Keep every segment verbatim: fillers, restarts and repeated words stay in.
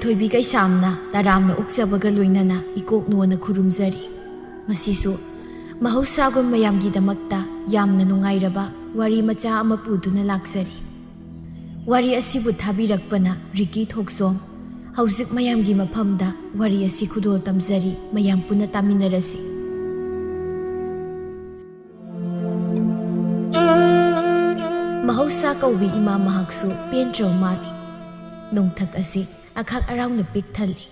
ꯊꯣꯏꯕꯤ ꯀꯩꯁꯥꯝꯅ ꯇꯔꯥꯝꯅ ꯑꯣꯛꯆꯕꯒ ꯂꯣꯏꯅꯅ ꯏꯀꯣꯛ ꯅꯣꯟꯅ ꯈꯨꯔꯨꯝꯖꯔꯤ꯫ ꯃꯁꯤꯁꯨ ꯃꯍꯧꯁꯥꯒꯨꯝ ꯃꯌꯥꯝꯒꯤꯗꯃꯛꯇ ꯌꯥꯝꯅ ꯅꯨꯡꯉꯥꯏꯔꯕ ꯋꯥꯔꯤ ꯃꯆꯥ ꯑꯃ ꯄꯨꯗꯨꯅ ꯂꯥꯛꯆꯔꯤ꯫ ꯋꯥꯔꯤ ꯑꯁꯤꯕꯨ ꯊꯥꯕꯤꯔꯛꯄꯅ ꯔꯤꯀꯤ ꯊꯣꯛꯆꯣꯝ꯫ ꯍꯧꯖꯤꯛ ꯃꯌꯥꯝꯒꯤ ꯃꯐꯝꯗ ꯋꯥꯔꯤ ꯑꯁꯤ ꯈꯨꯗꯣꯜ ꯇꯝꯖꯔꯤ, ꯃꯌꯥꯝ ꯄꯨꯟꯅ ꯇꯥꯃꯤꯟꯅꯔꯁꯤ꯫ ꯃꯍꯧꯁꯥ ꯀꯧꯕꯤ ꯏꯃꯥ ꯃꯍꯥꯛꯁꯨ ꯄꯦꯟꯗ꯭ꯔꯕ ꯃꯥꯜꯂꯤ꯫ ꯅꯣꯡꯊꯛ ꯑꯁꯤ ꯑꯈꯥꯛ ꯑꯔꯥꯎꯅ ꯄꯤꯛ ꯊꯜꯂꯤ꯫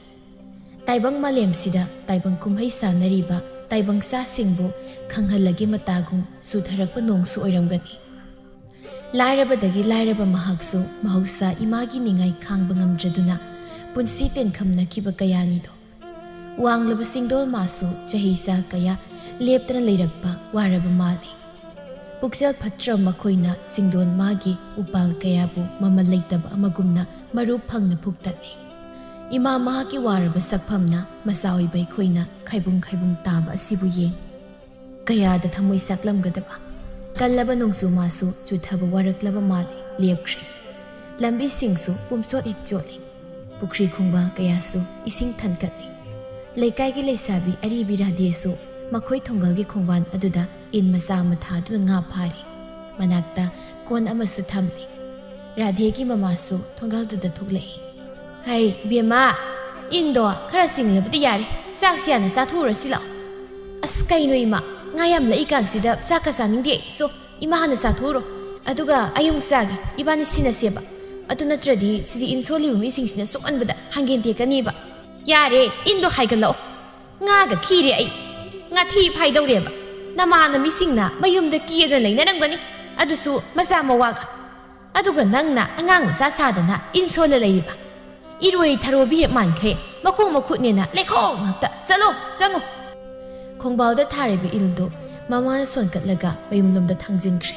ꯇꯥꯏꯕꯪ ꯃꯥꯂꯦꯝꯁꯤꯗ ꯇꯥꯏꯕꯪ ꯀꯨꯝꯍꯩ ꯁꯥꯟꯅꯔꯤꯕ ꯇꯥꯏꯕꯪ ꯆꯥꯁꯤꯡꯕꯨ ꯈꯪꯍꯜꯂꯒꯦ ꯃꯇꯥꯒꯨꯝ ꯆꯨꯊꯔꯛꯄ ꯅꯣꯡꯁꯨ ꯑꯣꯏꯔꯝꯒꯅꯤ꯫ ꯂꯥꯏꯔꯕꯗꯒꯤ ꯂꯥꯏꯔꯕ ꯃꯍꯥꯛꯁꯨ ꯃꯍꯧꯁꯥ ꯏꯃꯥꯒꯤ ꯅꯤꯡꯉꯥꯏ ꯈꯥꯡꯕ ꯉꯝꯗ꯭ꯔꯗꯨꯅ ꯄꯨꯟꯁꯤ ꯇꯦꯟꯈꯝꯅꯈꯤꯕ ꯀꯌꯥꯅꯤꯗꯣ꯫ ꯋꯥꯡꯂꯕ ꯆꯤꯡꯗꯣꯜ ꯃꯥꯁꯨ ꯆꯍꯤ ꯆꯥ ꯀꯌꯥ ꯂꯦꯞꯇꯅ ꯂꯩꯔꯛꯄ ꯋꯥꯔꯕ ꯃꯥꯜꯂꯤ꯫ ꯄꯨꯛꯆꯦꯜ ꯐꯠꯇ꯭ꯔꯕ ꯃꯈꯣꯏꯅ ꯆꯤꯡꯗꯣꯜ ꯃꯥꯒꯤ ꯎꯄꯥꯜ ꯀꯌꯥꯕꯨ ꯃꯃꯜ ꯂꯩꯇꯕ ꯑꯃꯒꯨꯝꯅ ꯃꯔꯨ ꯐꯪꯅ ꯐꯨꯛꯇꯠꯂꯤ꯫ ꯏꯃꯥ ꯃꯍꯥꯛꯀꯤ ꯋꯥꯔꯕ ꯁꯛꯐꯝꯅ ꯃꯆꯥ ꯑꯣꯏꯕ ꯑꯩꯈꯣꯏꯅ ꯈꯥꯏꯕꯨꯡ ꯈꯥꯏꯕꯨꯡ ꯇꯥꯕ ꯑꯁꯤꯕꯨ ꯌꯦꯡ꯫ ꯀꯌꯥꯗ ꯊꯃꯣꯏ ꯆꯥꯛꯂꯝꯒꯗꯕ꯫ ꯀꯜꯂꯕ ꯅꯣꯡꯖꯨ ꯃꯥꯁꯨ ꯆꯨꯊꯕ ꯋꯥꯔꯛꯂꯕ ꯃꯥꯜꯂꯤ, ꯂꯦꯞꯈ꯭ꯔꯦ꯫ ꯂꯝꯕꯤꯁꯤꯡꯁꯨ ꯄꯨꯝꯆꯣꯠ ꯍꯦꯛ ꯆꯣꯠꯂꯤ꯫ ꯄꯨꯈ꯭ꯔꯤ ꯈꯣꯡꯕꯥꯜ ꯀꯌꯥꯁꯨ ꯏꯁꯤꯡ ꯊꯟꯒꯠꯂꯤ꯫ ꯂꯩꯀꯥꯏꯒꯤ ꯂꯩꯁꯥꯕꯤ ꯑꯔꯤꯕꯤ ꯔꯥꯙꯦꯁꯨ ꯃꯈꯣꯏ ꯊꯣꯡꯒꯜꯒꯤ ꯈꯣꯡꯕꯥꯟ ꯑꯗꯨꯗ ꯏꯟ ꯃꯆꯥ ꯑꯃ ꯊꯥꯗꯨꯅ ꯉꯥ ꯐꯥꯔꯤ꯫ ꯃꯅꯥꯛꯇ ꯀꯣꯟ ꯑꯃꯁꯨ ꯊꯝꯂꯤ꯫ ꯔꯥꯙꯦꯒꯤ ꯃꯃꯥꯁꯨ ꯊꯣꯡꯒꯥꯜꯗꯨꯗ ꯊꯣꯛꯂꯛꯏ꯫ "ꯍꯩ, ꯕꯦꯝꯃ, ꯏꯟꯗꯣ ꯈꯔ ꯆꯤꯡꯂꯕꯗꯤ ꯌꯥꯔꯦ, ꯆꯥꯛꯁꯤ ꯍꯥꯟꯅ ꯆꯥꯊꯣꯛꯎꯔꯁꯤ ꯂꯥꯛꯑꯣ꯫" "ꯑꯁ, ꯀꯩꯅꯣ ꯏꯃꯥ, ꯉꯥ ꯌꯥꯝ ꯂꯛꯏ ꯀꯥꯟꯁꯤꯗ ꯆꯥꯛꯀ ꯆꯥꯅꯤꯡꯗꯦ꯫ ꯁꯣ, ꯏꯃꯥ ꯍꯥꯟꯅ ꯆꯥꯊꯣꯛꯎꯔꯣ, ꯑꯗꯨꯒ ꯑꯩ ꯑꯃꯨꯛ ꯆꯥꯒꯦ, ꯏꯕꯥꯅꯤ ꯁꯤꯟꯅꯁꯦꯕ꯫ ꯑꯗꯨ ꯅꯠꯇ꯭ꯔꯗꯤ ꯁꯤꯗꯤ ꯏꯟ ꯁꯣꯜꯂꯤꯕ ꯃꯤꯁꯤꯡꯁꯤꯅ ꯁꯣꯛꯍꯟꯕꯗ ꯍꯪꯒꯦꯟ ꯇꯦꯛꯀꯅꯤꯕ꯫" "ꯌꯥꯔꯦ, ꯏꯟꯗꯣ ꯍꯥꯏꯒꯠꯂꯛꯑꯣ꯫ ꯉꯥꯒ ꯈꯤꯔꯦ ꯑꯩ꯫ ꯉꯥꯊꯤ ꯐꯥꯏꯗꯧꯔꯦꯕ꯫ ꯅꯃꯥꯟꯅꯕꯤꯁꯤꯡꯅ ꯃꯌꯨꯝꯗ ꯀꯦꯗꯅ ꯂꯩꯅꯔꯝꯒꯅꯤ, ꯑꯗꯨꯁꯨ ꯃꯆꯥ ꯃꯋꯥꯒ꯫ ꯑꯗꯨꯒ ꯅꯪꯅ ꯑꯉꯥꯡ ꯃꯆꯥ ꯁꯥꯗꯅ ꯏꯟ ꯁꯣꯜꯂ ꯂꯩꯔꯤꯕ꯫ ꯏꯔꯣꯏ ꯊꯔꯣꯕꯤ ꯍꯦꯛ ꯃꯥꯟꯈꯩ ꯃꯈꯣꯡ ꯃꯈꯨꯠꯅꯦꯅ ꯂꯩꯈꯣꯝ ꯉꯥꯛꯇ꯫ ꯆꯠꯂꯣ, ꯆꯪꯉꯣ꯫" ꯈꯣꯡꯕꯥꯜꯗ ꯊꯥꯔꯤꯕ ꯏꯟꯗꯨ ꯃꯃꯥꯅ ꯁꯣꯟꯀꯠꯂꯒ ꯃꯌꯨꯝꯂꯣꯝꯗ ꯊꯥꯡꯖꯤꯟꯈ꯭ꯔꯦ꯫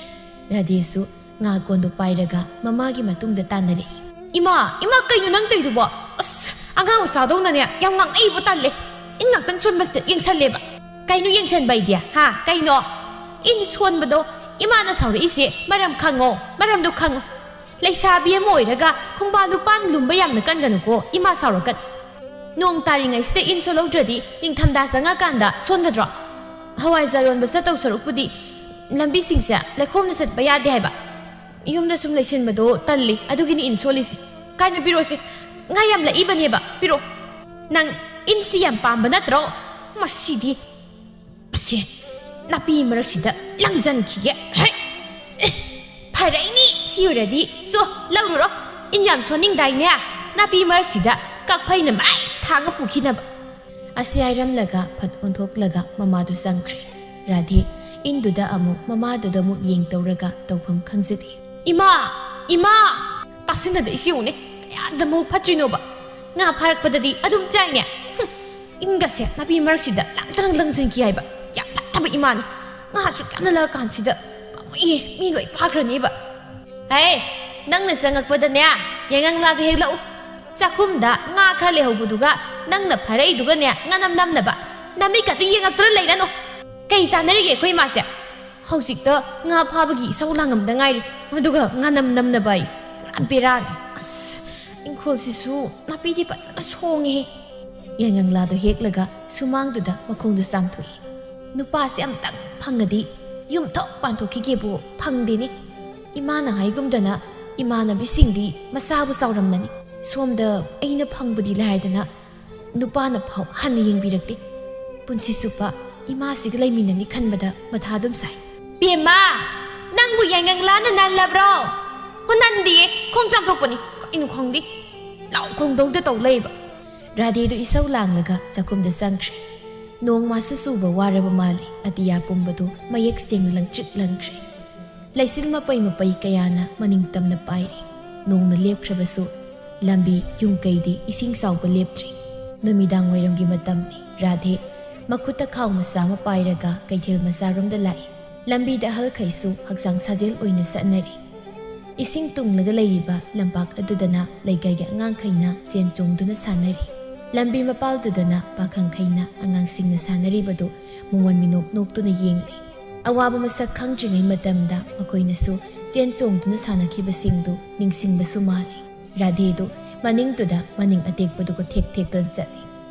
ꯔꯥꯙꯦꯁꯨ ꯉꯥ ꯀꯣꯟꯗꯨ ꯄꯥꯏꯔꯒ ꯃꯃꯥꯒꯤ ꯃꯇꯨꯡꯗ ꯇꯥꯟꯅꯔꯛꯏ꯫ "ꯏꯃꯥ, ꯏꯃꯥ, ꯀꯩꯅꯣ ꯅꯪ ꯇꯧꯏꯗꯨꯕꯣ? ꯑꯁ, ꯑꯉꯥꯡ ꯃꯆꯥꯗꯧꯅꯅꯦ ꯌꯥꯝ ꯉꯥꯡꯅꯩꯕꯣ, ꯇꯜꯂꯦ꯫ ꯏꯟ ꯉꯥꯛꯇꯪ ꯁꯣꯟꯕꯁꯤꯗ ꯌꯦꯡꯁꯜꯂꯦꯕ꯫" "ꯀꯩꯅꯣ ꯌꯦꯡꯁꯟꯕ ꯑꯩꯗꯤ? ꯍꯥ? ꯀꯩꯅꯣ?" "ꯏꯟ ꯁꯣꯟꯕꯗꯣ ꯏꯃꯥꯅ ꯁꯥꯎꯔꯛꯏꯁꯦ ꯃꯔꯝ ꯈꯪꯉꯣ, ꯃꯔꯝꯗꯣ ꯈꯪꯉꯣ꯫" ꯂꯩꯁꯥꯕꯤ ꯑꯃ ꯑꯣꯏꯔꯒ ꯈꯣꯡꯕꯥꯟ ꯂꯨꯄꯥꯟ ꯂꯨꯝꯕ ꯌꯥꯝꯅ ꯀꯟꯒꯅꯨꯀꯣ, ꯏꯃꯥ ꯁꯥꯎꯔꯛꯀꯅꯤ꯫ ꯅꯣꯡ ꯇꯥꯔꯤꯉꯩꯁꯤꯗ ꯏꯟ ꯁꯣꯜꯍꯧꯗ꯭ꯔꯗꯤ ꯅꯤꯡꯊꯝꯊꯥ ꯆꯪꯉꯀꯥꯟꯗ ꯁꯣꯟꯒꯗ꯭ꯔꯣ? ꯍꯋꯥꯏꯖꯥꯔ ꯌꯣꯟꯕ ꯆꯠꯇꯧ ꯁꯔꯨꯛꯄꯨꯗꯤ ꯂꯝꯕꯤꯁꯤꯡꯁꯦ ꯂꯩꯈꯣꯝꯅ ꯆꯠꯄ ꯌꯥꯗꯦ ꯍꯥꯏꯕ꯫ ꯌꯨꯝꯗ ꯁꯨꯝ ꯂꯩꯁꯤꯟꯕꯗꯣ ꯇꯜꯂꯤ, ꯑꯗꯨꯒꯤꯅꯤ ꯏꯟ ꯁꯣꯜꯂꯤꯁꯤ꯫ ꯀꯥꯏꯅ ꯄꯤꯔꯛꯑꯣꯁꯦ, ꯉꯥ ꯌꯥꯝ ꯂꯛꯏꯕꯅꯦꯕ, ꯄꯤꯔꯛꯑꯣ꯫ ꯅꯪ ꯏꯟꯁꯤ ꯌꯥꯝ ꯄꯥꯝꯕ ꯅꯠꯇ꯭ꯔꯣ? ꯃꯁꯤꯗꯤ꯫ ꯑꯁꯦ, ꯅꯥꯄꯤ ꯃꯔꯛꯁꯤꯗ ꯂꯪꯖꯟꯈꯤꯒꯦ꯫ ꯍꯩ! ꯑꯦ, ꯐꯔꯛꯏꯅꯤ, ꯁꯤ ꯑꯣꯏꯔꯗꯤ꯫ ꯁꯣ, ꯂꯧꯔꯨꯔꯣ꯫ ꯏꯟ ꯌꯥꯝ ꯁꯣꯟꯅꯤꯡꯗꯥꯏꯅꯦ? ꯅꯥꯄꯤ ꯃꯔꯛꯁꯤꯗ ꯀꯛꯐꯩꯅ ꯃꯔꯥꯏ ꯊꯥꯡꯉ ꯄꯨꯈꯤꯅꯕ꯫ ꯑꯁꯤ ꯍꯥꯏꯔꯝꯂꯒ ꯐꯠ ꯑꯣꯟꯊꯣꯛꯂꯒ ꯃꯃꯥꯗꯨ ꯆꯪꯈ꯭ꯔꯦ꯫ ꯔꯥꯙꯦ ꯏꯟꯗꯨꯗ ꯑꯃꯨꯛ ꯃꯃꯥꯗꯨꯗ ꯑꯃꯨꯛ ꯌꯦꯡ ꯇꯧꯔꯒ ꯇꯧꯐꯝ ꯈꯪꯖꯗꯦ꯫ "ꯏꯃꯥ! ꯏꯃꯥ!" ꯇꯥꯁꯤꯟꯅꯗ ꯏꯁꯤ ꯌꯦꯡꯉꯨꯅꯦ, ꯀꯌꯥꯗ ꯃꯕꯨꯛ ꯐꯠꯇ꯭ꯔꯤꯅꯣꯕ꯫ ꯉꯥ ꯐꯥꯔꯛꯄꯗꯗꯤ ꯑꯗꯨꯝ ꯆꯥꯏꯅꯦ꯫ ꯍꯨꯝ, ꯏꯟꯒꯁꯦ ꯅꯥꯄꯤ ꯃꯔꯛꯁꯤꯗ ꯂꯪꯇꯅ ꯂꯪꯁꯤꯟꯈꯤ ꯍꯥꯏꯕ꯫ ꯌꯥꯝ ꯐꯠꯇꯕ ꯏꯃꯥꯅꯤ꯫ ꯉꯥꯁꯨ ꯀꯌꯥꯝ ꯂꯜꯂꯛꯑ ꯀꯥꯟꯁꯤꯗ꯫ ꯄꯥꯝꯃꯨꯏꯌꯦ, ꯃꯤ ꯂꯣꯏ ꯐꯥꯈ꯭ꯔꯅꯦꯕ꯫ ꯍꯦ, ꯅꯪꯅ ꯆꯪꯉꯛꯄꯗꯅꯦ, ꯌꯥꯏꯉꯪꯂꯥꯗꯣ ꯍꯦꯛꯂꯛꯎ꯫ ꯆꯥꯛꯈꯨꯝꯗ ꯉꯥ ꯈꯔ ꯂꯩꯍꯧꯕꯗꯨꯒ ꯅꯪꯅ ꯐꯥꯔꯛꯏꯗꯨꯒꯅꯦ, ꯉꯥꯅꯝ ꯅꯝꯅꯕ꯫ ꯅꯃꯤꯠꯀꯗꯨ ꯌꯦꯡꯉꯛꯇꯅ ꯂꯩꯔꯅꯨ꯫ ꯀꯩ ꯆꯥꯟꯅꯔꯤꯒꯦ ꯑꯩꯈꯣꯏ ꯏꯃꯥꯁꯦ? ꯍꯧꯖꯤꯛꯇ ꯉꯥ ꯐꯥꯕꯒꯤ ꯏꯁꯧ ꯂꯥꯡꯉꯝꯗ ꯉꯥꯏꯔꯤ, ꯑꯗꯨꯒ ꯉꯥꯅꯝ ꯅꯝꯅꯕ ꯑꯩ꯫ ꯄꯨꯔꯥ ꯕꯦꯔꯥꯅꯤ꯫ ꯑꯁ, ꯏꯪꯈꯣꯜꯁꯤꯁꯨ ꯅꯥꯄꯤꯗꯤ ꯐꯖꯅ ꯁꯣꯡꯉꯦꯍꯦ꯫ ꯌꯥꯏꯉꯪꯂꯥꯗꯣ ꯍꯦꯛꯂꯒ ꯁꯨꯃꯥꯡꯗꯨꯗ ꯃꯈꯣꯡꯗꯣ ꯆꯥꯝꯊꯣꯛꯏ꯫ ꯅꯨꯄꯥꯁꯦ ꯑꯝꯇꯪ ꯐꯪꯉꯗꯤ ꯌꯨꯝ ꯊꯣꯛ ꯄꯥꯟꯊꯣꯛꯈꯤꯒꯦꯕꯨ ꯐꯪꯗꯦꯅꯦ꯫ ꯏꯃꯥꯅ ꯍꯥꯏꯒꯨꯝꯗꯅ ꯏꯃꯥꯟꯅꯕꯤꯁꯤꯡꯗꯤ ꯃꯁꯥꯕꯨ ꯆꯥꯎꯔꯝꯃꯅꯤ꯫ ꯁꯣꯝꯗ ꯑꯩꯅ ꯐꯪꯕꯗꯤ ꯂꯥꯏꯔꯗꯅ ꯅꯨꯄꯥꯅ ꯐꯥꯎ ꯍꯟꯅ ꯌꯦꯡꯕꯤꯔꯛꯇꯦ꯫ ꯄꯨꯟꯁꯤ ꯆꯨꯞꯄ ꯏꯃꯥꯁꯤꯒ ꯂꯩꯃꯤꯟꯅꯅꯤ ꯈꯟꯕꯗ ꯃꯊꯥ ꯑꯗꯨꯝ ꯁꯥꯏ꯫ "ꯕꯦꯝꯃ, ꯅꯪꯕꯨ ꯌꯥꯏꯉꯪꯂꯥꯅ ꯅꯜꯂꯕ꯭ꯔꯣ?" "ꯍꯣ, ꯅꯟꯗꯤꯌꯦ, ꯈꯣꯡ ꯆꯥꯝꯊꯣꯛꯄꯅꯤ꯫ ꯀꯩꯅꯣ ꯈꯪꯗꯦ, ꯂꯥꯎ ꯈꯣꯡꯗꯧꯗ ꯇꯧ ꯂꯩꯕ꯫" ꯔꯥꯙꯦꯗꯨ ꯏꯁꯧ ꯂꯥꯡꯂꯒ ꯆꯥꯛꯈꯨꯝꯗ ꯆꯪꯈ꯭ꯔꯦ꯫ ꯅꯣꯡ ꯃꯥꯁꯨ ꯆꯨꯕ ꯋꯥꯔꯕ ꯃꯥꯜꯂꯤ꯫ ꯑꯇꯤꯌꯥ ꯄꯨꯝꯕꯗꯨ ꯃꯌꯦꯛ ꯁꯦꯡꯅ ꯂꯪꯇ꯭ꯔꯤꯛ ꯂꯪꯈ꯭ꯔꯦ꯫ ꯂꯩꯆꯤꯜ ꯃꯄꯩ ꯃꯄꯩ ꯀꯌꯥꯅ ꯃꯅꯤꯡ ꯇꯝꯅ ꯄꯥꯏꯔꯤ꯫ ꯅꯣꯡꯅ ꯂꯦꯞꯈ꯭ꯔꯕꯁꯨ ꯂꯝꯕꯤ ꯌꯨꯝ ꯀꯩꯗꯤ ꯏꯁꯤꯡ ꯆꯥꯎꯕ ꯂꯦꯞꯇ꯭ꯔꯤ꯫ ꯅꯨꯃꯤꯗꯥꯡ ꯋꯥꯏꯔꯝꯒꯤ ꯃꯇꯝꯅꯤ꯫ ꯔꯥꯙꯦ ꯃꯈꯨꯠꯇ ꯈꯥꯎ ꯃꯆꯥ ꯑꯃ ꯄꯥꯏꯔꯒ ꯀꯩꯊꯦꯜ ꯃꯆꯥꯔꯣꯝꯗ ꯂꯥꯛꯏ꯫ ꯂꯝꯕꯤꯗ ꯑꯍꯜꯈꯩꯁꯨ ꯍꯛꯆꯥꯡ ꯁꯥꯖꯦꯜ ꯑꯣꯏꯅ ꯆꯠꯅꯔꯤ꯫ ꯏꯁꯤꯡ ꯇꯨꯡꯂꯒ ꯂꯩꯔꯤꯕ ꯂꯝꯄꯥꯛ ꯑꯗꯨꯗꯅ ꯂꯩꯀꯥꯏꯒꯤ ꯑꯉꯥꯡꯈꯩꯅ ꯆꯦꯟ ꯆꯣꯡꯗꯨꯅ ꯁꯥꯟꯅꯔꯤ꯫ ꯂꯝꯕꯤ ꯃꯄꯥꯜꯗꯨꯗꯅ ꯄꯥꯈꯪꯈꯩꯅ ꯑꯉꯥꯡꯁꯤꯡꯅ ꯁꯥꯟꯅꯔꯤꯕꯗꯨ ꯃꯣꯃꯣꯟ ꯃꯤꯅꯣꯛ ꯅꯣꯛꯇꯨꯅ ꯌꯦꯡꯂꯤ꯫ ꯑꯋꯥꯕ ꯃꯁꯛ ꯈꯪꯗ꯭ꯔꯤꯉꯩ ꯃꯇꯝꯗ ꯃꯈꯣꯏꯅꯁꯨ ꯆꯦꯟ ꯆꯣꯡꯗꯨꯅ ꯁꯥꯟꯅꯈꯤꯕꯁꯤꯡꯗꯨ ꯅꯤꯡꯁꯤꯡꯕꯁꯨ ꯃꯥꯜꯂꯤ꯫ ꯔꯥꯙꯦꯗꯨ ꯃꯅꯤꯡꯗꯨꯗ ꯃꯅꯤꯡ ꯑꯇꯦꯛꯄꯗꯨꯒ ꯊꯦꯛ ꯊꯦꯛꯇꯅ ꯆꯠꯂꯤ꯫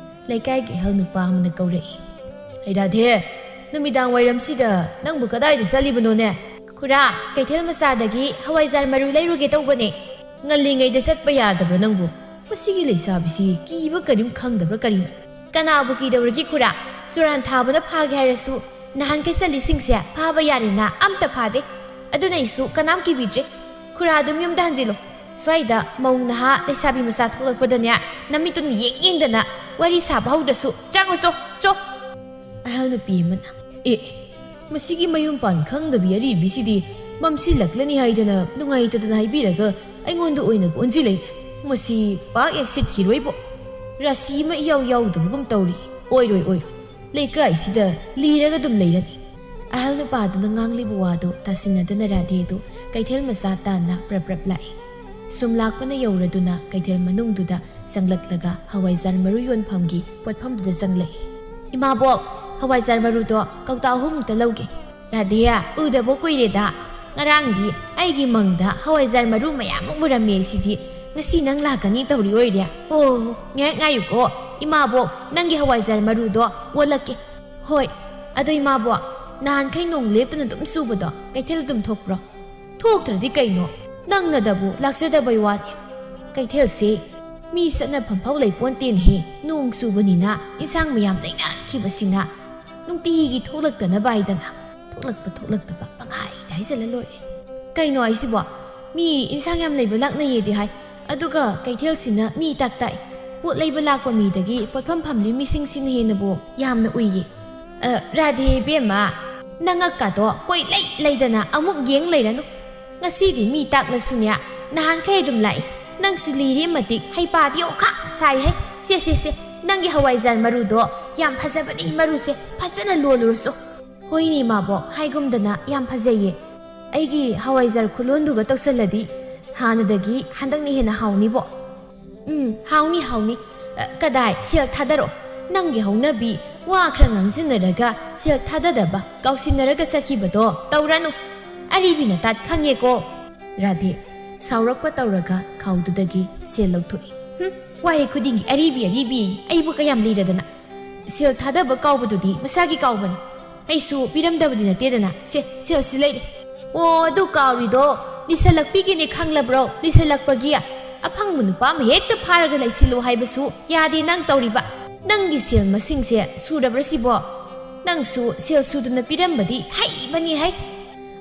ꯂꯩꯀꯥꯏꯒꯤ ꯑꯍꯜ ꯅꯨꯄꯥ ꯑꯃꯅ ꯀꯧꯔꯛꯏ꯫ "ꯑꯩ ꯔꯥꯙꯦ, ꯅꯨꯃꯤꯗꯥꯡ ꯋꯥꯏꯔꯝꯁꯤꯗ ꯅꯪꯕꯨ ꯀꯗꯥꯏꯗ ꯆꯠꯂꯤꯕꯅꯣꯅꯦ?" "ꯈꯨꯔꯥ, ꯀꯩꯊꯦꯜ ꯃꯆꯥꯗꯒꯤ ꯍꯋꯥꯏꯖꯥꯔ ꯃꯔꯨ ꯂꯩꯔꯨꯒꯦ ꯇꯧꯕꯅꯦ꯫ ꯉꯜꯂꯤꯉꯩꯗ ꯆꯠꯄ ꯌꯥꯗꯕ꯭ꯔꯥ ꯅꯪꯕꯨ? ꯃꯁꯤꯒꯤ ꯂꯩꯁꯥꯕꯤꯁꯤ ꯀꯤꯕ ꯀꯔꯤꯝ ꯈꯪꯗꯕ꯭ꯔꯥ ꯀꯔꯤꯅꯣ?" "ꯀꯅꯥꯕꯨ ꯀꯤꯗꯧꯔꯒꯦ ꯈꯨꯔꯥ? ꯆꯨꯔꯥꯟ ꯊꯥꯕꯅ ꯐꯥꯒꯦ ꯍꯥꯏꯔꯁꯨ ꯅꯍꯥꯟꯈꯩ ꯆꯠꯂꯤꯁꯤꯡꯁꯦ ꯐꯥꯕ ꯌꯥꯔꯦꯅ ꯑꯝꯇ ꯐꯥꯗꯦ꯫ ꯑꯗꯨꯅ ꯑꯩꯁꯨ ꯀꯅꯥꯝ ꯀꯤꯕꯤꯗ꯭ꯔꯦ꯫ ꯈꯨꯔꯥ ꯑꯗꯨꯝ ꯌꯨꯝꯗ ꯍꯟꯖꯤꯜꯂꯣ꯫ ꯁ꯭ꯋꯥꯏꯗ ꯃꯧ ꯅꯍꯥ ꯂꯩꯁꯥꯕꯤ ꯃꯆꯥ ꯊꯣꯛꯂꯛꯄꯗꯅꯦ, ꯅꯃꯤꯠꯇꯨꯅ ꯌꯦꯡ ꯌꯦꯡꯗꯅ ꯋꯥꯔꯤ ꯁꯥꯕ ꯍꯧꯗ꯭ꯔꯁꯨ ꯆꯪꯉꯨ ꯆꯣ, ꯆꯣ!" ꯑꯍꯜ ꯅꯨꯄꯤ ꯑꯃꯅ, "ꯑꯦ, ꯃꯁꯤꯒꯤ ꯃꯌꯨꯝ ꯄꯥꯟ ꯈꯪꯗꯕꯤ ꯑꯔꯤꯕꯤꯁꯤꯗꯤ ꯃꯝꯁꯤꯜꯂꯛꯂꯅꯤ ꯍꯥꯏꯗꯅ ꯅꯨꯡꯉꯥꯏꯇꯗꯅ ꯍꯥꯏꯕꯤꯔꯒ ꯑꯩꯉꯣꯟꯗ ꯑꯣꯏꯅ ꯑꯣꯟꯁꯤꯜꯂꯛꯏ꯫ ꯃꯁꯤ ꯄꯥꯛ ꯍꯦꯛ ꯁꯤꯠꯈꯤꯔꯣꯏꯕꯣ꯫ ꯔꯥꯁꯤ ꯑꯃ ꯏꯌꯥꯎ ꯌꯥꯎꯗꯕꯒꯨꯝ ꯇꯧꯔꯤ꯫ ꯑꯣꯏꯔꯣꯏ, ꯑꯣꯏꯔꯣꯏ꯫ ꯂꯩꯀꯥꯏꯁꯤꯗ ꯂꯤꯔꯒ ꯑꯗꯨꯝ ꯂꯩꯔꯅꯤ꯫" ꯑꯍꯜ ꯅꯨꯄꯥꯗꯨꯅ ꯉꯥꯡꯂꯤꯕ ꯋꯥꯗꯨ ꯇꯥꯁꯤꯟꯅꯗꯅ ꯔꯥꯙꯦꯗꯨ ꯀꯩꯊꯦꯜ ꯃꯆꯥ ꯇꯥꯟꯅ ꯄ꯭ꯔꯞ ꯄ꯭ꯔꯞ ꯂꯥꯛꯏ꯫ ꯁꯨꯝ ꯂꯥꯛꯄꯅ ꯌꯧꯔꯗꯨꯅ ꯀꯩꯊꯦꯜ ꯃꯅꯨꯡꯗꯨꯗ ꯆꯪꯂꯛꯂꯒ ꯍꯋꯥꯏꯖꯥꯔ ꯃꯔꯨ ꯌꯣꯟꯐꯝꯒꯤ ꯄꯣꯠꯐꯝꯗꯨꯗ ꯆꯪꯂꯛꯏ꯫ "ꯏꯃꯥꯕꯣꯛ, ꯍꯋꯥꯏꯖꯥꯔ ꯃꯔꯨꯗꯣ ꯀꯧꯇꯥ ꯑꯍꯨꯝꯃꯨꯛꯇ ꯂꯧꯒꯦ꯫" "ꯔꯥꯙꯦꯌꯥ, ꯎꯗꯕ ꯀꯨꯏꯔꯦꯗ꯫ ꯉꯔꯥꯡꯗꯤ ꯑꯩꯒꯤ ꯃꯪꯗ ꯍꯋꯥꯏꯖꯥꯔ ꯃꯔꯨ ꯃꯌꯥꯝ ꯑꯃ ꯎꯔꯝꯃꯦ, ꯁꯤꯗꯤ ꯉꯁꯤ ꯅꯪ ꯂꯥꯛꯀꯅꯤ ꯇꯧꯔꯤ ꯑꯣꯏꯔꯦ꯫ ꯑꯣ, ꯉꯥꯏꯍꯥꯛ ꯉꯥꯏꯌꯨꯀꯣ, ꯏꯃꯥꯕꯣꯛ, ꯅꯪꯒꯤ ꯍꯋꯥꯏꯖꯥꯔ ꯃꯔꯨꯗꯣ ꯑꯣꯜꯂꯛꯀꯦ꯫ ꯍꯣꯏ, ꯑꯗꯣ ꯏꯃꯥꯕꯣꯛ, ꯅꯍꯥꯟꯈꯩ ꯅꯣꯡ ꯂꯦꯞꯇꯅ ꯑꯗꯨꯝ ꯆꯨꯕꯗꯣ ꯀꯩꯊꯦꯜ ꯑꯗꯨꯝ ꯊꯣꯛꯄ꯭ꯔꯣ?" "ꯊꯣꯛꯇ꯭ꯔꯗꯤ ꯀꯩꯅꯣ, ꯅꯪꯅꯗꯕꯨ ꯂꯥꯛꯆꯗꯕꯩ ꯋꯥꯅꯤ꯫ ꯀꯩꯊꯦꯜꯁꯦ ꯃꯤ ꯆꯠꯅꯐꯝ ꯐꯥꯎ ꯂꯩꯄꯣꯟꯇꯦꯅꯦꯍꯦ, ꯅꯣꯡ ꯆꯨꯕꯅꯤꯅ ꯏꯟꯁꯥꯡ ꯃꯌꯥꯝ ꯂꯩꯅꯈꯤꯕꯁꯤꯅ꯫ ꯅꯨꯡꯇꯤꯒꯤ ꯊꯣꯛꯂꯛꯇꯅꯕ ꯍꯥꯏꯗꯅ ꯊꯣꯛꯂꯛꯄ ꯊꯣꯛꯂꯛꯇꯕ ꯄꯪꯍꯥꯏꯗ ꯍꯥꯏꯖꯜꯂ ꯂꯣꯏꯔꯦ꯫ ꯀꯩꯅꯣ ꯍꯥꯏꯁꯤꯕꯣ? ꯃꯤ ꯏꯟꯁꯥꯡ ꯌꯥꯝ ꯂꯩꯕ ꯂꯥꯛꯅꯩꯌꯦꯗꯤ ꯍꯥꯏ, ꯑꯗꯨꯒ ꯀꯩꯊꯦꯜꯁꯤꯅ ꯃꯤ ꯇꯥꯛ ꯇꯥꯛꯏ꯫ ꯄꯣꯠ ꯂꯩꯕ ꯂꯥꯛꯄ ꯃꯤꯗꯒꯤ ꯄꯣꯠꯐꯝ ꯐꯝꯂꯤ ꯃꯤꯁꯤꯡꯁꯤꯅ ꯍꯦꯟꯅꯕꯨ ꯌꯥꯝꯅ ꯎꯏꯌꯦ꯫ ꯑ, ꯔꯥꯙꯦ ꯏꯕꯦꯝꯃ, ꯅꯉꯛꯀꯥꯗꯣ ꯀꯣꯏ ꯂꯩ ꯂꯩꯗꯅ ꯑꯃꯨꯛ ꯌꯦꯡ ꯂꯩꯔꯅꯨ꯫ ꯉꯁꯤꯗꯤ ꯃꯤ ꯇꯥꯛꯂꯁꯨꯅꯦ, ꯅꯍꯥꯟꯈꯩ ꯑꯗꯨꯝ ꯂꯥꯛꯏ꯫ ꯅꯪꯁꯨ ꯂꯤꯔꯤ ꯃꯇꯤꯛ ꯍꯩꯄꯥꯗꯤ ꯑꯣꯈꯥꯛ ꯁꯥꯏꯍꯦ꯫ ꯁꯦ, ꯁꯦ, ꯁꯦ, ꯅꯪꯒꯤ ꯍꯋꯥꯏꯖꯥꯔ ꯃꯔꯨꯗꯣ ꯌꯥꯝ ꯐꯖꯕꯅꯤ, ꯃꯔꯨꯁꯦ ꯐꯖꯅ ꯂꯣꯜꯂꯨꯔꯁꯨ꯫ ꯍꯣꯏꯅꯦ, ꯏꯃꯥꯕꯣꯛ, ꯍꯥꯏꯒꯨꯝꯗꯅ ꯌꯥꯝ ꯐꯖꯩꯌꯦ꯫ ꯑꯩꯒꯤ ꯍꯋꯥꯏꯖꯥꯔ ꯈꯨꯂꯣꯟꯗꯨꯒ ꯇꯧꯁꯜꯂꯗꯤ ꯍꯥꯟꯅꯗꯒꯤ ꯍꯟꯗꯛꯅ ꯍꯦꯟꯅ ꯍꯥꯎꯅꯤꯕꯣ꯫ ꯎꯝ, ꯍꯥꯎꯅꯤ, ꯍꯥꯎꯅꯤ꯫ ꯑ, ꯀꯗꯥꯏ, ꯁꯦꯜ ꯊꯥꯗꯔꯛꯑꯣ꯫ ꯅꯪꯒꯤ ꯍꯧꯅꯕꯤ, ꯋꯥ ꯈꯔ ꯉꯥꯡꯁꯤꯟꯅꯔꯒ ꯁꯦꯜ ꯊꯥꯗꯗꯕ, ꯀꯥꯎꯁꯤꯟꯅꯔꯒ ꯆꯠꯈꯤꯕꯗꯣ ꯇꯧꯔꯅꯨ꯫ ꯑꯔꯤꯕꯤꯅ ꯇꯥꯠ ꯈꯪꯉꯦꯀꯣ꯫ ꯔꯥꯙꯦ ꯁꯥꯎꯔꯛꯄ ꯇꯧꯔꯒ ꯈꯥꯎꯗꯨꯗꯒꯤ ꯁꯦꯜ ꯂꯧꯊꯣꯛꯏ꯫ "ꯍꯨꯝ, ꯋꯥꯍꯩ ꯈꯨꯗꯤꯡꯒꯤ ꯑꯔꯤꯕꯤ ꯑꯔꯤꯕꯤ, ꯑꯩꯕꯨ ꯀꯌꯥꯝ ꯂꯤꯔꯗꯅ? ꯁꯦꯜ ꯊꯥꯗꯕ ꯀꯥꯎꯕꯗꯨꯗꯤ ꯃꯁꯥꯒꯤ ꯀꯥꯎꯕꯅꯤ꯫ ꯑꯩꯁꯨ ꯄꯤꯔꯝꯗꯕꯗꯤ ꯅꯠꯇꯦꯗꯅ꯫ ꯁꯦ, ꯁꯦꯜꯁꯤ ꯂꯩꯔꯦ꯫ ꯑꯣ, ꯑꯗꯨ ꯀꯥꯎꯔꯤꯗꯣ ꯂꯤꯁꯜꯂꯛꯄꯤꯒꯤꯅꯦ, ꯈꯪꯂꯕ꯭ꯔꯣ? ꯂꯤꯁꯜꯂꯛꯄꯒꯤ꯫ ꯑꯐꯪꯕ ꯅꯨꯄꯥ ꯑꯃ ꯍꯦꯛꯇ ꯐꯥꯔꯒ ꯂꯩꯁꯤꯜꯂꯨ ꯍꯥꯏꯕꯁꯨ ꯌꯥꯗꯦ ꯅꯪ ꯇꯧꯔꯤꯕ꯫ ꯅꯪꯒꯤ ꯁꯦꯜ ꯃꯁꯤꯡꯁꯦ ꯁꯨꯔꯕ꯭ꯔꯥ ꯁꯤꯕꯣ? ꯅꯪꯁꯨ ꯁꯦꯜ ꯁꯨꯗꯅ ꯄꯤꯔꯝꯕꯗꯤ ꯍꯩꯕꯅꯤ ꯍꯩ!"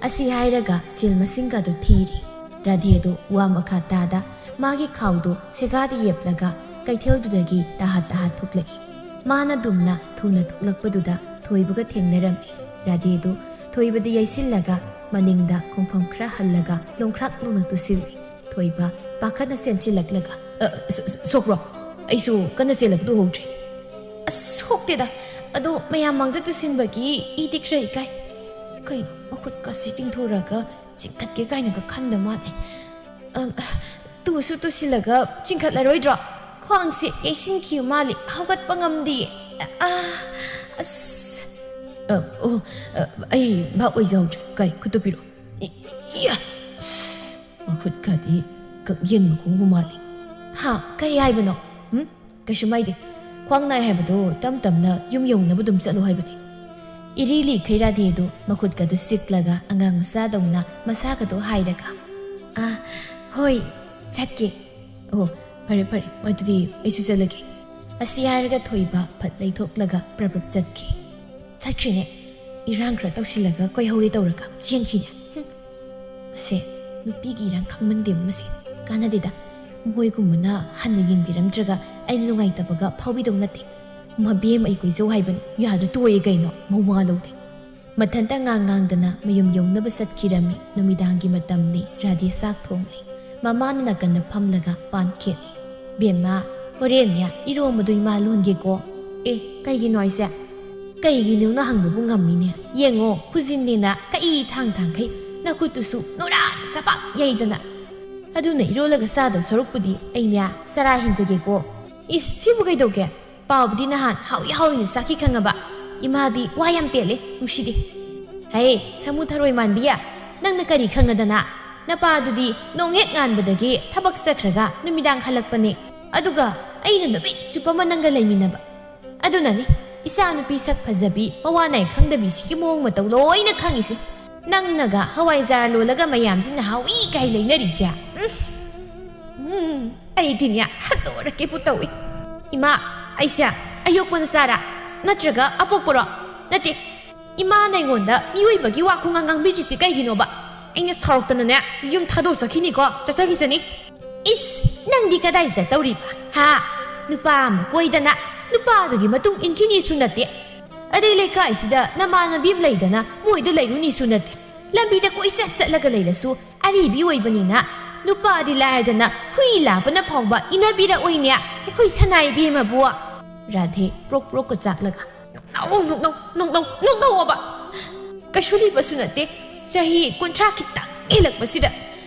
ꯑꯁꯤ ꯍꯥꯏꯔꯒ ꯁꯦꯜ ꯃꯁꯤꯡꯒꯗꯨ ꯊꯤꯔꯤ꯫ ꯔꯥꯙꯦꯗꯨ ꯋꯥ ꯃꯈꯥ ꯇꯥꯗ ꯃꯥꯒꯤ ꯈꯥꯎꯗꯨ ꯁꯦꯒꯥꯗ ꯌꯦꯞꯂꯒ ꯀꯩꯊꯦꯜꯗꯨꯗꯒꯤ ꯇꯍꯥꯠ ꯇꯍꯥꯠ ꯊꯣꯛꯂꯛꯏ꯫ ꯃꯥꯅ ꯗꯨꯝꯅ ꯊꯨꯅ ꯊꯣꯛꯂꯛꯄꯗꯨꯗ ꯊꯣꯏꯕꯒ ꯊꯦꯡꯅꯔꯝꯃꯤ꯫ ꯔꯥꯙꯦꯗꯨ ꯊꯣꯏꯕꯗ ꯌꯩꯁꯤꯜꯂꯒ ꯃꯅꯤꯡꯗ ꯈꯣꯡꯐꯝ ꯈꯔ ꯍꯜꯂꯒ ꯂꯣꯡꯈ꯭ꯔꯥꯛ ꯂꯣꯡꯅ ꯇꯨꯁꯤꯜꯂꯤ꯫ ꯊꯣꯏꯕ ꯄꯥꯈꯠꯅ ꯆꯦꯟꯁꯤꯜꯂꯛꯂꯒ, "ꯑ, ꯁ-, ꯁ-, ꯁꯣꯛꯄ꯭ꯔꯣ? ꯑꯩꯁꯨ ꯀꯟꯅ ꯆꯦꯜꯂꯛꯄꯗꯨ ꯎꯍꯧꯗ꯭ꯔꯦ꯫" "ꯑꯁ, ꯁꯣꯛꯇꯦꯗ꯫ ꯑꯗꯣ ꯃꯌꯥꯝ ꯃꯥꯡꯗ ꯇꯨꯁꯤꯟꯕꯒꯤ ꯏꯗꯤ ꯈꯔ ꯏꯀꯥꯏ꯫ ꯀꯩꯅꯣ, ꯃꯈꯨꯠꯀꯁꯤ ꯇꯤꯡꯊꯣꯔꯒ ꯆꯤꯡꯈꯠꯀꯦ ꯀꯥꯏꯅꯒ ꯈꯟꯗ ꯃꯥꯜꯂꯦ꯫ ꯑꯝ, ꯇꯨꯁꯨ ꯇꯨꯁꯤꯜꯂꯒ ꯆꯤꯡꯈꯠꯂꯔꯣꯏꯗ꯭ꯔꯣ? ꯈ꯭ꯋꯥꯡꯁꯦ ꯌꯩꯁꯤꯟꯈꯤꯕ ꯃꯥꯜꯂꯤ, ꯍꯧꯒꯠꯄ ꯉꯝꯗꯤꯌꯦ꯫ ꯑ, ꯑꯁ꯫" "ꯑ, ꯑꯣ, ꯑ, ꯑꯩ ꯚꯥꯞ ꯑꯣꯏꯖꯍꯧꯗ꯭ꯔꯦ꯫ ꯀꯩ, ꯈꯨꯠꯇꯨ ꯄꯤꯔꯛꯑꯣ꯫ ꯏ-, ꯏꯌꯥ! ꯃꯈꯨꯠꯀꯗꯤ ꯀꯛꯌꯦꯟ ꯃꯈꯣꯡꯕꯨ ꯃꯥꯜꯂꯤ꯫ ꯍꯥ? ꯀꯔꯤ ꯍꯥꯏꯕꯅꯣ? ꯎꯝ? ꯀꯩꯁꯨꯝ ꯍꯥꯏꯗꯦ꯫ ꯈ꯭ꯋꯥꯡ ꯅꯥꯏ ꯍꯥꯏꯕꯗꯣ ꯇꯝ ꯇꯝꯅ ꯌꯨꯝ ꯌꯧꯅꯕ ꯑꯗꯨꯝ ꯆꯠꯂꯨ ꯍꯥꯏꯕꯅꯤ꯫" ꯏꯔꯤ ꯂꯤ ꯈꯩꯔꯥꯗꯦꯗꯨ ꯃꯈꯨꯠꯀꯗꯨ ꯆꯤꯛꯂꯒ ꯑꯉꯥꯡ ꯃꯆꯥꯗꯧꯅ ꯃꯁꯥꯒꯗꯨ ꯍꯥꯏꯔꯒ, "ꯑꯥ, ꯍꯣꯏ, ꯆꯠꯀꯦ꯫ ꯑꯣ, ꯐꯔꯦ, ꯐꯔꯦ, ꯑꯗꯨꯗꯤ ꯑꯩꯁꯨ ꯆꯠꯂꯒꯦ꯫" ꯑꯁꯤ ꯍꯥꯏꯔꯒ ꯊꯣꯏꯕ ꯐꯠ ꯂꯩꯊꯣꯛꯂꯒ ꯄ꯭ꯔꯞ ꯄ꯭ꯔꯞ ꯆꯠꯈꯤ꯫ ꯆꯠꯈ꯭ꯔꯦꯅꯦ꯫ ꯏꯔꯥꯡ ꯈꯔ ꯇꯧꯁꯤꯜꯂꯒ ꯀꯣꯏꯍꯧꯒꯦ ꯇꯧꯔꯒ ꯆꯦꯟꯈꯤꯅꯦ꯫ ꯍꯨꯝ꯫ ꯃꯁꯦ, ꯅꯨꯄꯤꯒꯤ ꯏꯔꯥꯡ ꯈꯪꯃꯟꯗꯦꯕ ꯃꯁꯦ꯫ ꯀꯥꯟꯅꯗꯦꯗ꯫ ꯃꯣꯏꯒꯨꯝꯕꯅ ꯍꯟꯅ ꯌꯦꯡꯕꯤꯔꯝꯗ꯭ꯔꯒ ꯑꯩꯅ ꯅꯨꯡꯉꯥꯏꯇꯕꯒ ꯐꯥꯎꯕꯤꯗꯧ ꯅꯠꯇꯦ꯫ ꯃꯕꯦꯝ ꯑꯩ ꯀꯣꯏꯖꯧ ꯍꯥꯏꯕꯅꯤ꯫ ꯌꯥꯗ ꯇꯣꯛꯑꯦ ꯀꯩꯅꯣ, ꯃꯋꯥ ꯂꯧꯗꯦ꯫ ꯃꯊꯟꯇ ꯉꯥꯡ ꯉꯥꯡꯗꯅ ꯃꯌꯨꯝ ꯌꯧꯅꯕ ꯆꯠꯈꯤꯔꯝꯃꯤ꯫ ꯅꯨꯃꯤꯗꯥꯡꯒꯤ ꯃꯇꯝꯅꯤ꯫ ꯔꯥꯙꯦ ꯆꯥꯛ ꯊꯣꯡꯂꯤ꯫ ꯃꯃꯥꯅ ꯅꯥꯀꯟꯗ ꯐꯝꯂꯒ ꯄꯥꯟ ꯈꯦꯠꯂꯤ꯫ "ꯕꯦꯝꯃ, ꯍꯣꯔꯦꯟꯅꯦ ꯏꯔꯣꯝꯕꯗꯨ ꯏꯃꯥ ꯂꯣꯟꯒꯦꯀꯣ꯫" "ꯑꯦ, ꯀꯩꯒꯤꯅꯣ ꯍꯥꯏꯁꯦ?" "ꯀꯩꯒꯤꯅꯣꯅ ꯍꯪꯕꯕꯨ ꯉꯝꯃꯤꯅꯦ? ꯌꯦꯡꯉꯣ, ꯈꯨꯖꯤꯟꯅꯦꯅ ꯀꯛꯏ ꯊꯥꯡ ꯊꯥꯡꯈꯩ, ꯅꯈꯨꯠꯇꯨꯁꯨ ꯅꯨꯔꯥ ꯆꯄꯥꯛ ꯌꯩꯗꯅ꯫ ꯑꯗꯨꯅ ꯏꯔꯣꯜꯂꯒ ꯆꯥꯗꯧ ꯁꯔꯨꯛꯄꯨꯗꯤ ꯑꯩꯅꯦ ꯆꯔꯥ ꯍꯦꯟꯖꯒꯦꯀꯣ꯫" "ꯏꯁ, ꯁꯤꯕꯨ ꯀꯩꯗꯧꯒꯦ? ꯄꯥꯎꯕꯨꯗꯤ ꯅꯍꯥꯟ ꯍꯥꯎꯏ ꯍꯥꯎꯏꯅ ꯆꯥꯈꯤ ꯈꯪꯉꯕ? ꯏꯃꯥꯗꯤ ꯋꯥ ꯌꯥꯝ ꯄꯦꯠꯂꯦ, ꯅꯨꯡꯁꯤꯗꯦ꯫ ꯍꯦ, ꯁꯥꯃꯨ ꯊꯔꯣꯏ ꯃꯥꯟꯕꯤ, ꯅꯪꯅ ꯀꯔꯤ ꯈꯪꯉꯗꯅ? ꯅꯄꯥꯗꯨꯗꯤ ꯅꯣꯡ ꯍꯦꯛ ꯉꯥꯟꯕꯗꯒꯤ ꯊꯕꯛ ꯆꯠꯈ꯭ꯔꯒ ꯅꯨꯃꯤꯗꯥꯡ ꯍꯜꯂꯛꯄꯅꯦ꯫ ꯑꯗꯨꯒ ꯑꯩꯅ ꯅꯨꯃꯤꯠ ꯆꯨꯞꯄ ꯑꯃ ꯅꯪꯒ ꯂꯩꯃꯤꯟꯅꯕ꯫ ꯑꯗꯨꯅꯅꯤ ꯏꯆꯥ ꯅꯨꯄꯤ ꯁꯛ ꯐꯖꯕꯤ, ꯃꯋꯥ ꯅꯥꯏ ꯈꯪꯗꯕꯤꯁꯤꯒꯤ ꯃꯑꯣꯡ ꯃꯇꯧ ꯂꯣꯏꯅ ꯈꯪꯉꯤꯁꯦ꯫ ꯅꯪꯅꯒ ꯍꯋꯥꯏꯖꯥꯔ ꯂꯣꯜꯂꯒ ꯃꯌꯥꯝꯁꯤꯅ ꯍꯥꯎꯏ ꯀꯥꯏ ꯂꯩꯅꯔꯤꯁꯦ꯫ ꯎꯝ꯫ ꯎꯝ, ꯑꯩꯗꯤꯅꯦ ꯍꯟꯗꯣꯔꯛꯀꯦꯕꯨ ꯇꯧꯏ꯫ ꯏꯃꯥ, ꯑꯩꯁꯦ ꯑꯌꯣꯛꯄ ꯅꯆꯥꯔꯥ? ꯅꯠꯇ꯭ꯔꯒ ꯑꯄꯣꯛꯄꯔꯣ? ꯅꯠꯇꯦ, ꯏꯃꯥꯅ ꯑꯩꯉꯣꯟꯗ ꯃꯤꯑꯣꯏꯕꯒꯤ ꯋꯥ ꯈꯨꯉꯥꯡ ꯉꯥꯡꯕꯤꯗ꯭ꯔꯤꯁꯤ ꯀꯩꯒꯤꯅꯣꯕ? ꯑꯩꯅ ꯁꯥꯎꯔꯛꯇꯅꯅꯦ ꯌꯨꯝ ꯊꯥꯗꯣꯛꯆꯈꯤꯅꯤꯀꯣ, ꯆꯠꯆꯈꯤꯁꯅꯤ꯫ ꯏꯁ, ꯅꯪꯗꯤ ꯀꯗꯥꯏ ꯆꯠꯇꯧꯔꯤꯕ? ꯍꯥ? ꯅꯨꯄꯥ ꯑꯃ ꯀꯣꯏꯗꯅ ꯅꯨꯄꯥꯗꯨꯒꯤ ꯃꯇꯨꯡ ꯏꯟꯈꯤꯅꯤꯁꯨ ꯅꯠꯇꯦ꯫ ꯑꯗꯩ ꯂꯩꯀꯥꯏꯁꯤꯗ ꯅꯃꯥꯟꯅꯕꯤ ꯑꯃ ꯂꯩꯗꯅ ꯃꯣꯏꯗ ꯂꯩꯔꯨꯅꯤꯁꯨ ꯅꯠꯇꯦ꯫ ꯂꯝꯕꯤꯗ ꯀꯣꯏꯆꯠ ꯆꯠꯂꯒ ꯂꯩꯔꯁꯨ ꯑꯔꯤꯕꯤ ꯑꯣꯏꯕꯅꯤꯅ ꯅꯨꯄꯥꯗꯤ ꯂꯥꯏꯔꯗꯅ ꯍꯨꯏ ꯂꯥꯕꯅ ꯐꯥꯎꯕ ꯏꯟꯅꯕꯤꯔꯛꯑꯣꯏꯅꯦ ꯑꯩꯈꯣꯏ ꯁꯅꯥ ꯏꯕꯦꯝꯃꯕꯨ꯫ ꯔꯥꯙꯦ ꯄ꯭ꯔꯣꯛ ꯄ꯭ꯔꯣꯛꯀ ꯆꯥꯛꯂꯒ, "ꯅꯣꯛꯅꯧ, ꯅꯣꯛꯅꯧ, ꯅꯣꯛꯅꯧ, ꯅꯣꯛꯅꯧꯑꯣꯕ꯫ ꯀꯩꯁꯨ ꯂꯤꯕꯁꯨ ꯅꯠꯇꯦ꯫ ꯆꯍꯤ ꯀꯨꯟꯊ꯭ꯔꯥ ꯈꯤꯇꯪ ꯍꯦꯜꯂꯛꯄꯁꯤꯗ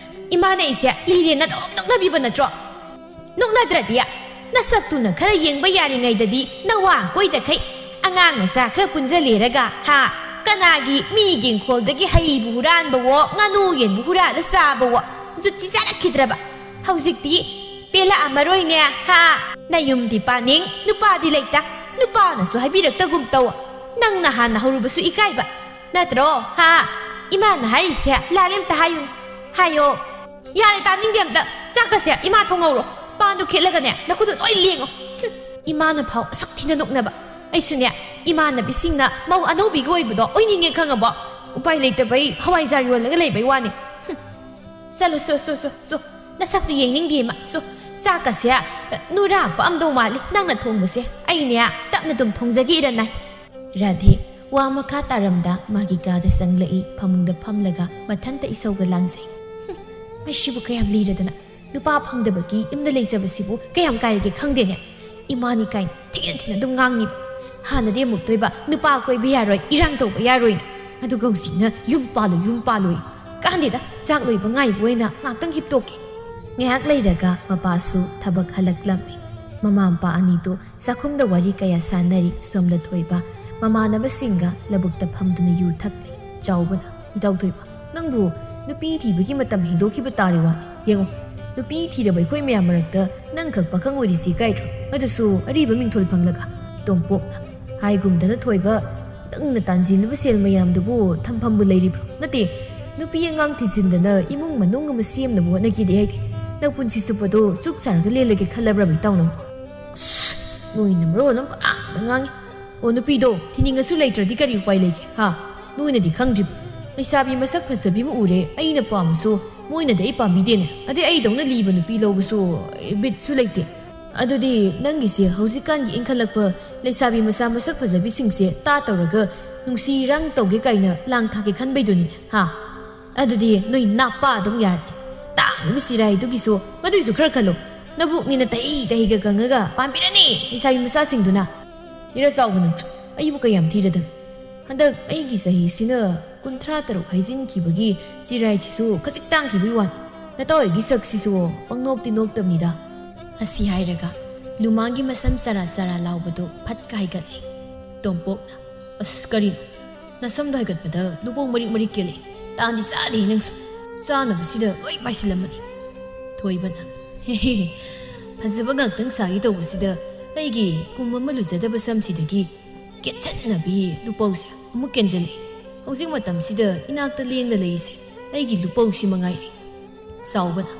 ꯏꯃꯥꯅ ꯑꯩꯁꯦ ꯂꯤꯔꯦꯅ ꯑꯗꯨꯝ ꯅꯣꯛꯅꯕꯤꯕ ꯅꯠꯇ꯭ꯔꯣ? ꯅꯣꯛꯅꯗ꯭ꯔꯗꯤ ꯅꯁꯛꯇꯨꯅ ꯈꯔ ꯌꯦꯡꯕ ꯌꯥꯔꯤꯉꯩꯗꯗꯤ ꯅꯋꯥ ꯀꯣꯏꯗꯈꯩ ꯑꯉꯥꯡ ꯃꯆꯥ ꯈꯔ ꯄꯨꯟꯖꯜꯂꯦꯔꯒ, ꯍꯥ? ꯀꯅꯥꯒꯤ ꯃꯤꯒꯤ ꯏꯪꯈꯣꯜꯗꯒꯤ ꯍꯩꯕꯨ ꯍꯨꯔꯥꯟꯕꯋꯣ, ꯉꯥꯅꯨ ꯌꯦꯟꯕꯨ ꯍꯨꯔꯥꯜꯂ ꯆꯥꯕꯋꯣ, ꯖꯨꯠꯇꯤ ꯆꯥꯔꯛꯈꯤꯗ꯭ꯔꯕ? ꯍꯧꯖꯤꯛꯇꯤ ꯄꯦꯜꯂꯛꯑꯝꯃꯔꯣꯏꯅꯦ, ꯍꯥ? ꯅꯌꯨꯝꯗꯤ ꯄꯥꯅꯤꯡ, ꯅꯨꯄꯥꯗꯤ ꯂꯩꯇ, ꯅꯨꯄꯥꯅꯁꯨ ꯍꯥꯏꯕꯤꯔꯛꯇꯒꯨꯝ ꯇꯧ꯫ ꯅꯪꯅ ꯍꯥꯟꯅ ꯍꯧꯔꯨꯕꯁꯨ ꯏꯀꯥꯏꯕ ꯅꯠꯇ꯭ꯔꯣ, ꯍꯥ? ꯏꯃꯥꯅ ꯍꯥꯏꯔꯤꯁꯦ ꯂꯥꯜꯂꯦ ꯑꯝꯇ ꯍꯥꯏꯌꯨꯅꯦ, ꯍꯥꯏꯌꯣ꯫ ꯌꯥꯔꯦ, ꯇꯥꯅꯤꯡꯗꯦ ꯑꯝꯇ꯫ ꯆꯥꯛꯀꯁꯦ ꯏꯃꯥ ꯊꯣꯡꯍꯧꯔꯣ꯫ ꯄꯥꯟꯗꯣ ꯈꯦꯠꯂꯒꯅꯦ ꯅꯈꯨꯠꯇꯣ ꯂꯣꯏ ꯂꯦꯡꯉꯣ꯫ ꯍꯨꯝ, ꯏꯃꯥꯅ ꯐꯥꯎ ꯑꯁꯨꯛ ꯊꯤꯅ ꯅꯣꯛꯅꯕ꯫ ꯑꯩꯁꯨꯅꯦ, ꯏꯃꯥꯟꯅꯕꯤꯁꯤꯡꯅ ꯃꯧ ꯑꯅꯧꯕꯤꯒ ꯑꯣꯏꯕꯗꯣ ꯑꯣꯏꯅꯤꯡꯉꯦ ꯈꯪꯉꯕꯣ? ꯎꯄꯥꯏ ꯂꯩꯇꯕꯩ ꯍꯋꯥꯏꯖꯥꯔ ꯌꯣꯜꯂꯒ ꯂꯩꯕꯩ ꯋꯥꯅꯤ꯫ ꯍꯨꯝ꯫ ꯆꯠꯂꯣ, ꯆꯣ, ꯆꯣ, ꯆꯣ, ꯆꯣ꯫ ꯅꯁꯛꯇꯨ ꯌꯦꯡꯅꯤꯡꯗꯦ, ꯏꯃꯥ꯫ ꯆꯣ, ꯆꯥꯛꯀꯁꯦ ꯅꯨꯔꯥ ꯄꯛꯑꯝꯗꯧ ꯃꯥꯜꯂꯤ ꯅꯪꯅ ꯊꯣꯡꯕꯁꯦ꯫ ꯑꯩꯅꯦ ꯇꯞꯅ ꯑꯗꯨꯝ ꯊꯣꯡꯖꯒꯦ, ꯏꯔꯟꯅꯥꯏ꯫ ꯔꯥꯙꯦ ꯋꯥ ꯃꯈꯥ ꯇꯥꯔꯝꯗ ꯃꯥꯒꯤ ꯀꯥꯗ ꯆꯪꯂꯛꯏ, ꯐꯃꯨꯡꯗ ꯐꯝꯂꯒ ꯃꯊꯟꯇ ꯏꯁꯧꯒ ꯂꯥꯡꯖꯩ꯫ "ꯍꯨꯝ, ꯑꯩꯁꯤꯕꯨ ꯀꯌꯥꯝ ꯂꯤꯔꯗꯅ ꯅꯨꯄꯥ ꯐꯪꯗꯕꯒꯤ ꯌꯨꯝꯗ ꯂꯩꯖꯕꯁꯤꯕꯨ ꯀꯌꯥꯝ ꯀꯥꯏꯔꯒꯦ ꯈꯪꯗꯦꯅꯦ꯫ ꯏꯃꯥꯅꯤ ꯀꯥꯏꯅ ꯊꯤꯅ ꯊꯤꯅ ꯑꯗꯨꯝ ꯉꯥꯡꯉꯤꯕ꯫ ꯍꯥꯟꯅꯗꯤ ꯑꯃꯨꯛꯇꯣꯏꯕ ꯅꯨꯄꯥ ꯀꯣꯏꯕ ꯌꯥꯔꯣꯏ, ꯏꯔꯥꯡ ꯇꯧꯕ ꯌꯥꯔꯣꯏꯅ꯫ ꯑꯗꯨꯒ ꯍꯧꯖꯤꯛꯅ ꯌꯨꯝ ꯄꯥꯜꯂꯨ, ꯌꯨꯝ ꯄꯥꯜꯂꯨꯏ꯫ ꯀꯥꯟꯗꯦꯗ, ꯆꯥꯛ ꯂꯣꯏꯕ ꯉꯥꯏꯕ ꯑꯣꯏꯅ ꯉꯥꯛꯇꯪ ꯍꯤꯞꯇꯣꯛꯀꯦ"꯫ ꯉꯥꯏꯍꯥꯛ ꯂꯩꯔꯒ ꯃꯄꯥꯁꯨ ꯊꯕꯛ ꯍꯜꯂꯛꯂꯝꯃꯤ꯫ ꯃꯃꯥ ꯃꯄꯥ ꯑꯅꯤꯗꯨ ꯆꯥꯛꯈꯨꯝꯗ ꯋꯥꯔꯤ ꯀꯌꯥ ꯁꯥꯟꯅꯔꯤ꯫ ꯁꯣꯝꯗ ꯊꯣꯏꯕ ꯃꯃꯥꯟꯅꯕꯁꯤꯡꯒ ꯂꯧꯕꯨꯛꯇ ꯐꯝꯗꯨꯅ ꯌꯨ ꯊꯛꯂꯤ꯫ ꯆꯥꯎꯕꯅ, "ꯏꯇꯥꯎ ꯊꯣꯏꯕ, ꯅꯪꯕꯨ ꯅꯨꯄꯤ ꯊꯤꯕꯒꯤ ꯃꯇꯝ ꯍꯦꯟꯗꯣꯛꯈꯤꯕ ꯇꯥꯔꯦ ꯋꯥꯅꯤ꯫ ꯌꯦꯡꯉꯣ, ꯅꯨꯄꯤ ꯊꯤꯔꯕ ꯑꯩꯈꯣꯏ ꯃꯌꯥꯝ ꯃꯔꯛꯇ ꯅꯪꯈꯛ ꯄꯥꯈꯪ ꯑꯣꯏꯔꯤꯁꯤ ꯏꯀꯥꯏꯗ꯭ꯔꯣ? ꯑꯗꯨꯁꯨ ꯑꯔꯤꯕ ꯃꯤꯡꯊꯣꯜ ꯐꯪꯂꯒ꯫ ꯇꯣꯝꯄꯣꯛꯅ ꯍꯥꯏꯒꯨꯝꯗꯅ ꯊꯣꯏꯕ, ꯅꯪꯅ ꯇꯥꯟꯁꯤꯜꯂꯤꯕ ꯁꯦꯜ ꯃꯌꯥꯝꯗꯨꯕꯨ ꯊꯝꯐꯝꯕꯨ ꯂꯩꯔꯤꯕ꯭ꯔꯣ? ꯅꯠꯇꯦ, ꯅꯨꯄꯤ ꯑꯉꯥꯡ ꯊꯤꯖꯤꯟꯗꯅ ꯏꯃꯨꯡ ꯃꯅꯨꯡ ꯑꯃ ꯁꯦꯝꯅꯕ ꯍꯣꯠꯅꯈꯤꯗꯦ ꯍꯥꯏꯗꯤ ꯅꯪ ꯄꯨꯟꯁꯤ ꯆꯨꯞꯄꯗꯣ ꯆꯨꯛ ꯆꯥꯔꯒ ꯂꯦꯜꯂꯒꯦ ꯈꯜꯂꯕ꯭ꯔꯕ ꯏꯇꯥꯎ ꯅꯪꯕꯨ? ꯑꯁ, ꯅꯣꯏꯅ ꯃꯔꯣꯜ ꯑꯃ ꯄꯉꯥꯡꯗ ꯉꯥꯡꯉꯤ꯫ ꯑꯣ, ꯅꯨꯄꯤꯗꯣ ꯊꯤꯅꯤꯡꯉꯁꯨ ꯂꯩꯇ꯭ꯔꯗꯤ ꯀꯔꯤ ꯎꯄꯥꯏ ꯂꯩꯒꯦ? ꯍꯥ? ꯅꯣꯏꯅꯗꯤ ꯈꯪꯗ꯭ꯔꯤꯕ꯫ ꯂꯩꯁꯥꯕꯤ ꯃꯁꯛ ꯐꯖꯕꯤ ꯑꯃ ꯎꯔꯦ, ꯑꯩꯅ ꯄꯥꯝꯃꯁꯨ ꯃꯣꯏꯅꯗꯤ ꯑꯩ ꯄꯥꯝꯕꯤꯗꯦꯅꯦ꯫ ꯑꯗꯩ ꯑꯩꯗꯧꯅ ꯂꯤꯕ ꯅꯨꯄꯤ ꯂꯧꯕꯁꯨ, ꯑꯦ, ꯕꯤꯠꯁꯨ ꯂꯩꯇꯦ꯫ ꯑꯗꯨꯗꯤ ꯅꯪꯒꯤꯁꯦ ꯍꯧꯖꯤꯛꯀꯥꯟꯒꯤ ꯏꯟꯈꯠꯂꯛꯄ ꯂꯩꯁꯥꯕꯤ ꯃꯆꯥ ꯃꯁꯛ ꯐꯖꯕꯤꯁꯤꯡꯁꯦ ꯇꯥ ꯇꯧꯔꯒ ꯅꯨꯡꯁꯤ ꯏꯔꯥꯡ ꯇꯧꯒꯦ ꯀꯥꯏꯅ ꯂꯥꯡ ꯊꯥꯛꯀꯦ ꯈꯟꯕꯩꯗꯨꯅꯤꯅꯦ, ꯍꯥ? ꯑꯗꯨꯗꯤ ꯅꯣꯏ ꯅꯥꯄꯥ ꯑꯗꯨꯝ ꯌꯥꯔꯅꯤ꯫ ꯇꯥꯡꯉꯤꯕ ꯆꯤꯔꯥꯏꯗꯨꯒꯤꯁꯨ ꯃꯗꯨꯏꯁꯨ ꯈꯔ ꯈꯜꯂꯣ꯫ ꯅꯕꯨꯛꯅꯤꯅ ꯇꯍꯤ ꯇꯍꯤꯒ ꯀꯪꯉꯒ ꯄꯥꯝꯕꯤꯔꯅꯤ ꯂꯩꯁꯥꯕꯤ ꯃꯆꯥꯁꯤꯡꯗꯨꯅ꯫ ꯏꯔꯥ ꯆꯥꯎꯕ ꯅꯪꯁꯨ ꯑꯩꯕꯨ ꯀꯌꯥꯝ ꯊꯤꯔꯗꯝ꯫ ꯍꯟꯗꯛ ꯑꯩꯒꯤ ꯆꯍꯤꯁꯤꯅ ꯀꯨꯟꯊ꯭ꯔꯥ ꯇꯔꯨꯛ ꯍꯥꯏꯖꯤꯟꯈꯤꯕꯒꯤ ꯆꯤꯔꯥꯏꯁꯤꯁꯨ ꯈꯖꯤꯛ ꯇꯥꯡꯈꯤꯕꯒꯤ ꯋꯥꯅꯤ꯫ ꯅꯇꯥꯎ ꯑꯩꯒꯤ ꯁꯛꯁꯤꯁꯨ ꯄꯪꯅꯣꯞꯇꯤ ꯅꯣꯞꯇꯕꯅꯤꯗ꯫ ꯑꯁꯤ ꯍꯥꯏꯔꯒ ꯂꯨꯃꯥꯡꯒꯤ ꯃꯁꯝ ꯆꯔꯥ ꯆꯔꯥ ꯂꯥꯎꯕꯗꯨ ꯐꯠ ꯀꯥꯏꯒꯠꯂꯦ꯫ ꯇꯣꯝꯄꯣꯛꯅ, "ꯑꯁ, ꯀꯔꯤꯅꯣ? ꯅꯁꯝꯗꯣ ꯍꯥꯏꯒꯠꯄꯗ ꯂꯨꯄꯧ ꯃꯔꯤꯛ ꯃꯔꯤꯛ ꯀꯦꯜꯂꯦ꯫ ꯇꯥꯟꯗꯤ ꯆꯥꯗꯦ ꯅꯪꯁꯨ꯫ ꯆꯥꯅꯕꯁꯤꯗ ꯂꯣꯏ ꯄꯥꯏꯁꯤꯜꯂꯝꯃꯅꯤ꯫" ꯊꯣꯏꯕꯅ, "ꯍꯦꯍꯦ, ꯐꯖꯕ ꯉꯥꯛꯇꯪ ꯁꯥꯒꯦ ꯇꯧꯕꯁꯤꯗ ꯑꯩꯒꯤ ꯀꯨꯝ ꯑꯃ ꯂꯨꯖꯗꯕ ꯁꯝꯁꯤꯗꯒꯤ ꯀꯦꯠꯁꯟꯅꯕꯤ ꯂꯨꯄꯧꯁꯦ ꯑꯃꯨꯛ ꯀꯦꯟꯖꯜꯂꯛꯏ꯫ ꯍꯧꯖꯤꯛ ꯃꯇꯝꯁꯤꯗ ꯏꯅꯥꯛꯇ ꯂꯦꯡꯗ ꯂꯩꯔꯤꯁꯦ ꯑꯩꯒꯤ ꯂꯨꯄꯧꯁꯤ ꯃꯉꯥꯏꯔꯦ꯫" ꯆꯥꯎꯕꯅ,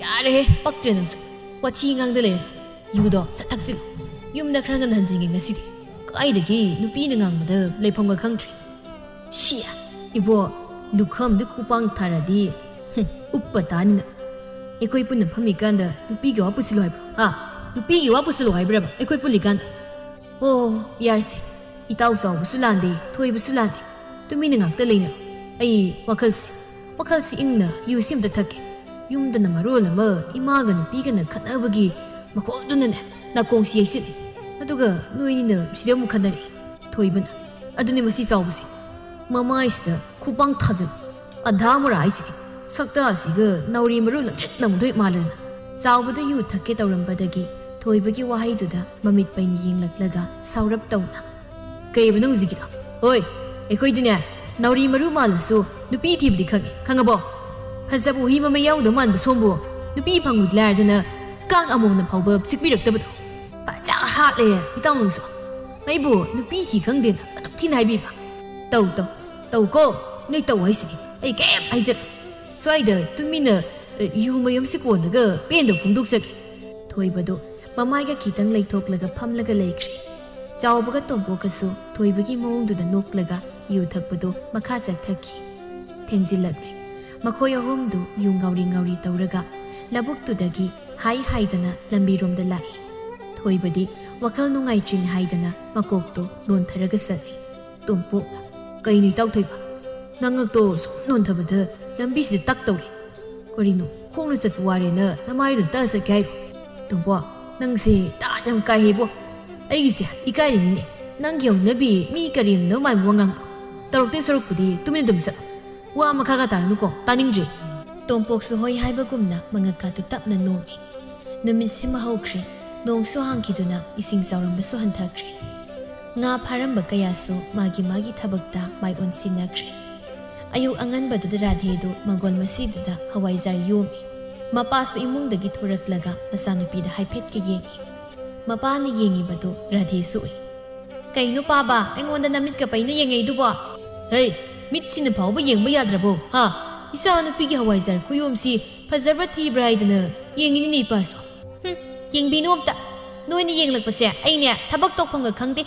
"ꯌꯥꯔꯦꯍꯦ, ꯄꯛꯇ꯭ꯔꯦ ꯅꯪꯁꯨ꯫ ꯋꯥꯊꯤ ꯉꯥꯡꯗ ꯂꯩꯔꯅꯨ꯫ ꯌꯨꯗꯣ ꯁꯠ ꯊꯛꯆꯤꯜꯂꯨ꯫ ꯌꯨꯝꯗ ꯈꯔ ꯉꯟꯅ ꯍꯟꯖꯤꯟꯒꯦ ꯉꯁꯤꯗꯤ꯫ ꯀꯥꯏꯗꯒꯤ ꯅꯨꯄꯤꯅ ꯉꯥꯡꯕꯗ ꯂꯩꯐꯝꯒ ꯈꯪꯗ꯭ꯔꯦ꯫" "ꯁꯤ, ꯏꯕꯣ, ꯂꯨꯈꯝꯗ ꯈꯨꯄꯥꯡ ꯊꯥꯔꯗꯤ, ꯍꯨꯝ, ꯎꯞꯄ ꯇꯥꯅꯤꯅ꯫ ꯑꯩꯈꯣꯏ ꯄꯨꯟꯅ ꯐꯝꯃꯤꯀꯥꯟꯗ ꯅꯨꯄꯤꯒꯤ ꯋꯥ ꯄꯨꯁꯤꯜꯂꯨ ꯍꯥꯏꯕ꯭ꯔꯣ? ꯍꯥ? ꯅꯨꯄꯤꯒꯤ ꯋꯥ ꯄꯨꯁꯤꯜꯂꯨ ꯍꯥꯏꯕ꯭ꯔꯕ ꯑꯩꯈꯣꯏ ꯄꯨꯜꯂꯤꯀꯥꯟꯗ?" "ꯑꯣ, ꯌꯥꯔꯁꯦ꯫ ꯏꯇꯥꯎ ꯆꯥꯎꯕꯁꯨ ꯂꯥꯟꯗꯦ, ꯊꯣꯏꯕꯁꯨ ꯂꯥꯟꯗꯦ꯫ ꯇꯨꯃꯤꯟꯅ ꯉꯥꯛꯇ ꯂꯩꯅꯔꯣ꯫ ꯑꯩ ꯋꯥꯈꯜꯁꯦ, ꯋꯥꯈꯜꯁꯦ ꯏꯪꯅ ꯌꯨꯁꯤ ꯑꯝꯇ ꯊꯛꯀꯦ꯫" ꯌꯨꯝꯗꯅ ꯃꯔꯣꯜ ꯑꯃ ꯏꯃꯥꯒ ꯅꯨꯄꯤꯒꯅ ꯈꯠꯅꯕꯒꯤ ꯃꯈꯣꯜꯗꯨꯅꯅꯦ ꯅꯥꯀꯣꯡꯁꯤ ꯌꯩꯁꯤꯜꯂꯤ꯫ ꯑꯗꯨꯒ ꯅꯣꯏꯅꯤꯅ ꯁꯤꯗ ꯑꯃꯨꯛ ꯈꯠꯅꯔꯛꯏ꯫ ꯊꯣꯏꯕꯅ, "ꯑꯗꯨꯅꯤ ꯃꯁꯤ ꯆꯥꯎꯕꯁꯦ꯫ ꯃꯃꯥꯏꯁꯤꯗ ꯈꯨꯄꯥꯡ ꯊꯥꯖꯤꯜ꯫ ꯑꯙꯥ ꯃꯣꯔꯥ ꯍꯥꯏꯁꯤꯗꯤ ꯁꯛꯇꯥꯁꯤꯒ ꯅꯥꯎꯔꯤ ꯃꯔꯨ ꯂꯪꯇ꯭ꯔꯤꯛ ꯂꯪꯗꯣꯏ ꯃꯥꯜꯂꯗꯅ꯫" ꯆꯥꯎꯕꯗ ꯌꯨ ꯊꯛꯀꯦ ꯇꯧꯔꯝꯕꯗꯒꯤ ꯊꯣꯏꯕꯒꯤ ꯋꯥꯍꯩꯗꯨꯗ ꯃꯃꯤꯠ ꯄꯩꯅ ꯌꯦꯡꯂꯛꯂꯒ ꯁꯥꯎꯔꯞ ꯇꯧꯅ, "ꯀꯩꯕ ꯅꯪ ꯍꯧꯖꯤꯛꯀꯤꯗꯣ? ꯍꯣꯏ, ꯑꯩꯈꯣꯏꯗꯤꯅꯦ, ꯅꯥꯎꯔꯤ ꯃꯔꯨ ꯃꯥꯜꯂꯁꯨ ꯅꯨꯄꯤ ꯊꯤꯕꯗꯤ ꯈꯪꯉꯤ, ꯈꯪꯉꯕꯣ? ꯐꯖꯕ ꯎꯍꯤ ꯃꯃꯩ ꯌꯥꯎꯗꯧ ꯃꯥꯟꯕ ꯁꯣꯝꯕꯨ ꯅꯨꯄꯤ ꯐꯪꯉꯨꯗꯤ ꯂꯥꯏꯔꯗꯅ ꯀꯥꯡ ꯑꯃꯣꯝꯅ ꯐꯥꯎꯕ ꯆꯤꯛꯄꯤꯔꯛꯇꯕꯗꯣ꯫ ꯐꯖ ꯍꯥꯠꯂꯦ ꯏꯇꯥꯎ ꯅꯪꯁꯨ꯫ ꯑꯩꯕꯨ ꯅꯨꯄꯤ ꯊꯤ ꯈꯪꯗꯦꯅ ꯑꯗꯨꯛ ꯊꯤꯅ ꯍꯥꯏꯕꯤꯕ꯫ ꯇꯧ, ꯇꯧ, ꯇꯧ ꯀꯣ꯫ ꯅꯣꯏ ꯇꯧ ꯍꯥꯏꯁꯤꯗꯤ ꯑꯩ ꯀꯩꯝ ꯍꯥꯏꯖꯔꯣꯏ꯫ ꯁ꯭ꯋꯥꯏꯗ ꯇꯨꯃꯤꯟꯅ, ꯑ, ꯌꯨ ꯃꯌꯨꯝꯁꯤ ꯀꯣꯟꯅꯒ ꯄꯦꯟꯗꯕ ꯐꯣꯡꯗꯣꯛꯆꯒꯦ꯫ ꯊꯣꯏꯕꯗꯨ ꯃꯃꯥꯏꯒ ꯈꯤꯇꯪ ꯂꯩꯊꯣꯛꯂꯒ ꯐꯝꯂꯒ ꯂꯩꯈ꯭ꯔꯦ꯫ ꯆꯥꯎꯕꯒ ꯇꯣꯝꯄꯣꯛꯀꯁꯨ ꯊꯣꯏꯕꯒꯤ ꯃꯑꯣꯡꯗꯨꯗ ꯅꯣꯛꯂꯒ ꯌꯨ ꯊꯛꯄꯗꯨ ꯃꯈꯥ ꯆꯠꯊꯈꯤ꯫ ꯊꯦꯡꯖꯤꯜꯂꯛꯂꯦ꯫ ꯃꯈꯣꯏ ꯑꯍꯨꯝꯗꯨ ꯌꯨ ꯉꯥꯎꯔꯤ ꯉꯥꯎꯔꯤ ꯇꯧꯔꯒ ꯂꯧꯕꯨꯛꯇꯨꯗꯒꯤ ꯍꯥꯏ ꯍꯥꯏꯗꯅ ꯂꯝꯕꯤꯔꯣꯝꯗ ꯂꯥꯛꯏ꯫ ꯊꯣꯏꯕꯗꯤ ꯋꯥꯈꯜ ꯅꯨꯡꯉꯥꯏꯇ꯭ꯔꯤꯅꯤ ꯍꯥꯏꯗꯅ ꯃꯀꯣꯛꯇꯣ ꯅꯣꯟꯊꯔꯒ ꯆꯠꯂꯤ꯫ ꯇꯣꯝꯄꯣꯛꯅ, "ꯀꯩꯅꯣ ꯏꯇꯥꯎ ꯊꯣꯏꯕ? ꯅꯉꯛꯇꯣ ꯁꯨꯝ ꯅꯣꯟꯊꯕꯗ ꯂꯝꯕꯤꯁꯤꯗ ꯇꯛ ꯇꯧꯔꯦ꯫ ꯀꯔꯤꯅꯣ, ꯈꯣꯡꯅ ꯆꯠꯄ ꯋꯥꯔꯦꯅ ꯅꯃꯥꯏꯗꯨ ꯇꯛꯑ ꯆꯠꯀꯦ ꯍꯥꯏꯔꯣ? ꯇꯣꯝꯄꯣꯛ, ꯅꯪꯁꯦ ꯇꯥꯠ ꯌꯥꯝ ꯀꯥꯏꯍꯦꯕꯣ꯫ ꯑꯩꯒꯤꯁꯦ ꯏꯀꯥꯏꯔꯤꯅꯤꯅꯦ꯫ ꯅꯪꯒꯤ ꯍꯧꯅꯕꯤ ꯃꯤ ꯀꯔꯦꯝꯅꯕ ꯃꯥꯟꯕ ꯋꯥꯉꯥꯡꯗꯣ ꯇꯧꯔꯛꯇꯣꯏ ꯁꯔꯨꯛꯄꯨꯗꯤ ꯇꯨꯃꯤꯟꯅ ꯑꯗꯨꯝ ꯆꯠꯂꯣ꯫ ꯋꯥ ꯃꯈꯥꯒ ꯇꯥꯔꯅꯨꯀꯣ, ꯇꯥꯅꯤꯡꯗ꯭ꯔꯦ꯫" ꯇꯣꯝꯄꯣꯛꯁꯨ ꯍꯣꯏ ꯍꯥꯏꯕꯒꯨꯝꯅ ꯃꯉꯛꯀꯥꯗꯨ ꯇꯞꯅ ꯅꯣꯝꯃꯤ꯫ ꯅꯨꯃꯤꯠꯁꯤꯃ ꯍꯧꯈ꯭ꯔꯦ꯫ ꯅꯣꯡꯁꯨ ꯍꯥꯡꯈꯤꯗꯨꯅ ꯏꯁꯤꯡ ꯆꯥꯎꯔꯝꯕꯁꯨ ꯍꯟꯊꯈ꯭ꯔꯦ꯫ ꯉꯥ ꯐꯥꯔꯝꯕ ꯀꯌꯥꯁꯨ ꯃꯥꯒꯤ ꯃꯥꯒꯤ ꯊꯕꯛꯇ ꯃꯥꯏ ꯑꯣꯟꯁꯤꯟꯅꯈ꯭ꯔꯦ꯫ ꯑꯌꯨꯛ ꯑꯉꯟꯕꯗꯨꯗ ꯔꯥꯙꯦꯗꯨ ꯃꯪꯒꯣꯜ ꯃꯁꯤꯗꯨꯗ ꯍꯋꯥꯏꯖꯥꯔ ꯌꯣꯝꯃꯤ꯫ ꯃꯄꯥꯁꯨ ꯏꯃꯨꯡꯗꯒꯤ ꯊꯣꯔꯛꯂꯒ ꯃꯆꯥꯅꯨꯄꯤꯗ ꯍꯥꯏꯐꯦꯠꯀ ꯌꯦꯡꯉꯤ꯫ ꯃꯄꯥꯅ ꯌꯦꯡꯉꯤꯕꯗꯨ ꯔꯥꯙꯦꯁꯨ ꯎꯏ꯫ "ꯀꯩꯅꯣ ꯄꯥꯕ, ꯑꯩꯉꯣꯟꯗ ꯅꯃꯤꯠꯀ ꯄꯩꯅ ꯌꯦꯡꯉꯛꯏꯗꯨꯕꯣ?" "ꯍꯦ, ꯃꯤꯠꯁꯤꯅ ꯐꯥꯎꯕ ꯌꯦꯡꯕ ꯌꯥꯗ꯭ꯔꯕꯣ? ꯍꯥ? ꯏꯆꯥ ꯅꯨꯄꯤꯒꯤ ꯍꯋꯥꯏꯖꯥꯔ ꯈꯨꯌꯣꯝꯁꯤ ꯐꯖꯕ꯭ꯔꯥ ꯊꯤꯕ꯭ꯔꯥ ꯍꯥꯏꯗꯅ ꯌꯦꯡꯉꯤꯅꯤꯅꯦ ꯏꯄꯥꯁꯨ꯫" "ꯍꯨꯝ, ꯌꯦꯡꯕꯤꯅꯨ ꯑꯝꯇ꯫ ꯅꯣꯏꯅ ꯌꯦꯡꯂꯛꯄꯁꯦ ꯑꯩꯅꯦ ꯊꯕꯛ ꯇꯧꯐꯝꯒ ꯈꯪꯗꯦ꯫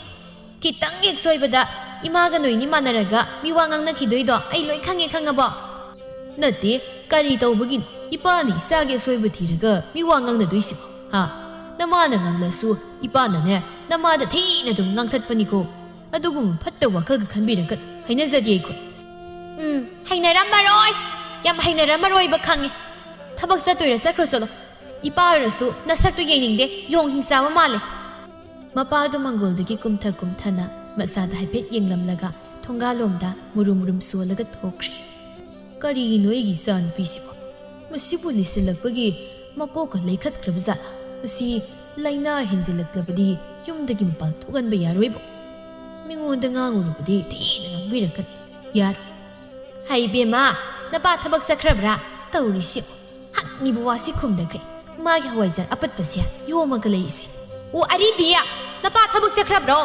ꯈꯤꯇꯪ ꯍꯦꯛ ꯁꯣꯏꯕꯗ ꯏꯃꯥꯒ ꯅꯣꯏꯅꯤ ꯃꯥꯟꯅꯔꯒ ꯃꯤꯋꯥ ꯉꯥꯡꯅꯈꯤꯗꯣꯏꯗꯣ ꯑꯩ ꯂꯣꯏ ꯈꯪꯉꯦ, ꯈꯪꯉꯕꯣ?" "ꯅꯠꯇꯦ, ꯀꯔꯤ ꯇꯧꯕꯒꯤꯅꯣ? ꯏꯄꯥꯅ ꯏꯆꯥꯒꯤ ꯑꯁꯣꯏꯕ ꯊꯤꯔꯒ ꯃꯤꯋꯥ ꯉꯥꯡꯅꯗꯣꯏꯁꯤꯕꯣ? ꯍꯥ? ꯅꯃꯥꯅ ꯉꯥꯡꯂꯁꯨ ꯏꯄꯥꯅꯅꯦ ꯅꯃꯥꯗ ꯊꯤꯅ ꯑꯗꯨꯝ ꯉꯥꯡꯊꯠꯄꯅꯤꯀꯣ꯫ ꯑꯗꯨꯒꯨꯝꯕ ꯐꯠꯇꯕ ꯋꯥꯈꯜꯒ ꯈꯟꯕꯤꯔꯒ ꯍꯩꯅꯖꯗꯦ ꯑꯩꯈꯣꯏ꯫" "ꯎꯝ, ꯍꯩꯅꯔꯝꯃꯔꯣꯏ꯫ ꯌꯥꯝ ꯍꯩꯅꯔꯝꯃꯔꯣꯏꯕ ꯈꯪꯉꯦ꯫ ꯊꯕꯛ ꯆꯠꯇꯣꯏꯔꯥ ꯆꯠꯈ꯭ꯔꯣ ꯆꯠꯂꯣ꯫ ꯏꯄꯥ ꯑꯣꯏꯔꯁꯨ ꯅꯁꯛꯇꯣ ꯌꯦꯡꯅꯤꯡꯗꯦ, ꯌꯣꯡ ꯍꯤꯡ ꯆꯥꯕ ꯃꯥꯜꯂꯦ꯫" ꯃꯄꯥꯗꯨ ꯃꯪꯒꯣꯜꯗꯒꯤ ꯀꯨꯝꯊ ꯀꯨꯝꯊꯅ ꯃꯆꯥꯗ ꯍꯥꯏꯐꯦꯠ ꯌꯦꯡꯂꯝꯂꯒ ꯊꯣꯡꯒꯥꯜꯂꯣꯝꯗ ꯃꯨꯔꯨꯝ ꯃꯨꯔꯨꯝ ꯁꯣꯜꯂꯒ ꯊꯣꯛꯈ꯭ꯔꯦ꯫ "ꯀꯔꯤꯒꯤꯅꯣ ꯑꯩꯒꯤ ꯏꯆꯥꯅꯨꯄꯤꯁꯤꯕꯨ? ꯃꯁꯤꯕꯨ ꯂꯤꯁꯤꯜꯂꯛꯄꯒꯤ ꯃꯀꯣꯛꯀ ꯂꯩꯈꯠꯈ꯭ꯔꯕ ꯖꯥꯠꯂꯥ? ꯃꯁꯤ ꯂꯥꯏꯅꯥ ꯍꯦꯟꯖꯤꯜꯂꯛꯂꯕꯗꯤ ꯌꯨꯝꯗꯒꯤ ꯃꯄꯥꯟ ꯊꯣꯛꯍꯟꯕ ꯌꯥꯔꯣꯏꯕꯣ꯫ ꯃꯤꯉꯣꯟꯗ ꯉꯥꯡꯉꯨꯔꯕꯗꯤ ꯊꯤꯅ ꯉꯥꯡꯕꯤꯔꯛꯀꯅꯤ꯫ ꯌꯥꯔꯣꯏ꯫ ꯍꯩ ꯕꯦꯝꯃ, ꯅꯄꯥ ꯊꯕꯛ ꯆꯠꯈ꯭ꯔꯕ꯭ꯔꯥ? ꯇꯧꯔꯤꯁꯤ꯫ ꯍꯪꯉꯤꯕ ꯋꯥꯁꯤ ꯈꯨꯝꯗꯈꯩ ꯃꯥꯒꯤ ꯍꯋꯥꯏꯖꯥꯔ ꯑꯄꯠꯄꯁꯦ ꯌꯣꯝꯃꯒ ꯂꯩꯔꯤꯁꯦ꯫ ꯑꯣ ꯑꯔꯤꯕꯤ, ꯅꯄꯥ ꯊꯕꯛ ꯆꯠꯈ꯭ꯔꯕ꯭ꯔꯣ?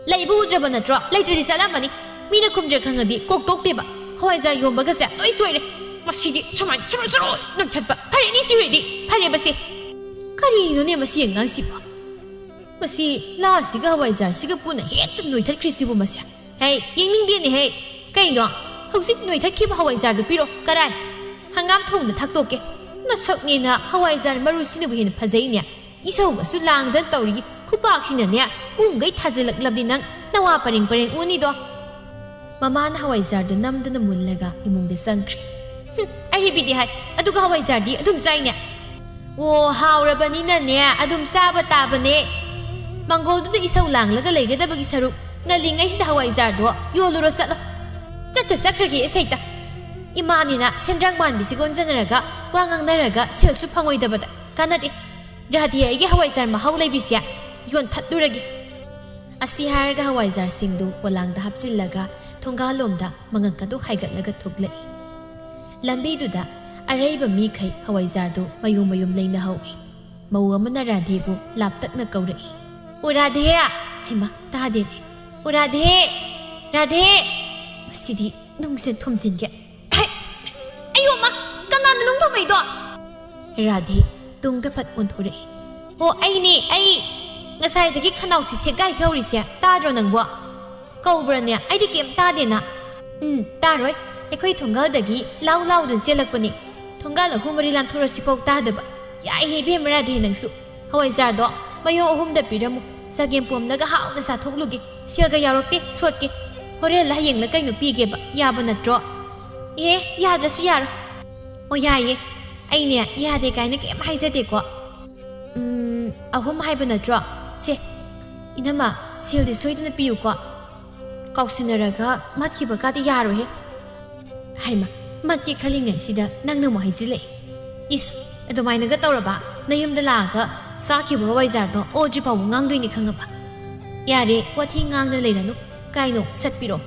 ꯂꯩꯕ ꯎꯗ꯭ꯔꯕ ꯅꯠꯇ꯭ꯔꯣ? ꯂꯩꯇ꯭ꯔꯗꯤ ꯆꯠꯂꯝꯃꯅꯤ꯫ ꯃꯤꯅ ꯈꯨꯝꯗ꯭ꯔꯦ ꯈꯪꯉꯗꯤ ꯀꯣꯛ ꯇꯣꯛꯇꯦꯕ꯫ ꯍꯋꯥꯏꯖꯥꯔ ꯌꯣꯝꯕꯒꯁꯦ ꯂꯣꯏ ꯁꯣꯏꯔꯦ꯫ ꯃꯁꯤꯗꯤ ꯁꯨꯃꯥꯏꯅ ꯁꯨꯔꯨ ꯁꯨꯔꯨ ꯅꯝꯊꯠꯄ꯫ ꯐꯔꯦꯅꯤ ꯁꯤ ꯑꯣꯏꯔꯗꯤ꯫ ꯐꯔꯦꯕꯁꯦ꯫ ꯀꯔꯤꯅꯣꯅꯦ ꯃꯁꯤ ꯑꯉꯥꯡꯁꯤꯕꯣ? ꯃꯁꯤ ꯂꯥꯁꯤꯒ ꯍꯋꯥꯏꯖꯥꯔꯁꯤꯒ ꯄꯨꯟꯅ ꯍꯦꯛꯇ ꯅꯣꯏꯊꯠꯈ꯭ꯔꯤꯁꯤꯕꯨ ꯃꯁꯦ꯫ ꯍꯦ, ꯌꯦꯡꯅꯤꯡꯗꯦꯅꯦꯍꯦ꯫ ꯀꯩꯅꯣ? ꯍꯧꯖꯤꯛ ꯅꯣꯏꯊꯠꯈꯤꯕ ꯍꯋꯥꯏꯖꯥꯔꯗꯨ ꯄꯤꯔꯣ꯫ ꯀꯔꯥꯏ? ꯍꯪꯒꯥꯝ ꯊꯣꯡꯗ ꯊꯥꯛꯇꯣꯛꯀꯦ꯫ ꯅꯁꯛꯅꯦꯅ ꯍꯋꯥꯏꯖꯥꯔ ꯃꯔꯨꯁꯤꯅꯕꯨ ꯍꯦꯟꯅ ꯐꯖꯩꯅꯦ꯫ ꯏꯁꯧꯒꯁꯨ ꯂꯥꯡꯗꯅ ꯇꯧꯔꯤ꯫ ꯈꯨꯄꯥꯛꯁꯤꯅꯅꯦ, ꯎꯝꯈꯩ ꯊꯥꯖꯤꯜꯂꯛꯂꯕꯗꯤ ꯅꯪ ꯅꯋꯥ ꯄꯔꯦꯡ ꯄꯔꯦꯡ ꯎꯅꯤꯗꯣ꯫ ꯃꯃꯥꯅ ꯍꯋꯥꯏꯖꯥꯔꯗꯨ ꯅꯝꯗꯨꯅ ꯃꯨꯜꯂꯒ ꯏꯃꯨꯡꯗ ꯆꯪꯈ꯭ꯔꯦ꯫ "ꯍꯨꯝ, ꯑꯔꯤꯕꯤꯗꯤ ꯍꯥꯏ, ꯑꯗꯨꯒ ꯍꯋꯥꯏꯖꯥꯔꯗꯤ ꯑꯗꯨꯝ ꯆꯥꯏꯅꯦ?" "ꯑꯣ, ꯍꯥꯎꯔꯕꯅꯤꯅꯅꯦ, ꯑꯗꯨꯝ ꯆꯥꯕ ꯇꯥꯕꯅꯦ꯫ ꯃꯪꯒꯣꯜꯗꯨꯗ ꯏꯁꯧ ꯂꯥꯡꯂꯒ ꯂꯩꯒꯗꯕꯒꯤ ꯁꯔꯨꯛ, ꯉꯜꯂꯤꯉꯩꯁꯤꯗ ꯍꯋꯥꯏꯖꯥꯔꯗꯣ ꯌꯣꯜꯂꯨꯔꯣ ꯆꯠꯂꯣ꯫ ꯆꯠꯇ ꯆꯠꯈ꯭ꯔꯒꯦ ꯏꯁꯩꯇ꯫ ꯏꯃꯥꯅꯤꯅ ꯁꯦꯟꯗ꯭ꯔꯥꯡ ꯃꯥꯟꯕꯤꯁꯤꯒ ꯑꯣꯟꯖꯟꯅꯔꯒ ꯋꯥ ꯉꯥꯡꯅꯔꯒ ꯁꯦꯜꯁꯨ ꯐꯪꯉꯣꯏꯗꯕꯗ ꯀꯥꯟꯅꯗꯦ꯫ ꯔꯥꯙꯦ ꯑꯩꯒꯤ ꯍꯋꯥꯏꯖꯥꯔ ꯃꯍꯥꯎ ꯂꯩꯕꯤꯁꯦ ꯌꯣꯟꯊꯠꯂꯨꯔꯒꯦ꯫" ꯑꯁꯤ ꯍꯥꯏꯔꯒ ꯍꯋꯥꯏꯖꯥꯔꯁꯤꯡꯗꯨ ꯄꯣꯂꯥꯡꯗ ꯍꯥꯞꯆꯤꯜꯂꯒ ꯊꯣꯡꯒꯥꯜꯂꯣꯝꯗ ꯃꯉꯛ ꯑꯗꯨ ꯍꯥꯏꯒꯠꯂꯒ ꯊꯣꯛꯂꯛꯏ꯫ ꯂꯝꯕꯤꯗꯨꯗ ꯑꯔꯩꯕ ꯃꯤꯈꯩ ꯍꯋꯥꯏꯖꯥꯔꯗꯨ ꯃꯌꯨꯝ ꯃꯌꯨꯝ ꯂꯩꯅꯍꯧꯏ꯫ ꯃꯧ ꯑꯃꯅ ꯔꯥꯙꯦꯕꯨ ꯂꯥꯞꯇꯛꯅ ꯀꯧꯔꯛꯏ꯫ "ꯑꯣ ꯔꯥꯙꯦ!" ꯍꯩꯃꯥ, ꯇꯥꯗꯦꯅꯦ꯫ "ꯑꯣ ꯔꯥꯙꯦ! ꯔꯥꯙꯦ!" ꯃꯁꯤꯗꯤ ꯅꯨꯡꯁꯦ ꯊꯨꯝꯖꯤꯟꯒꯦ꯫ "ꯍꯩ! ꯑꯌꯣ ꯃꯥ! ꯀꯅꯥꯅ ꯅꯨꯡ ꯊꯨꯝꯃꯩꯗꯣ?" ꯔꯥꯙꯦ ꯇꯨꯡꯗ ꯐꯠ ꯑꯣꯟꯊꯣꯔꯛꯏ꯫ "ꯑꯣ ꯑꯩꯅꯦ, ꯑꯩ! ꯉꯁꯥꯏꯗꯒꯤ ꯈꯅꯥꯎꯁꯤ ꯁꯦꯒꯥꯏ ꯀꯧꯔꯤꯁꯦ ꯇꯥꯗ꯭ꯔꯣ ꯅꯪꯕꯣ? ꯀꯧꯕ꯭ꯔꯅꯦ? ꯑꯩꯗꯤ ꯀꯩꯝ ꯇꯥꯗꯦꯅ꯫" "ꯎꯝ, ꯇꯥꯔꯣꯏ꯫ ꯑꯩꯈꯣꯏ ꯊꯣꯡꯒꯥꯜꯗꯒꯤ ꯂꯥꯎ ꯂꯥꯎꯗꯨꯅ ꯆꯦꯜꯂꯛꯄꯅꯤ꯫ ꯊꯣꯡꯒꯥꯜ ꯑꯍꯨꯝ ꯃꯔꯤ ꯂꯥꯟꯊꯣꯔꯁꯤꯐꯥꯎ ꯇꯥꯗꯕ꯫ ꯌꯥꯏꯍꯦ ꯏꯕꯦꯝꯃ ꯔꯥꯙꯦ ꯅꯪꯁꯨ꯫ ꯍꯋꯥꯏꯖꯥꯔꯗꯣ ꯃꯌꯣꯝ ꯑꯍꯨꯝꯗ ꯄꯤꯔꯝꯃꯨ꯫ ꯆꯒꯦꯝ ꯄꯣꯝꯂꯒ ꯍꯥꯎꯅ ꯆꯥꯊꯣꯛꯂꯨꯒꯦ꯫ ꯁꯦꯜꯒ ꯌꯥꯎꯔꯛꯇꯦ, ꯁꯣꯠꯀꯦ꯫ ꯍꯣꯔꯦꯟꯂ ꯍꯌꯦꯡꯂ ꯀꯩꯅꯣ ꯄꯤꯒꯦꯕ꯫ ꯌꯥꯕ ꯅꯠꯇ꯭ꯔꯣ?" "ꯑꯦ, ꯌꯥꯗ꯭ꯔꯁꯨ ꯌꯥꯔꯣꯏ꯫" "ꯑꯣ ꯌꯥꯏꯌꯦ꯫ ꯑꯩꯅꯦ ꯌꯥꯗꯦ ꯀꯥꯏꯅ ꯀꯩꯝ ꯍꯥꯏꯖꯗꯦꯀꯣ꯫ ꯎꯝ, ꯑꯍꯨꯝ ꯍꯥꯏꯕ ꯅꯠꯇ꯭ꯔꯣ? ꯁꯦ, ꯏꯅꯝꯃ, ꯁꯦꯜꯗꯤ ꯁꯣꯏꯗꯅ ꯄꯤꯌꯨꯀꯣ꯫ ꯀꯥꯎꯁꯤꯟꯅꯔꯒ ꯃꯠꯈꯤꯕꯒꯗꯤ ꯌꯥꯔꯣꯏꯍꯦ꯫" ꯍꯩꯃꯥ, ꯃꯠꯀꯦ ꯈꯜꯂꯤꯉꯩꯁꯤꯗ ꯅꯪꯅ ꯑꯃꯨꯛ ꯍꯥꯏꯖꯤꯜꯂꯛꯑꯦ꯫ "ꯏꯁ, ꯑꯗꯨꯃꯥꯏꯅꯒ ꯇꯧꯔꯕ? ꯅꯌꯨꯝꯗ ꯂꯥꯛꯑꯒ ꯆꯥꯈꯤꯕ ꯍꯋꯥꯏꯖꯥꯔꯗꯣ ꯑꯣꯗ꯭ꯔꯤ ꯐꯥꯎꯕ ꯉꯥꯡꯗꯣꯏꯅꯤ ꯈꯪꯉꯕ?" "ꯌꯥꯔꯦ, ꯋꯥꯊꯤ ꯉꯥꯡꯗꯅ ꯂꯩꯔꯅꯨ꯫ ꯀꯥꯏꯅꯣ, ꯁꯠꯄꯤꯔꯣ꯫"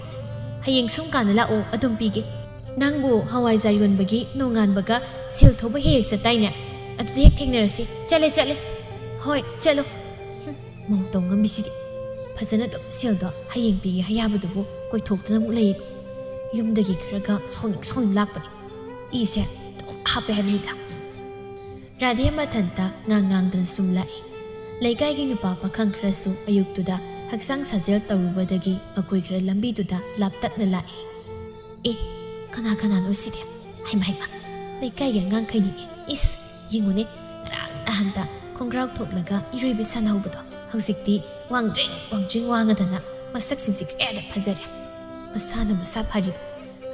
ꯍꯌꯦꯡ ꯁꯨꯝ ꯀꯥꯟꯗ ꯂꯥꯛꯑꯣ, ꯑꯗꯨꯝ ꯄꯤꯒꯦ꯫ ꯅꯪꯕꯨ ꯍꯋꯥꯏꯖꯥꯔ ꯌꯣꯟꯕꯒꯤ ꯅꯣꯡꯉꯥꯟꯕꯒ ꯁꯦꯜ ꯊꯧꯕ ꯍꯦꯛ ꯍꯦꯛ ꯆꯠꯇꯥꯏꯅꯦ? ꯑꯗꯨꯗ ꯍꯦꯛ ꯊꯦꯡꯅꯔꯁꯤ꯫ ꯆꯠꯂꯦ, ꯆꯠꯂꯦ꯫ ꯍꯣꯏ, ꯆꯠꯂꯣ꯫ ꯍꯨꯝ, ꯃꯧ ꯇꯧ ꯉꯝꯕꯤꯁꯤꯗꯤ꯫ ꯐꯖꯅ ꯑꯗꯨꯝ ꯁꯦꯜꯗꯣ ꯍꯌꯦꯡ ꯄꯤꯒꯦ ꯍꯥꯏ ꯌꯥꯕꯗꯨꯕꯨ ꯀꯣꯏꯊꯣꯛꯇꯅ ꯑꯃꯨꯛ ꯂꯩꯌꯦꯕ꯫ ꯌꯨꯝꯗꯒꯤ ꯈꯔꯒ ꯁꯥꯎꯅꯤꯡ ꯁꯥꯎꯅꯤꯡ ꯂꯥꯛꯄꯅꯦ꯫ ꯏꯁꯦ ꯑꯗꯨꯝ ꯍꯥꯞꯄꯦ ꯍꯥꯏꯕꯅꯤꯗ꯫ ꯔꯥꯙꯦ ꯃꯊꯟꯇ ꯉꯥꯡ ꯉꯥꯡꯗꯅ ꯁꯨꯝ ꯂꯥꯛꯏ꯫ ꯂꯩꯀꯥꯏꯒꯤ ꯅꯨꯄꯥ ꯄꯥꯈꯪ ꯈꯔꯁꯨ ꯑꯌꯨꯛꯇꯨꯗ ꯍꯛꯆꯥꯡ ꯁꯥꯖꯦꯜ ꯇꯧꯔꯨꯕꯗꯒꯤ ꯃꯈꯣꯏ ꯈꯔ ꯂꯝꯕꯤꯗꯨꯗ ꯂꯥꯞꯇꯛꯅ ꯂꯥꯛꯏ꯫ ꯑꯦ, ꯀꯅꯥ ꯀꯅꯥꯅꯣ ꯁꯤꯗꯤ? ꯍꯩꯃ ꯍꯩꯃ, ꯂꯩꯀꯥꯏꯒꯤ ꯑꯉꯥꯡꯈꯩꯅꯤꯅꯦ꯫ ꯏꯁ, ꯌꯦꯡꯉꯨꯅꯦ, ꯉꯔꯥꯡ ꯅꯍꯥꯟꯇ ꯈꯣꯡꯒ꯭ꯔꯥꯎ ꯊꯣꯛꯂꯒ ꯏꯔꯣꯏꯕꯤ ꯁꯥꯟꯅꯍꯧꯕꯗꯣ ꯍꯧꯖꯤꯛꯇꯤ ꯋꯥꯡꯗ꯭ꯔꯤꯡ ꯋꯥꯡꯗ꯭ꯔꯤꯡ ꯋꯥꯡꯉꯗꯅ ꯃꯁꯛꯁꯤꯡꯁꯤ ꯀꯌꯥꯗ ꯐꯖꯔꯦ꯫ ꯃꯁꯥꯅ ꯃꯁꯥ ꯐꯔꯤꯕ꯫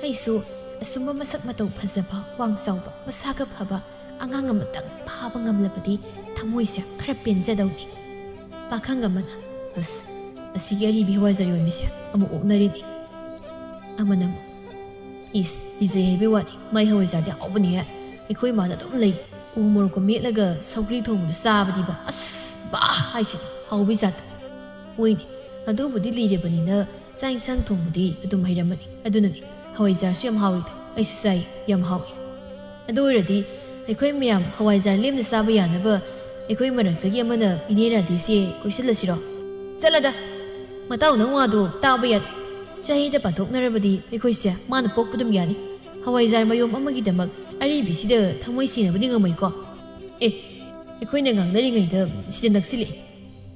ꯑꯩꯁꯨ ꯑꯁꯨꯝꯕ ꯃꯁꯛ ꯃꯇꯧ ꯐꯖꯕ, ꯋꯥꯡ ꯆꯥꯎꯕ, ꯃꯁꯥꯒ ꯐꯕ ꯑꯉꯥꯡ ꯑꯃꯇꯪ ꯐꯥꯕ ꯉꯝꯂꯕꯗꯤ ꯊꯃꯣꯏꯁꯦ ꯈꯔ ꯄꯦꯟꯖꯗꯧꯅꯤ꯫ ꯄꯥꯈꯪ ꯑꯃꯅ, "ꯑꯁ, ꯑꯁꯤꯒꯤ ꯑꯔꯤꯕꯤ ꯍꯋꯥꯏꯖꯥꯔ ꯌꯣꯟꯕꯤꯁꯦ ꯑꯃꯨꯛ ꯑꯣꯛꯅꯔꯤꯅꯤ"꯫ ꯑꯃꯅ ꯑꯃꯨꯛ, "ꯏꯁ, ꯄꯤꯖꯩ ꯍꯥꯏꯕꯩ ꯋꯥꯅꯤ, ꯃꯥꯏ ꯍꯋꯥꯏꯖꯥꯔꯗꯤ ꯍꯥꯎꯕꯅꯤꯍꯦ꯫ ꯑꯩꯈꯣꯏ ꯏꯃꯥꯅ ꯑꯗꯨꯝ ꯂꯩ꯫ ꯎ ꯃꯣꯔꯣꯛꯀ ꯃꯦꯠꯂꯒ ꯁꯧꯒ꯭ꯔꯤ ꯊꯣꯡꯕꯗꯣ ꯆꯥꯕꯗꯤꯕ, ꯑꯁ, ꯕꯥ ꯍꯥꯏꯁꯤꯅꯤ, ꯍꯥꯎꯕꯩ ꯖꯥꯠꯇ"꯫ ꯍꯣꯏꯅꯦ, ꯑꯗꯨꯕꯨꯗꯤ ꯂꯤꯔꯕꯅꯤꯅ ꯆꯥꯛ ꯏꯟꯁꯥꯡ ꯊꯣꯡꯕꯗꯤ ꯑꯗꯨꯝ ꯍꯩꯔꯝꯃꯅꯤ꯫ ꯑꯗꯨꯅꯅꯤ ꯍꯋꯥꯏꯖꯥꯔꯁꯨ ꯌꯥꯝ ꯍꯥꯎꯔꯤꯗꯣ꯫ ꯑꯩꯁꯨ ꯆꯥꯏ, ꯌꯥꯝ ꯍꯥꯎꯏ꯫ ꯑꯗꯨ ꯑꯣꯏꯔꯗꯤ ꯑꯩꯈꯣꯏ ꯃꯌꯥꯝ ꯍꯋꯥꯏꯖꯥꯔ ꯂꯦꯝꯅ ꯆꯥꯕ ꯌꯥꯅꯕ ꯑꯩꯈꯣꯏ ꯃꯔꯛꯇꯒꯤ ꯑꯃꯅ ꯏꯅꯦ ꯔꯥꯙꯦꯁꯦ ꯀꯣꯏꯁꯤꯜꯂꯁꯤꯔꯣ? ꯆꯠꯂꯗ! ꯃꯇꯥꯎ, ꯅꯪ ꯋꯥꯗꯣ ꯇꯥꯕ ꯌꯥꯗꯦ꯫ ꯆꯍꯤꯗ ꯄꯥꯊꯣꯛꯅꯔꯕꯗꯤ ꯑꯩꯈꯣꯏꯁꯦ ꯃꯥꯅ ꯄꯣꯛꯄ ꯑꯗꯨꯝ ꯌꯥꯅꯤ꯫ ꯍꯋꯥꯏꯖꯥꯔ ꯃꯌꯣꯝ ꯑꯃꯒꯤꯗꯃꯛ ꯑꯔꯤꯕꯤꯁꯤꯗ ꯊꯃꯣꯏ ꯁꯦꯡꯅꯕꯗꯤ ꯉꯝꯃꯣꯏꯀꯣ꯫ ꯑꯦ, ꯑꯩꯈꯣꯏꯅ ꯉꯥꯡꯅꯔꯤꯉꯩꯗ ꯁꯤꯗ ꯅꯛꯁꯤꯜꯂꯛꯑꯦ꯫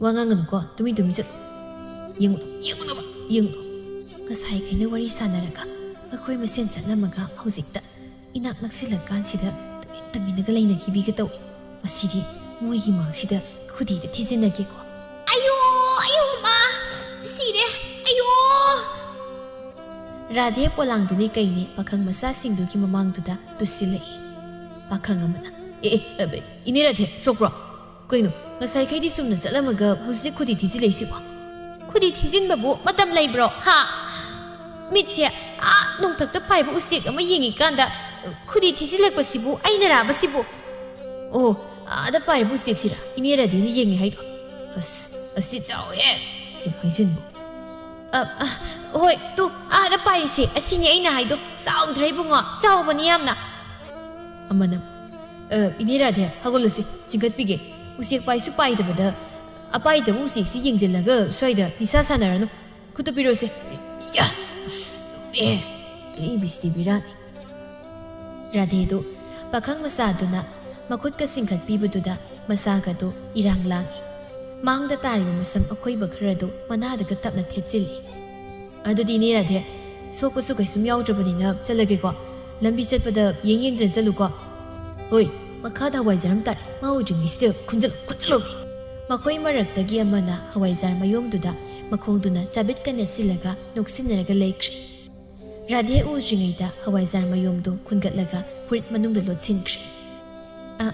ꯋꯥ ꯉꯥꯡꯒꯅꯨꯀꯣ, ꯇꯨꯃꯤꯟ ꯇꯨꯃꯤꯟ ꯆꯠꯂꯨ꯫ ꯌꯦꯡꯉꯨ, ꯌꯦꯡꯉꯨꯅꯕ, ꯌꯦꯡꯉꯨ꯫ ꯉꯁꯥꯏꯈꯩꯅ ꯋꯥꯔꯤ ꯁꯥꯟꯅꯔꯒ ꯑꯩꯈꯣꯏ ꯃꯁꯦꯟ ꯆꯠꯂꯝꯃꯒ ꯍꯧꯖꯤꯛꯇ ꯏꯅꯥꯛ ꯅꯛꯁꯤꯜꯂꯀꯥꯟꯁꯤꯗ ꯇꯨꯃꯤꯟ ꯇꯨꯃꯤꯟꯅꯒ ꯂꯩꯅꯈꯤꯕꯤꯒ ꯇꯧꯏ꯫ ꯃꯁꯤꯗꯤ ꯃꯣꯏꯒꯤ ꯃꯥꯡꯁꯤꯗ ꯈꯨꯗꯤꯗ ꯊꯤꯖꯤꯟꯅꯒꯦꯀꯣ꯫ ꯑꯌꯣ! ꯑꯌꯣ ꯃꯥ! ꯁꯤꯔꯦ! ꯑꯌꯣ! ꯔꯥꯙꯦ ꯄꯣꯂꯥꯡꯗꯨꯅꯤ ꯀꯩꯅꯤ ꯄꯥꯈꯪ ꯃꯆꯥꯁꯤꯡꯗꯨꯒꯤ ꯃꯃꯥꯡꯗꯨꯗ ꯇꯨꯁꯤꯜꯂꯛꯏ꯫ ꯄꯥꯈꯪ ꯑꯃꯅ, "ꯑꯦ, ꯑꯦ, ꯑꯕꯦ, ꯏꯅꯦ ꯔꯥꯙꯦ, ꯁꯣꯛꯄ꯭ꯔꯣ? ꯀꯩꯅꯣ, ꯉꯁꯥꯏꯈꯩꯗꯤ ꯆꯨꯝꯅ ꯆꯠꯂꯝꯃꯒ ꯍꯧꯖꯤꯛ ꯈꯨꯗꯤ ꯊꯤꯖꯤꯜꯂꯛꯏꯁꯤꯕꯣ?" ꯈꯨꯗꯤ ꯊꯤꯖꯤꯟꯕꯕꯨ ꯃꯇꯝ ꯂꯩꯕ꯭ꯔꯣ? ꯍꯥ? ꯃꯤꯠꯁꯦ ꯑꯥ ꯅꯣꯡꯊꯛꯇ ꯄꯥꯏꯕ ꯎꯆꯦꯛ ꯑꯃ ꯌꯦꯡꯉꯤꯀꯥꯟꯗ ꯈꯨꯗꯤ ꯊꯤꯖꯤꯜꯂꯛꯄꯁꯤꯕꯨ ꯑꯩꯅꯔꯥꯕ ꯁꯤꯕꯨ? ꯑꯣ, ꯑꯥꯗ ꯄꯥꯏꯔꯤꯕ ꯎꯆꯦꯛꯁꯤꯔꯥ ꯏꯅꯦ ꯔꯥꯙꯦꯅ ꯌꯦꯡꯉꯦ ꯍꯥꯏꯗꯣ? ꯑꯁ, ꯑꯁꯤ ꯆꯥꯎꯋꯦ! ꯍꯦꯛ ꯍꯥꯏꯖꯤꯟꯕ꯫ ꯑ, ꯑ, ꯍꯣꯏ, ꯇꯨ, ꯑꯥꯗ ꯄꯥꯏꯔꯤꯁꯦ, ꯑꯁꯤꯅꯤ ꯑꯩꯅ ꯍꯥꯏꯗꯣ꯫ ꯆꯥꯎꯗ꯭ꯔꯥ ꯏꯕꯨꯡꯉꯣ? ꯆꯥꯎꯕꯅꯤ ꯌꯥꯝꯅ꯫ ꯑꯃꯅ, "ꯑ, ꯏꯅꯦ ꯔꯥꯙꯦ, ꯍꯧꯒꯠꯂꯁꯤ, ꯆꯤꯡꯈꯠꯄꯤꯒꯦ꯫ ꯎꯆꯦꯛ ꯄꯥꯏꯁꯨ ꯄꯥꯏꯗꯕꯗ, ꯑꯄꯥꯏꯗꯕ ꯎꯆꯦꯛꯁꯤ ꯌꯦꯡꯁꯤꯜꯂꯒ ꯁ꯭ꯋꯥꯏꯗ ꯅꯤꯁꯥ ꯁꯥꯟꯅꯔꯅꯨ꯫ ꯈꯨꯠꯇ ꯄꯤꯔꯣꯁꯦ꯫ ꯌꯥ! ꯑꯁ, ꯑꯦ, ꯑꯔꯤꯕꯤꯁꯤꯗꯤ ꯕꯤꯔꯥꯅꯤ꯫" ꯔꯥꯙꯦꯗꯨ ꯄꯥꯈꯪ ꯃꯆꯥꯗꯨꯅ ꯃꯈꯨꯠꯀ ꯆꯤꯡꯈꯠꯄꯤꯕꯗꯨꯗ ꯃꯁꯥꯒꯗꯨ ꯏꯔꯥꯡ ꯂꯥꯡꯏ꯫ ꯃꯥꯡꯗ ꯇꯥꯔꯤꯕ ꯃꯁꯝ ꯑꯈꯣꯏꯕ ꯈꯔꯗꯨ ꯃꯅꯥꯗꯒ ꯇꯞꯅ ꯊꯦꯠꯆꯤꯜꯂꯤ꯫ "ꯑꯗꯨꯗꯤ ꯏꯅꯦ ꯔꯥꯙꯦ, ꯁꯣꯛꯄꯁꯨ ꯀꯩꯁꯨꯝ ꯌꯥꯎꯗ꯭ꯔꯕꯅꯤꯅ ꯆꯠꯂꯒꯦꯀꯣ꯫ ꯂꯝꯕꯤ ꯆꯠꯄꯗ ꯌꯦꯡ ꯌꯦꯡꯗꯅ ꯆꯠꯂꯨꯀꯣ꯫ ꯍꯣꯏ, ꯃꯈꯥꯗ ꯍꯋꯥꯏꯖꯥꯔ ꯑꯃ ꯇꯥꯔꯦ, ꯃꯥ ꯎꯗ꯭ꯔꯤꯉꯩꯁꯤꯗ ꯈꯨꯟꯖꯜꯂꯨ, ꯈꯨꯟꯖꯜꯂꯨꯃꯤ꯫" ꯃꯈꯣꯏ ꯃꯔꯛꯇꯒꯤ ꯑꯃꯅ ꯍꯋꯥꯏꯖꯥꯔ ꯃꯌꯣꯝꯗꯨꯗ ꯃꯈꯣꯡꯗꯨꯅ ꯆꯥꯕꯤꯠꯀ ꯅꯦꯠꯁꯤꯜꯂꯒ ꯅꯣꯛꯁꯤꯟꯅꯔꯒ ꯂꯩꯈ꯭ꯔꯦ꯫ ꯔꯥꯙꯦ ꯎꯗ꯭ꯔꯤꯉꯩꯗ ꯍꯋꯥꯏꯖꯥꯔ ꯃꯌꯣꯝꯗꯨ ꯈꯨꯟꯒꯠꯂꯒ ꯐꯨꯔꯤꯠ ꯃꯅꯨꯡꯗ ꯂꯣꯠꯁꯤꯟꯈ꯭ꯔꯦ꯫ "ꯑ,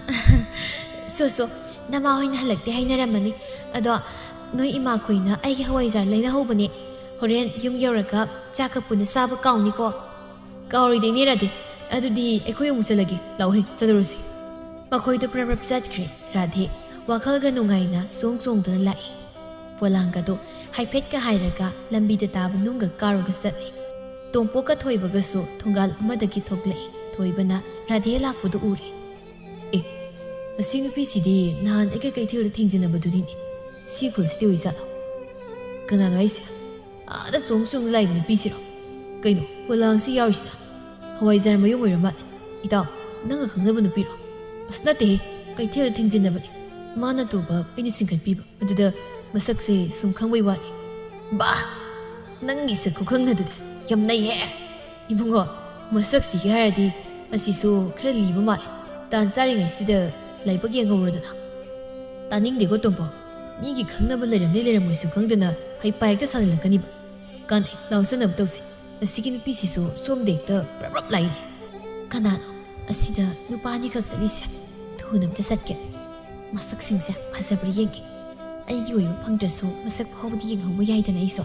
ꯁꯣ, ꯁꯣ, ꯅꯃꯥ ꯍꯣꯏꯅ ꯍꯜꯂꯛꯇꯦ ꯍꯥꯏꯅꯔꯝꯃꯅꯤ꯫ ꯑꯗꯣ ꯅꯣꯏ ꯏꯃꯥꯈꯣꯏꯅ ꯑꯩꯒꯤ ꯍꯋꯥꯏꯖꯥꯔ ꯂꯩꯅꯍꯧꯕꯅꯦ꯫ ꯍꯣꯔꯦꯟ ꯌꯨꯝ ꯌꯧꯔꯒ ꯆꯥꯛꯀ ꯄꯨꯟꯅ ꯆꯥꯕ ꯀꯥꯎꯅꯤꯀꯣ꯫" "ꯀꯥꯎꯔꯣꯏꯗꯣꯏꯅꯦ ꯔꯥꯙꯦ꯫ ꯑꯗꯨꯗꯤ ꯑꯩꯈꯣꯏ ꯑꯃꯨꯛ ꯆꯠꯂꯒꯦ꯫ ꯂꯥꯛꯑꯣꯍꯦ, ꯆꯠꯂꯨꯔꯁꯤ꯫" ꯃꯈꯣꯏꯗꯨ ꯄ꯭ꯔꯞ ꯄ꯭ꯔꯞ ꯆꯠꯈ꯭ꯔꯦ꯫ ꯔꯥꯙꯦ ꯋꯥꯈꯜꯒ ꯅꯨꯡꯉꯥꯏꯅ ꯆꯣꯡ ꯆꯣꯡꯗꯨꯅ ꯂꯥꯛꯏ꯫ ꯄꯣꯂꯥꯡꯒꯗꯨ ꯍꯥꯏꯐꯦꯠꯀ ꯍꯥꯏꯔꯒ ꯂꯝꯕꯤꯗ ꯇꯥꯕ ꯅꯨꯡꯒ ꯀꯥꯔꯒ ꯆꯠꯂꯤ꯫ ꯇꯣꯝꯄꯣꯛꯀ ꯊꯣꯏꯕꯒꯁꯨ ꯊꯣꯡꯒꯥꯜ ꯑꯃꯗꯒꯤ ꯊꯣꯛꯂꯛꯏ꯫ ꯊꯣꯏꯕꯅ ꯔꯥꯙꯦ ꯂꯥꯛꯄꯗꯨ ꯎꯔꯦ꯫ "ꯑꯦ, ꯑꯁꯤ ꯅꯨꯄꯤꯁꯤꯗꯤ ꯅꯍꯥꯟ ꯑꯩꯒ ꯀꯩꯊꯦꯜꯗ ꯊꯦꯡꯖꯤꯟꯅꯕꯗꯨꯅꯤꯅꯦ꯫ ꯁꯤ ꯈꯨꯜꯁꯤꯗ ꯑꯣꯏꯖꯥꯠꯂꯣ? ꯀꯅꯥꯅꯣ ꯍꯥꯏꯁꯦ? ꯑꯥꯗ ꯆꯣꯡ ꯆꯣꯡꯗ ꯂꯥꯛꯏꯕ ꯅꯨꯄꯤꯁꯤꯔꯣ? ꯀꯩꯅꯣ, ꯄꯣꯂꯥꯡꯁꯤ ꯌꯥꯎꯔꯤꯁꯤꯅ? ꯍꯋꯥꯏꯖꯥꯔ ꯃꯌꯨꯝ ꯑꯣꯏꯔ ꯃꯥꯜꯂꯦ꯫ ꯏꯇꯥꯎ, ꯅꯪꯒ ꯈꯪꯅꯕ ꯅꯨꯄꯤꯔꯣ?" "ꯑꯁ, ꯅꯠꯇꯦꯍꯦ, ꯀꯩꯊꯦꯜꯗ ꯊꯦꯡꯖꯤꯟꯅꯕꯅꯦ꯫ ꯃꯥꯅ ꯇꯣꯕ, ꯑꯩꯅ ꯆꯤꯡꯈꯠꯄꯤꯕ꯫ ꯑꯗꯨꯗ ꯃꯁꯛꯁꯦ ꯁꯨꯝ ꯈꯪꯕꯩ ꯋꯥꯅꯤ꯫" "ꯕꯥ! ꯅꯪꯒꯤ ꯁꯛ ꯈꯨꯈꯪꯅꯗꯨꯗꯤ ꯌꯥꯝ ꯅꯩꯍꯦ!" "ꯏꯕꯨꯡꯉꯣ, ꯃꯁꯛꯁꯤꯒꯤ ꯍꯥꯏꯔꯗꯤ ꯑꯁꯤꯁꯨ ꯈꯔ ꯂꯤꯕ ꯃꯥꯜꯂꯦ꯫ ꯇꯥꯟ ꯆꯥꯔꯤꯉꯩꯁꯤꯗ ꯂꯥꯏꯕꯛ ꯌꯦꯡꯍꯧꯔꯣꯗꯅ꯫" "ꯇꯥꯅꯤꯡꯗꯦꯀꯣ ꯇꯣꯝꯄꯣ, ꯃꯤꯒꯤ ꯈꯪꯅꯕ ꯂꯩꯔꯝꯅꯤ ꯂꯩꯔꯝꯃꯣꯏꯁꯨ ꯈꯪꯗꯅ ꯍꯩꯄꯥ ꯍꯦꯛꯇ ꯁꯥꯖꯤꯜꯂꯛꯀꯅꯤꯕ꯫ ꯀꯥꯟꯅꯩ, ꯂꯥꯎꯖꯅꯕ ꯇꯧꯁꯦ꯫ ꯑꯁꯤꯒꯤ ꯅꯨꯄꯤꯁꯤꯁꯨ ꯁꯣꯝꯗ ꯍꯦꯛꯇ ꯄ꯭ꯔꯞ ꯄ꯭ꯔꯞ ꯂꯥꯛꯏꯅꯦ꯫ ꯀꯅꯥꯅꯣ ꯑꯁꯤꯗ ꯅꯨꯄꯥ ꯑꯅꯤꯈꯛ ꯆꯠꯂꯤꯁꯦ? ꯊꯨꯅ ꯑꯝꯇ ꯆꯠꯀꯦ꯫ ꯃꯁꯛꯁꯤꯡꯁꯦ ꯐꯖꯕ꯭ꯔꯥ ꯌꯦꯡꯒꯦ꯫ ꯑꯩꯒꯤ ꯑꯣꯏꯕ ꯐꯪꯗ꯭ꯔꯁꯨ ꯃꯁꯛ ꯐꯥꯎꯕꯗꯤ ꯌꯦꯡꯍꯧꯕ ꯌꯥꯏꯗꯅ ꯑꯩꯁꯨ꯫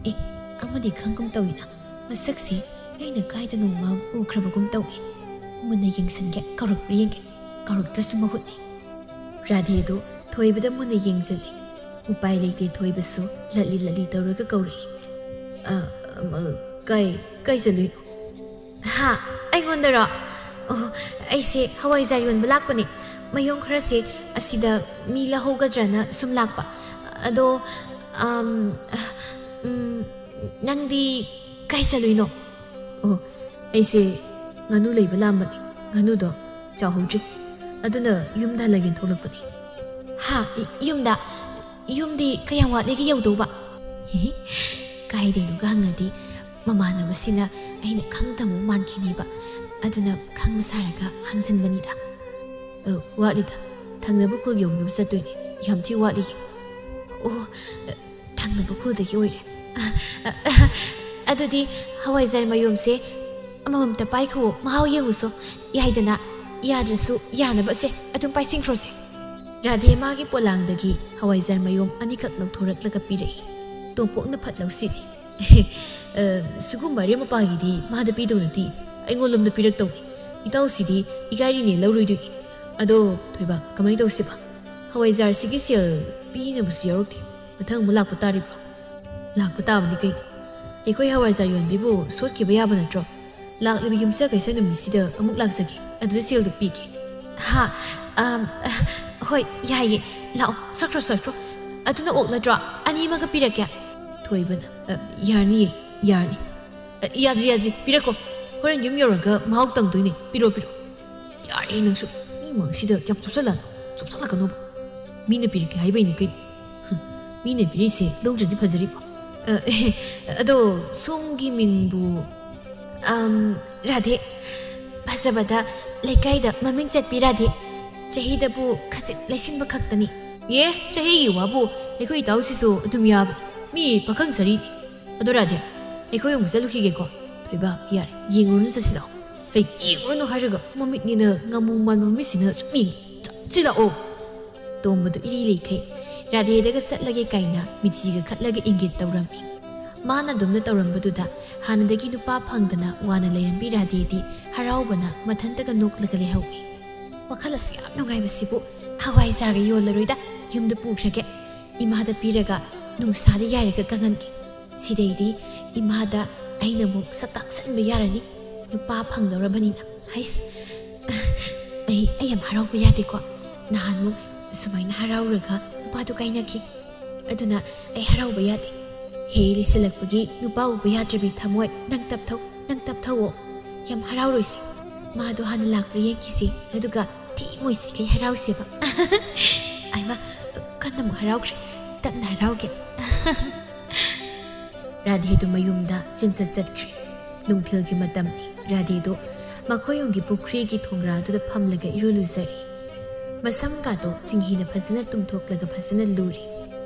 ꯑꯦ, ꯑꯃꯗꯤ ꯈꯪꯒꯨꯝ ꯇꯧꯏꯅ꯫ ꯃꯁꯛꯁꯦ ꯑꯩꯅ ꯀꯥꯏꯗꯅꯣꯃ ꯎꯈ꯭ꯔꯕꯒꯨꯝ ꯇꯧꯏ꯫ ꯃꯨꯟꯅ ꯌꯦꯡꯁꯤꯟꯒꯦ, ꯀꯧꯔꯛꯄ꯭ꯔꯥ ꯌꯦꯡꯒꯦ꯫ ꯀꯧꯔꯛꯇ꯭ꯔꯁꯨ ꯃꯍꯨꯠꯅꯤ꯫" ꯔꯥꯙꯦꯗꯨ ꯊꯣꯏꯕꯗ ꯃꯨꯟꯅ ꯌꯦꯡꯁꯤꯜꯂꯤ꯫ ꯎꯄꯥꯏ ꯂꯩꯇꯦ, ꯊꯣꯏꯕꯁꯨ ꯂꯠꯂꯤ ꯂꯠꯂꯤ ꯇꯧꯔꯒ ꯀꯧꯔꯛꯏ꯫ ꯑ, ꯑ, ꯀꯩ, ꯀꯩ ꯆꯠꯂꯨꯏꯅꯣ? ꯍꯥ? ꯑꯩꯉꯣꯟꯗꯔꯣ? ꯑꯣ, ꯑꯩꯁꯦ ꯍꯋꯥꯏꯖꯥꯔ ꯌꯣꯟꯕ ꯂꯥꯛꯄꯅꯦ꯫ ꯃꯌꯣꯝ ꯈꯔꯁꯦ ꯑꯁꯤꯗ ꯃꯤ ꯂꯧꯍꯧꯒꯗ꯭ꯔꯅ ꯁꯨꯝ ꯂꯥꯛꯄ꯫ ꯑꯗꯣ, ꯑꯝ, ꯎꯝ, ꯅꯪꯗꯤ ꯀꯥꯏ ꯆꯠꯂꯨꯏꯅꯣ? ꯑꯣ, ꯑꯩꯁꯦ ꯉꯥꯅꯨ ꯂꯩꯕ ꯂꯥꯛꯑꯝꯕꯅꯦ꯫ ꯉꯥꯅꯨꯗꯣ ꯆꯥꯎꯍꯧꯗ꯭ꯔꯤ꯫ ꯑꯗꯨꯅ ꯌꯨꯝꯗ ꯍꯜꯂꯒꯦꯅ ꯊꯣꯛꯂꯛꯄꯅꯦ꯫ ꯍꯥ? ꯌꯨꯝꯗ? ꯌꯨꯝꯗꯤ ꯀꯌꯥꯝ ꯋꯥꯠꯂꯤꯒꯦ ꯌꯧꯗꯧꯕ? ꯀꯥꯏꯗꯩꯅꯣꯒ ꯍꯪꯉꯗꯤ ꯃꯃꯥꯟꯅꯕꯁꯤꯅ ꯑꯩꯅ ꯈꯪꯗꯕ ꯃꯥꯟꯈꯤꯅꯤꯕ꯫ ꯑꯗꯨꯅ ꯈꯪꯕ ꯁꯥꯔꯒ ꯍꯪꯖꯟꯕꯅꯤꯗ꯫ ꯑ, ꯋꯥꯠꯂꯤꯗ꯫ ꯊꯪꯅꯕ ꯈꯨꯜ ꯌꯧꯅꯕ ꯆꯠꯇꯣꯏꯅꯦ꯫ ꯌꯥꯝ ꯊꯤ ꯋꯥꯠꯂꯤꯌꯦ꯫ ꯑꯣ, ꯊꯪꯅꯕ ꯈꯨꯜꯗꯒꯤ ꯑꯣꯏꯔꯦ꯫ ꯑ, ꯑ, ꯑ, ꯑꯗꯨꯗꯤ ꯍꯋꯥꯏꯖꯥꯔ ꯃꯌꯣꯝꯁꯦ ꯑꯃꯃꯝꯇ ꯄꯥꯏꯈꯣ, ꯃꯍꯥꯎ ꯌꯦꯡꯉꯨꯁꯣ꯫ ꯌꯥꯏꯗꯅ? ꯌꯥꯗ꯭ꯔꯁꯨ ꯌꯥꯅꯕ ꯁꯦ, ꯑꯗꯨꯝ ꯄꯥꯏꯁꯤꯟꯈ꯭ꯔꯣꯁꯦ꯫ ꯔꯥꯙꯦ ꯃꯥꯒꯤ ꯄꯣꯂꯥꯡꯗꯒꯤ ꯍꯋꯥꯏꯖꯥꯔ ꯃꯌꯣꯝ ꯑꯅꯤꯈꯛ ꯂꯧꯊꯣꯔꯛꯂꯒ ꯄꯤꯔꯛꯏ꯫ ꯇꯣꯝꯄꯣꯛꯅ ꯐꯠ ꯂꯧꯁꯤꯜꯂꯤ꯫ ꯑ, ꯁꯤꯒꯨꯝꯕ ꯑꯔꯦꯝ ꯑꯄꯥꯒꯤꯗꯤ ꯃꯥꯗ ꯄꯤꯗꯧ ꯅꯠꯇꯦ, ꯑꯩꯉꯣꯟꯂꯣꯝꯗ ꯄꯤꯔꯛꯇꯧꯅꯤ꯫ ꯏꯇꯥꯎꯁꯤꯗꯤ ꯏꯀꯥꯏꯔꯤꯅꯦ ꯂꯧꯔꯣꯏꯗꯣꯏꯅꯤ꯫ ꯑꯗꯣ ꯊꯣꯏꯕ, ꯀꯃꯥꯏꯅ ꯇꯧꯁꯤꯕ? ꯍꯋꯥꯏꯖꯥꯔꯁꯤꯒꯤ ꯁꯦꯜ ꯄꯤꯅꯕꯁꯨ ꯌꯥꯎꯔꯛꯇꯦ꯫ ꯃꯊꯪ ꯑꯃꯨꯛ ꯂꯥꯛꯄ ꯇꯥꯔꯤꯕ꯭ꯔꯣ? ꯂꯥꯛꯄ ꯇꯥꯕꯅꯤ ꯀꯩꯅꯣ꯫ ꯑꯩꯈꯣꯏ ꯍꯋꯥꯏꯖꯥꯔ ꯌꯣꯟꯕꯤꯕꯨ ꯁꯣꯠꯈꯤꯕ ꯌꯥꯕ ꯅꯠꯇ꯭ꯔꯣ? ꯂꯥꯛꯂꯤꯕ ꯌꯨꯝꯁꯀꯩꯁ ꯅꯨꯃꯤꯠꯁꯤꯗ ꯑꯃꯨꯛ ꯂꯥꯛꯆꯒꯦ, ꯑꯗꯨꯗ ꯁꯦꯜꯗꯨ ꯄꯤꯒꯦ꯫ ꯍꯥ? ꯑꯝ, ꯑ, ꯍꯣꯏ, ꯌꯥꯏꯌꯦ꯫ ꯂꯥꯛꯑꯣ, ꯁꯣꯠꯈ꯭ꯔꯣ, ꯁꯣꯠꯈ꯭ꯔꯣ꯫ ꯑꯗꯨꯅ ꯑꯣꯛ ꯅꯠꯇ꯭ꯔꯣ? ꯑꯅꯤꯃꯒ ꯄꯤꯔꯛꯀꯦ꯫ ꯊꯣꯏꯕꯅ, "ꯑ, ꯌꯥꯔꯅꯤꯌꯦ, ꯌꯥꯔꯅꯤ꯫ ꯑ, ꯌꯥꯗ꯭ꯔꯤ, ꯌꯥꯗ꯭ꯔꯤ, ꯄꯤꯔꯛꯈꯣ꯫ ꯍꯣꯔꯦꯟ ꯌꯨꯝ ꯌꯧꯔꯒ ꯃꯍꯥꯎ ꯇꯪꯗꯣꯏꯅꯦ꯫ ꯄꯤꯔꯣ, ꯄꯤꯔꯣ꯫" "ꯌꯥꯔꯦ ꯅꯪꯁꯨ, ꯃꯤ ꯃꯥꯡꯁꯤꯗ ꯌꯥꯝ ꯆꯣꯞꯁꯜꯂꯛꯑꯅꯨ, ꯆꯣꯞꯁꯜꯂꯛꯀꯅꯣꯕ꯫ ꯃꯤꯅ ꯄꯤꯔꯛꯀꯦ ꯍꯥꯏꯕꯩꯅꯤ ꯀꯩꯅꯣ꯫ ꯍꯨꯝ, ꯃꯤꯅ ꯄꯤꯔꯛꯏꯁꯦ ꯂꯧꯗ꯭ꯔꯗꯤ ꯐꯖꯔꯤꯕꯣ꯫ ꯑ, ꯑꯗꯣ ꯁꯣꯝꯒꯤ ꯃꯤꯡꯕꯨ?" "ꯑꯝ, ꯔꯥꯙꯦ꯫ ꯐꯖꯕꯗ ꯂꯩꯀꯥꯏꯗ ꯃꯃꯤꯡ ꯆꯠꯄꯤ ꯔꯥꯙꯦ꯫ ꯆꯍꯤꯗꯕꯨ ꯈꯖꯤꯛ ꯂꯩꯁꯤꯟꯕ ꯈꯛꯇꯅꯤ꯫" "ꯑꯦ, ꯆꯍꯤꯒꯤ ꯋꯥꯕꯨ ꯑꯩꯈꯣꯏ ꯏꯇꯥꯎꯁꯤꯁꯨ ꯑꯗꯨꯝ ꯌꯥꯕ꯫ ꯃꯤ ꯄꯥꯈꯪ ꯁꯥꯔꯤꯅꯤ꯫ ꯑꯗꯣ ꯔꯥꯙꯦ, ꯑꯩꯈꯣꯏ ꯑꯃꯨꯛ ꯆꯠꯂꯨꯈꯤꯒꯦꯀꯣ꯫" "ꯊꯣꯏꯕ, ꯌꯥꯔꯦ, ꯌꯦꯡꯉꯨꯔꯅꯨ, ꯆꯠꯁꯤ ꯂꯥꯛꯑꯣ꯫" "ꯍꯩ, ꯌꯦꯡꯉꯨꯔꯅꯨ ꯍꯥꯏꯔꯒ ꯃꯃꯤꯠꯅꯤꯅ ꯉꯥꯃꯨ ꯃꯥꯟꯕ ꯃꯃꯤꯠꯁꯤꯅ ꯁꯨꯝ ꯌꯦꯡꯉꯤ꯫ ꯆꯠꯁꯤ ꯂꯥꯛꯑꯣ꯫" ꯇꯣꯝꯕꯗꯨ ꯏꯔꯩ ꯂꯩꯈꯩ ꯔꯥꯙꯦꯗꯒ ꯆꯠꯂꯒꯦ ꯀꯥꯏꯅ ꯃꯤꯠꯁꯤꯒ ꯈꯠꯂꯒ ꯏꯪꯒꯤꯠ ꯇꯧꯔꯝꯃꯤ꯫ ꯃꯥꯅ ꯑꯗꯨꯝꯅ ꯇꯧꯔꯝꯕꯗꯨꯗ ꯍꯥꯟꯅꯗꯒꯤ ꯅꯨꯄꯥ ꯐꯪꯗꯅ ꯋꯥꯅ ꯂꯩꯔꯝꯕꯤ ꯔꯥꯙꯦꯗꯤ ꯍꯔꯥꯎꯕꯅ ꯃꯊꯟꯇꯒ ꯅꯣꯛꯂꯒ ꯂꯩꯍꯧꯏ꯫ "ꯋꯥꯈꯜ ꯑꯁꯨꯛ ꯌꯥꯝ ꯅꯨꯡꯉꯥꯏꯕꯁꯤꯕꯨ ꯍꯋꯥꯏꯖꯥꯔꯒ ꯌꯣꯜꯂꯔꯣꯏꯗ, ꯌꯨꯝꯗ ꯄꯨꯈ꯭ꯔꯒꯦ꯫ ꯏꯃꯥꯗ ꯄꯤꯔꯒ ꯅꯨꯡꯁꯥꯗ ꯌꯥꯏꯔꯒ ꯀꯪꯍꯟꯒꯦ꯫ ꯁꯤꯗꯩꯗꯤ ꯏꯃꯥꯗ ꯑꯩꯅ ꯑꯃꯨꯛ ꯁꯛ ꯀꯥꯛꯁꯟꯕ ꯌꯥꯔꯅꯤ, ꯅꯨꯄꯥ ꯐꯪꯗꯧꯔꯕꯅꯤꯅ꯫ ꯍꯩꯁ, ꯑꯩ, ꯑꯩ ꯌꯥꯝ ꯍꯔꯥꯎꯕ ꯌꯥꯗꯦꯀꯣ꯫ ꯅꯍꯥꯟꯃꯨꯛ ꯁꯨꯃꯥꯏꯅ ꯍꯔꯥꯎꯔꯒ ꯅꯨꯄꯥꯗꯨ ꯀꯥꯏꯅꯈꯤ꯫ ꯑꯗꯨꯅ ꯑꯩ ꯍꯔꯥꯎꯕ ꯌꯥꯗꯦ꯫ ꯍꯦ ꯂꯤꯁꯤꯜꯂꯛꯄꯒꯤ ꯅꯨꯄꯥ ꯎꯕ ꯌꯥꯗ꯭ꯔꯕꯤ ꯊꯃꯣꯏ, ꯅꯪ ꯇꯞꯊꯧ, ꯅꯪ ꯇꯞꯊꯧꯑꯣ꯫ ꯌꯥꯝ ꯍꯔꯥꯎꯔꯣꯏꯁꯤ꯫ ꯃꯥꯗꯣ ꯍꯥꯟꯅ ꯂꯥꯛꯄ꯭ꯔꯥ ꯌꯦꯡꯈꯤꯁꯤ, ꯑꯗꯨꯒ ꯊꯤ ꯃꯣꯏꯁꯤ ꯀꯩ ꯍꯔꯥꯎꯁꯦꯕ꯫ ꯑꯩꯃ, ꯀꯟꯅ ꯑꯃꯨꯛ ꯍꯔꯥꯎꯈ꯭ꯔꯦ꯫ ꯇꯞꯅ ꯍꯔꯥꯎꯒꯦ꯫ ꯔꯥꯙꯦꯗꯨ ꯃꯌꯨꯝꯗ ꯆꯦꯟꯆꯠ ꯆꯠꯈ꯭ꯔꯦ꯫ ꯅꯨꯡꯊꯤꯜꯒꯤ ꯃꯇꯝꯅꯤ꯫ ꯔꯥꯙꯦꯗꯨ ꯃꯈꯣꯏ ꯌꯨꯝꯒꯤ ꯄꯨꯈ꯭ꯔꯤꯒꯤ ꯊꯣꯡꯒ꯭ꯔꯥꯗꯨꯗ ꯐꯝꯂꯒ ꯏꯔꯨ ꯂꯨꯖꯔꯤ꯫ ꯃꯁꯝꯒꯥꯗꯣ ꯆꯤꯡꯍꯤꯅ ꯐꯖꯅ ꯇꯨꯝꯊꯣꯛꯂꯒ ꯐꯖꯅ ꯂꯨꯔꯤ꯫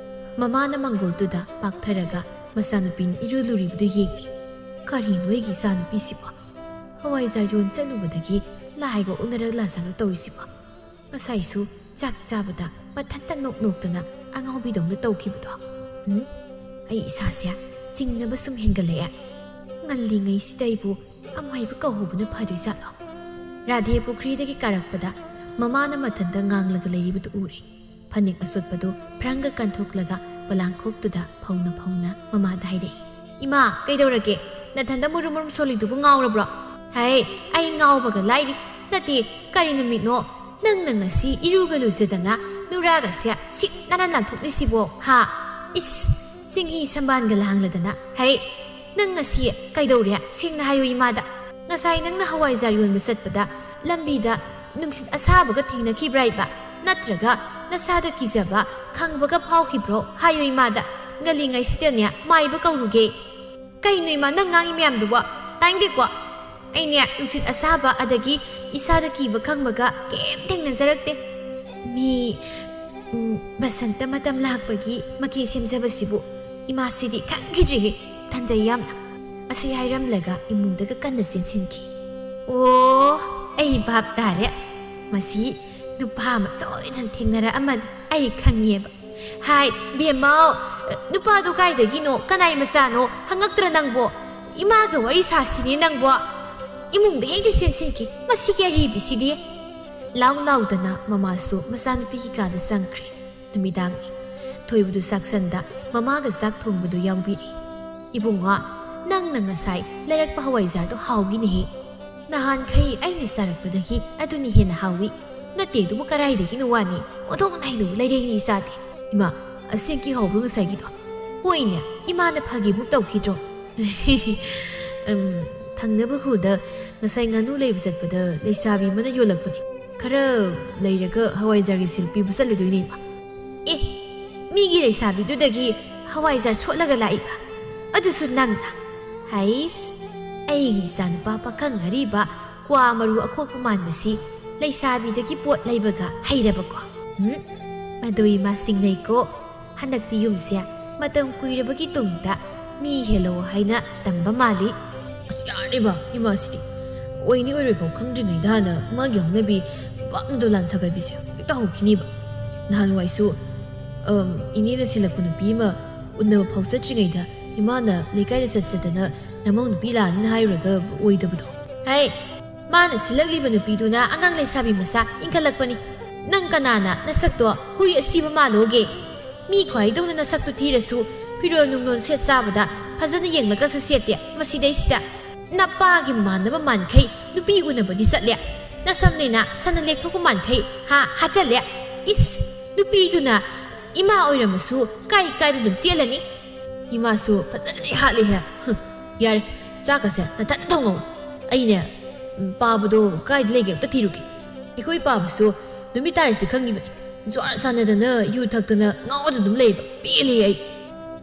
ꯃꯃꯥꯅ ꯃꯪꯒꯣꯜꯗꯨꯗ ꯄꯥꯛꯊꯔꯒ ꯃꯆꯥꯅꯨꯄꯤꯅ ꯏꯔꯨ ꯂꯨꯔꯤꯕꯗꯨ ꯌꯦꯡꯏ꯫ "ꯀꯔꯤꯅꯣ ꯑꯩꯒꯤ ꯏꯆꯥꯅꯨꯄꯤꯁꯤꯕꯣ? ꯍꯋꯥꯏꯖꯥꯔ ꯌꯣꯟ ꯆꯠꯂꯨꯕꯗꯒꯤ ꯂꯥꯏꯒ ꯎꯅꯔ ꯂꯥꯖꯥꯔ ꯇꯧꯔꯤꯁꯤꯕꯣ? ꯉꯁꯥꯏꯁꯨ ꯆꯥꯛ ꯆꯥꯕꯗ ꯃꯊꯟꯇ ꯅꯣꯛ ꯅꯣꯛꯇꯅ ꯑꯉꯥꯎꯕꯤꯗꯧꯅ ꯇꯧꯈꯤꯕꯗꯣ꯫ ꯎꯝ? ꯑꯩ ꯏꯁꯥꯁꯦ ꯆꯤꯡꯅꯕ ꯁꯨꯝ ꯍꯦꯟꯒꯠꯂꯛꯑꯦ꯫ ꯉꯜꯂꯤꯉꯩꯁꯤꯗ ꯑꯩꯕꯨ ꯑꯃꯥꯏꯕ ꯀꯧꯍꯧꯕꯅ ꯐꯗꯣꯏꯖꯥꯠꯂꯣ?" ꯔꯥꯙꯦ ꯄꯨꯈ꯭ꯔꯤꯗꯒꯤ ꯀꯥꯔꯛꯄꯗ ꯃꯃꯥꯅ ꯃꯊꯟꯇ ꯉꯥꯡꯂꯒ ꯂꯩꯔꯤꯕꯗꯨ ꯎꯔꯦ꯫ ꯐꯅꯦꯛ ꯑꯆꯣꯠꯄꯗꯨ ꯐ꯭ꯔꯪꯒ ꯀꯟꯊꯣꯛꯂꯒ ꯄꯣꯂꯥꯡꯈꯣꯛꯇꯨꯗ ꯐꯧꯅ ꯐꯧꯅ ꯃꯃꯥꯗ ꯍꯥꯏꯔꯛꯏ꯫ "ꯏꯃꯥ, ꯀꯩꯗꯧꯔꯒꯦ? ꯅꯊꯟꯗ ꯃꯨꯔꯨꯝ ꯃꯨꯔꯨꯝ ꯁꯣꯜꯂꯤꯗꯨꯕꯨ ꯉꯥꯎꯔꯕ꯭ꯔꯣ?" "ꯍꯩ, ꯑꯩ ꯉꯥꯎꯕꯒ ꯂꯥꯏꯔꯤ꯫ ꯅꯠꯇꯦ, ꯀꯔꯤ ꯅꯨꯃꯤꯠꯅꯣ ꯅꯪꯅ ꯉꯁꯤ ꯏꯔꯨꯒ ꯂꯨꯖꯗꯅ ꯅꯨꯔꯥꯒꯁꯦ ꯁꯤꯠ ꯅꯥꯟꯅ ꯅꯥꯟꯊꯣꯛꯂꯤꯁꯤꯕꯣ, ꯍꯥ? ꯏꯁ, ꯆꯤꯡꯍꯤ ꯁꯝꯕꯥꯟꯒ ꯂꯥꯡꯂꯗꯅ꯫ ꯍꯩ, ꯅꯪ ꯉꯁꯤ ꯀꯩꯗꯧꯔꯦ? ꯁꯦꯡꯅ ꯍꯥꯏꯌꯨ ꯏꯃꯥꯗ꯫ ꯉꯁꯥꯏ ꯅꯪꯅ ꯍꯋꯥꯏꯖꯥꯔ ꯌꯣꯟꯕ ꯆꯠꯄꯗ ꯂꯝꯕꯤꯗ ꯅꯨꯡꯁꯤꯠ ꯑꯁꯥꯕꯒ ꯊꯦꯡꯅꯈꯤꯕ꯭ꯔꯥ ꯏꯕ? ꯅꯠꯇ꯭ꯔꯒ ꯅꯁꯥꯗ ꯀꯤꯖꯕ, ꯈꯪꯕꯒ ꯐꯥꯎꯈꯤꯕ꯭ꯔꯣ? ꯍꯥꯏꯌꯨ ꯏꯃꯥꯗ꯫ ꯉꯜꯂꯤꯉꯩꯁꯤꯗꯅꯦ ꯃꯥꯏꯕ ꯀꯧꯔꯨꯒꯦ꯫ ꯀꯩꯅꯣ ꯏꯃꯥ, ꯅꯪ ꯉꯥꯡꯉꯤ ꯃꯌꯥꯝꯗꯨꯕꯣ? ꯇꯥꯏꯡꯗꯦꯀꯣ꯫ ꯑꯩꯅꯦ ꯅꯨꯡꯁꯤꯠ ꯑꯁꯥꯕ ꯑꯗꯒꯤ ꯏꯁꯥꯗ ꯀꯤꯕ ꯈꯪꯕꯒ ꯀꯩꯝ ꯊꯦꯡꯅꯖꯔꯛꯇꯦ꯫ ꯃꯤ, ꯎꯝ, ꯕꯁꯟꯇ ꯃꯇꯝ ꯂꯥꯛꯄꯒꯤ ꯃꯀꯤ ꯁꯦꯝꯖꯕꯁꯤꯕꯨ ꯏꯃꯥꯁꯤꯗꯤ ꯈꯪꯈꯤꯗ꯭ꯔꯤꯍꯦ꯫ ꯇꯟꯖꯩ ꯌꯥꯝꯅ꯫" ꯑꯁꯤ ꯍꯥꯏꯔꯝꯂꯒ ꯏꯃꯨꯡꯗꯒ ꯀꯟꯅ ꯆꯦꯟꯁꯤꯟꯈꯤ꯫ "ꯑꯣ, ꯑꯩ ꯚꯥꯞ ꯇꯥꯔꯦ꯫ ꯃꯁꯤ ꯅꯨꯄꯥ ꯑꯃ ꯁꯣꯏꯗꯅ ꯊꯦꯡꯅꯔꯛꯑꯃꯅꯤ꯫ ꯑꯩ ꯈꯪꯉꯦꯕ꯫ ꯍꯥꯏ, ꯕꯦꯝꯃꯧ, ꯅꯨꯄꯥꯗꯣ ꯀꯥꯏꯗꯒꯤꯅꯣ? ꯀꯅꯥꯏ ꯃꯆꯥꯅꯣ? ꯍꯪꯉꯛꯇ꯭ꯔ ꯅꯪꯕꯣ? ꯏꯃꯥꯒ ꯋꯥꯔꯤ ꯁꯥꯁꯤꯅꯦ ꯅꯪꯕꯣ?" ꯏꯃꯨꯡꯗ ꯍꯦꯛꯇ ꯆꯦꯟꯁꯤꯟꯈꯤ꯫ "ꯃꯁꯤꯒꯤ ꯑꯔꯤꯕꯤꯁꯤꯗꯤ!" ꯂꯥꯎ ꯂꯥꯎꯗꯅ ꯃꯃꯥꯁꯨ ꯃꯆꯥꯅꯨꯄꯤꯒꯤ ꯀꯥꯗ ꯆꯪꯈ꯭ꯔꯦ꯫ ꯅꯨꯃꯤꯗꯥꯡꯅꯤ꯫ ꯊꯣꯏꯕꯗꯨ ꯆꯥꯛꯁꯪꯗ ꯃꯃꯥꯒ ꯆꯥꯛ ꯊꯣꯡꯕꯗꯨ ꯌꯥꯎꯕꯤꯔꯤ꯫ "ꯏꯕꯨꯡꯉꯣ, ꯅꯪꯅ ꯉꯁꯥꯏ ꯂꯩꯔꯛꯄ ꯍꯋꯥꯏꯖꯥꯔꯗꯣ ꯍꯥꯎꯈꯤꯅꯦꯍꯦ꯫ ꯅꯍꯥꯟꯈꯩ ꯑꯩꯅ ꯆꯥꯔꯛꯄꯗꯒꯤ ꯑꯗꯨꯅ ꯍꯦꯟꯅ ꯍꯥꯎꯏ꯫ ꯅꯠꯇꯦ ꯑꯗꯨꯕꯨ ꯀꯔꯥꯏꯗꯒꯤꯅꯣ ꯋꯥꯅꯤ, ꯑꯣꯟꯊꯣꯛꯅ ꯍꯩꯅꯕ ꯂꯩꯔꯦꯅꯦ ꯏꯆꯥꯗꯤ꯫" "ꯏꯃꯥ, ꯑꯁꯦꯡꯀꯤ ꯍꯥꯎꯕ꯭ꯔꯣ ꯉꯁꯥꯏꯒꯤꯗꯣ?" "ꯍꯣꯏꯅꯦ, ꯏꯃꯥꯅ ꯐꯥꯒꯤꯃꯨꯛ ꯇꯧꯈꯤꯗ꯭ꯔꯣ?" "ꯎꯝ, ꯊꯪꯅꯕ ꯈꯨꯜꯗ ꯉꯁꯥꯏ ꯉꯥꯅꯨ ꯂꯩꯕ ꯆꯠꯄꯗ ꯂꯩꯁꯥꯕꯤ ꯑꯃꯅ ꯌꯣꯜꯂꯛꯄꯅꯦ꯫ ꯈꯔ ꯂꯩꯔꯒ ꯍꯋꯥꯏꯖꯥꯔꯒꯤ ꯁꯤꯜ ꯄꯤꯕ ꯆꯠꯂꯨꯗꯣꯏꯅꯦ ꯏꯃꯥ꯫" "ꯑꯦ, ꯃꯤꯒꯤ ꯂꯩꯁꯥꯕꯤꯗꯨꯗꯒꯤ ꯍꯋꯥꯏꯖꯥꯔ ꯁꯣꯠꯂꯒ ꯂꯥꯛꯏꯕ? ꯑꯗꯨꯁꯨ ꯅꯪꯅ? ꯍꯩꯁ, ꯑꯩꯒꯤ ꯏꯆꯥꯅꯨꯄꯥ ꯄꯥꯈꯪ ꯑꯔꯤꯕ ꯀ꯭ꯋꯥ ꯃꯔꯨ ꯑꯈꯣꯛꯄ ꯃꯥꯟꯕꯁꯤ ꯂꯩꯁꯥꯕꯤꯗꯒꯤ ꯄꯣꯠ ꯂꯩꯕꯒ ꯍꯩꯔꯕꯀꯣ? ꯎꯝ, ꯃꯗꯨ ꯏꯃꯥ ꯁꯤꯡꯅꯩꯀꯣ꯫ ꯍꯟꯗꯛꯇꯤ ꯌꯨꯝꯁꯦ ꯃꯇꯝ ꯀꯨꯏꯔꯕꯒꯤ ꯇꯨꯡꯗ ꯃꯤ ꯍꯦꯜꯂꯣ ꯍꯥꯏꯅ ꯇꯝꯕ ꯃꯥꯜꯂꯤ꯫" "ꯑꯁ, ꯌꯥꯔꯦꯕ, ꯏꯃꯥꯁꯤꯗꯤ ꯑꯣꯏꯅꯤ ꯑꯣꯏꯔꯣꯏꯐꯥꯎ ꯈꯪꯗ꯭ꯔꯤꯉꯩꯗ ꯍꯥꯟꯅ ꯃꯥꯒꯤ ꯍꯧꯅꯕꯤ ꯅꯨꯄꯥ ꯑꯃꯗꯣ ꯂꯥꯟ ꯁꯥꯒꯠꯄꯤꯁꯦ ꯍꯦꯛꯇ ꯍꯧꯈꯤꯅꯤꯕ꯫ ꯅꯍꯥꯟꯋꯥꯏꯁꯨ, ꯑꯝ, ꯏꯅꯦꯅ ꯁꯤꯜꯂꯛꯄ ꯅꯨꯄꯤ ꯑꯃ ꯎꯅꯕ ꯐꯥꯎ ꯆꯠꯇ꯭ꯔꯤꯉꯩꯗ ꯏꯃꯥꯅ ꯂꯩꯀꯥꯏꯗ ꯆꯠꯆꯗꯅ ꯅꯃꯧ ꯅꯨꯄꯤ ꯂꯥꯛꯑꯅꯤꯅ ꯍꯥꯏꯔꯨꯔꯒ ꯑꯣꯏꯗꯕꯗꯣ꯫" "ꯍꯩ, ꯃꯥꯅ ꯁꯤꯜꯂꯛꯂꯤꯕ ꯅꯨꯄꯤꯗꯨꯅ ꯑꯉꯥꯡ ꯂꯩꯁꯥꯕꯤ ꯃꯆꯥ ꯏꯟꯈꯠꯂꯛꯄꯅꯤ꯫ ꯅꯪ ꯀꯅꯥꯅ ꯅꯁꯛꯇꯣ ꯍꯨꯏ ꯑꯁꯤꯕ ꯃꯥꯜꯂꯣꯒꯦ? ꯃꯤ ꯈ꯭ꯋꯥꯏꯗꯧꯅ ꯅꯁꯛꯇꯨ ꯊꯤꯔꯁꯨ ꯐꯤꯔꯣꯜ ꯅꯨꯡꯂꯣꯜ ꯁꯦꯠ ꯆꯥꯕꯗ ꯐꯖꯅ ꯌꯦꯡꯂꯒꯁꯨ ꯁꯦꯠꯇꯦ꯫ ꯃꯁꯤꯗꯩꯁꯤꯗ ꯅꯄꯥꯒꯤ ꯃꯥꯟꯅꯕ ꯃꯥꯟꯈꯩ ꯅꯨꯄꯤ ꯎꯅꯕꯗꯤ ꯆꯠꯂꯦ꯫ ꯅꯁꯝꯅꯦꯅ ꯁꯟꯅ ꯂꯦꯛꯊꯣꯛꯄ ꯃꯥꯟꯈꯩ ꯍꯥ ꯍꯥꯠꯆꯜꯂꯦ꯫ ꯏꯁ, ꯅꯨꯄꯤꯗꯨꯅ ꯏꯃꯥ ꯑꯣꯏꯔꯝꯃꯁꯨ ꯀꯥꯏ ꯀꯥꯏꯗ ꯑꯗꯨꯝ ꯆꯦꯜꯂꯅꯤ꯫" ꯏꯃꯥꯁꯨ ꯐꯖꯅꯗꯤ ꯍꯥꯠꯂꯤꯍꯦ꯫ ꯍꯨꯝ, ꯌꯥꯔꯦ, ꯆꯥꯛꯀꯁꯦ ꯅꯊꯟ ꯊꯣꯡꯉꯣ꯫ ꯑꯩꯅꯦ, ꯎꯝ, ꯄꯥꯕꯗꯣ ꯀꯥꯏꯗ ꯂꯩꯒꯦ ꯑꯝꯇ ꯊꯤꯔꯨꯒꯦ꯫ ꯑꯩꯈꯣꯏ ꯄꯥꯕꯁꯨ ꯅꯨꯃꯤꯠ ꯇꯥꯔꯤꯁꯦ ꯈꯪꯉꯤꯕꯅꯤ꯫ ꯖ꯭ꯋꯥꯔ ꯁꯥꯟꯅꯗꯅ ꯌꯨ ꯊꯛꯇꯅ ꯉꯥꯎꯗꯅ ꯑꯗꯨꯝ ꯂꯩꯕ꯫ ꯄꯦꯜꯂꯦ ꯑꯩ꯫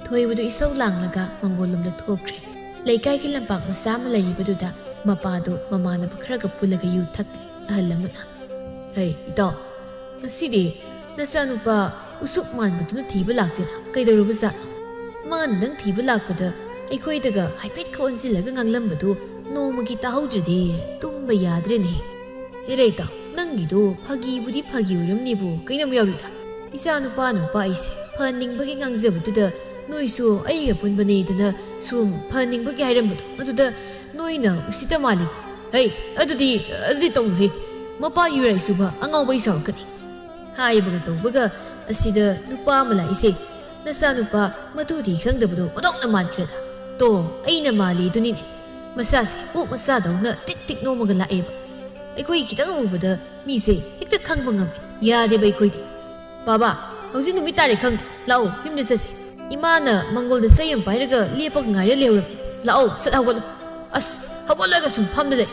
ꯊꯣꯏꯕꯗꯨ ꯏꯁꯧ ꯂꯥꯡꯂꯒ ꯃꯪꯒꯣꯜ ꯂꯣꯝꯗ ꯊꯣꯛꯈ꯭ꯔꯦ꯫ ꯂꯩꯀꯥꯏꯒꯤ ꯂꯝꯄꯥꯛ ꯃꯆꯥ ꯑꯃ ꯂꯩꯔꯤꯕꯗꯨꯗ ꯃꯄꯥꯗꯨ ꯃꯃꯥꯟꯅꯕ ꯈꯔꯒ ꯄꯨꯜꯂꯒ ꯌꯨ ꯊꯛꯂꯤ꯫ ꯑꯍꯜ ꯑꯃꯅ, "ꯍꯩ, ꯏꯇꯥꯎ, ꯉꯁꯤꯗꯤ ꯅꯆꯥꯅꯨꯄꯥ ꯎꯁꯨꯛ ꯃꯥꯟꯕꯗꯨꯅ ꯊꯤꯕ ꯂꯥꯛꯇꯦꯅ ꯀꯩꯗꯧꯔꯕꯖꯥꯠꯅꯣ? ꯃꯥꯅ ꯅꯪ ꯊꯤꯕ ꯂꯥꯛꯄꯗ ꯑꯩꯈꯣꯏꯗꯒ ꯍꯥꯏꯐꯦꯠꯀ ꯑꯣꯟꯁꯤꯜꯂꯒ ꯉꯥꯡꯂꯝꯕꯗꯨ ꯅꯣꯡꯃꯒꯤ ꯇꯥꯍꯧꯗ꯭ꯔꯗꯤ ꯇꯨꯝꯕ ꯌꯥꯗ꯭ꯔꯦꯅꯦ꯫ ꯍꯦꯔꯩꯇ, ꯅꯪꯒꯤꯗꯣ ꯐꯥꯒꯤꯕꯨꯗꯤ ꯐꯥꯒꯤ ꯑꯣꯏꯔꯝꯅꯤꯕꯨ ꯀꯩꯅꯣꯝ ꯌꯥꯎꯔꯤꯗ꯫ ꯏꯆꯥꯅꯨꯄꯥ ꯅꯨꯄꯥ ꯑꯩꯁꯦ ꯐꯍꯟꯅꯤꯡꯕꯒꯤ ꯉꯥꯡꯖꯕꯗꯨꯗ ꯅꯣꯏꯁꯨ ꯑꯩꯒ ꯄꯨꯟꯕꯅꯦꯗꯅ ꯁꯨꯝ ꯐꯍꯟꯅꯤꯡꯕꯒꯤ ꯍꯥꯏꯔꯝꯕꯗꯣ ꯑꯗꯨꯗ ꯅꯣꯏꯅ ꯎꯁꯤꯠꯇ ꯃꯥꯜꯂꯤꯀꯣ꯫ ꯍꯩ, ꯑꯗꯨꯗꯤ, ꯑꯗꯨꯗꯤ ꯇꯧꯅꯨꯍꯦ꯫ ꯃꯄꯥ ꯌꯨꯔꯥꯏ ꯁꯨꯕ ꯑꯉꯥꯎꯕ ꯑꯩ ꯁꯥꯎꯔꯛꯀꯅꯤ꯫" ꯍꯥꯏꯕꯒ ꯇꯧꯕꯒ ꯑꯁꯤꯗ ꯅꯨꯄꯥ ꯑꯃ ꯂꯥꯛꯏꯁꯦ꯫ ꯅꯆꯥꯅꯨꯄꯥ ꯃꯇꯨ ꯊꯤ ꯈꯪꯗꯕꯗꯣ ꯑꯣꯟꯊꯣꯛꯅ ꯃꯥꯟꯈ꯭ꯔꯦꯗ꯫ ꯇꯣ, ꯑꯩꯅ ꯃꯥꯜꯂꯤꯗꯨꯅꯤꯅꯦ꯫ ꯃꯁꯥꯁꯦ ꯑꯣꯛ ꯃꯆꯥꯗꯧꯅ ꯇꯤꯛ ꯇꯤꯛ ꯅꯣꯝꯃꯒ ꯂꯥꯛꯑꯦꯕ꯫ ꯑꯩꯈꯣꯏ ꯈꯤꯇꯪ ꯎꯕꯗ ꯃꯤꯁꯦ ꯍꯦꯛꯇ ꯈꯪꯕ ꯉꯝꯃꯦ꯫ ꯌꯥꯗꯦꯕ ꯑꯩꯈꯣꯏꯗꯤ꯫ "ꯕꯥꯕꯥ, ꯍꯧꯖꯤꯛ ꯅꯨꯃꯤꯠ ꯇꯥꯔꯦ ꯈꯪꯗꯦ꯫ ꯂꯥꯛꯑꯣ, ꯌꯨꯝꯗ ꯆꯠꯁꯤ꯫ ꯏꯃꯥꯅ ꯃꯪꯒꯣꯜꯗ ꯆꯩ ꯑꯃ ꯄꯥꯏꯔꯒ ꯂꯦꯞꯄꯒ ꯉꯥꯏꯔ ꯂꯩꯍꯧꯔꯕꯅꯤ꯫ ꯂꯥꯛꯑꯣ, ꯁꯠ ꯍꯧꯒꯠꯂꯣ꯫" "ꯑꯁ, ꯍꯧꯒꯠꯂꯒ ꯁꯨꯝ ꯐꯝꯗ ꯂꯩ꯫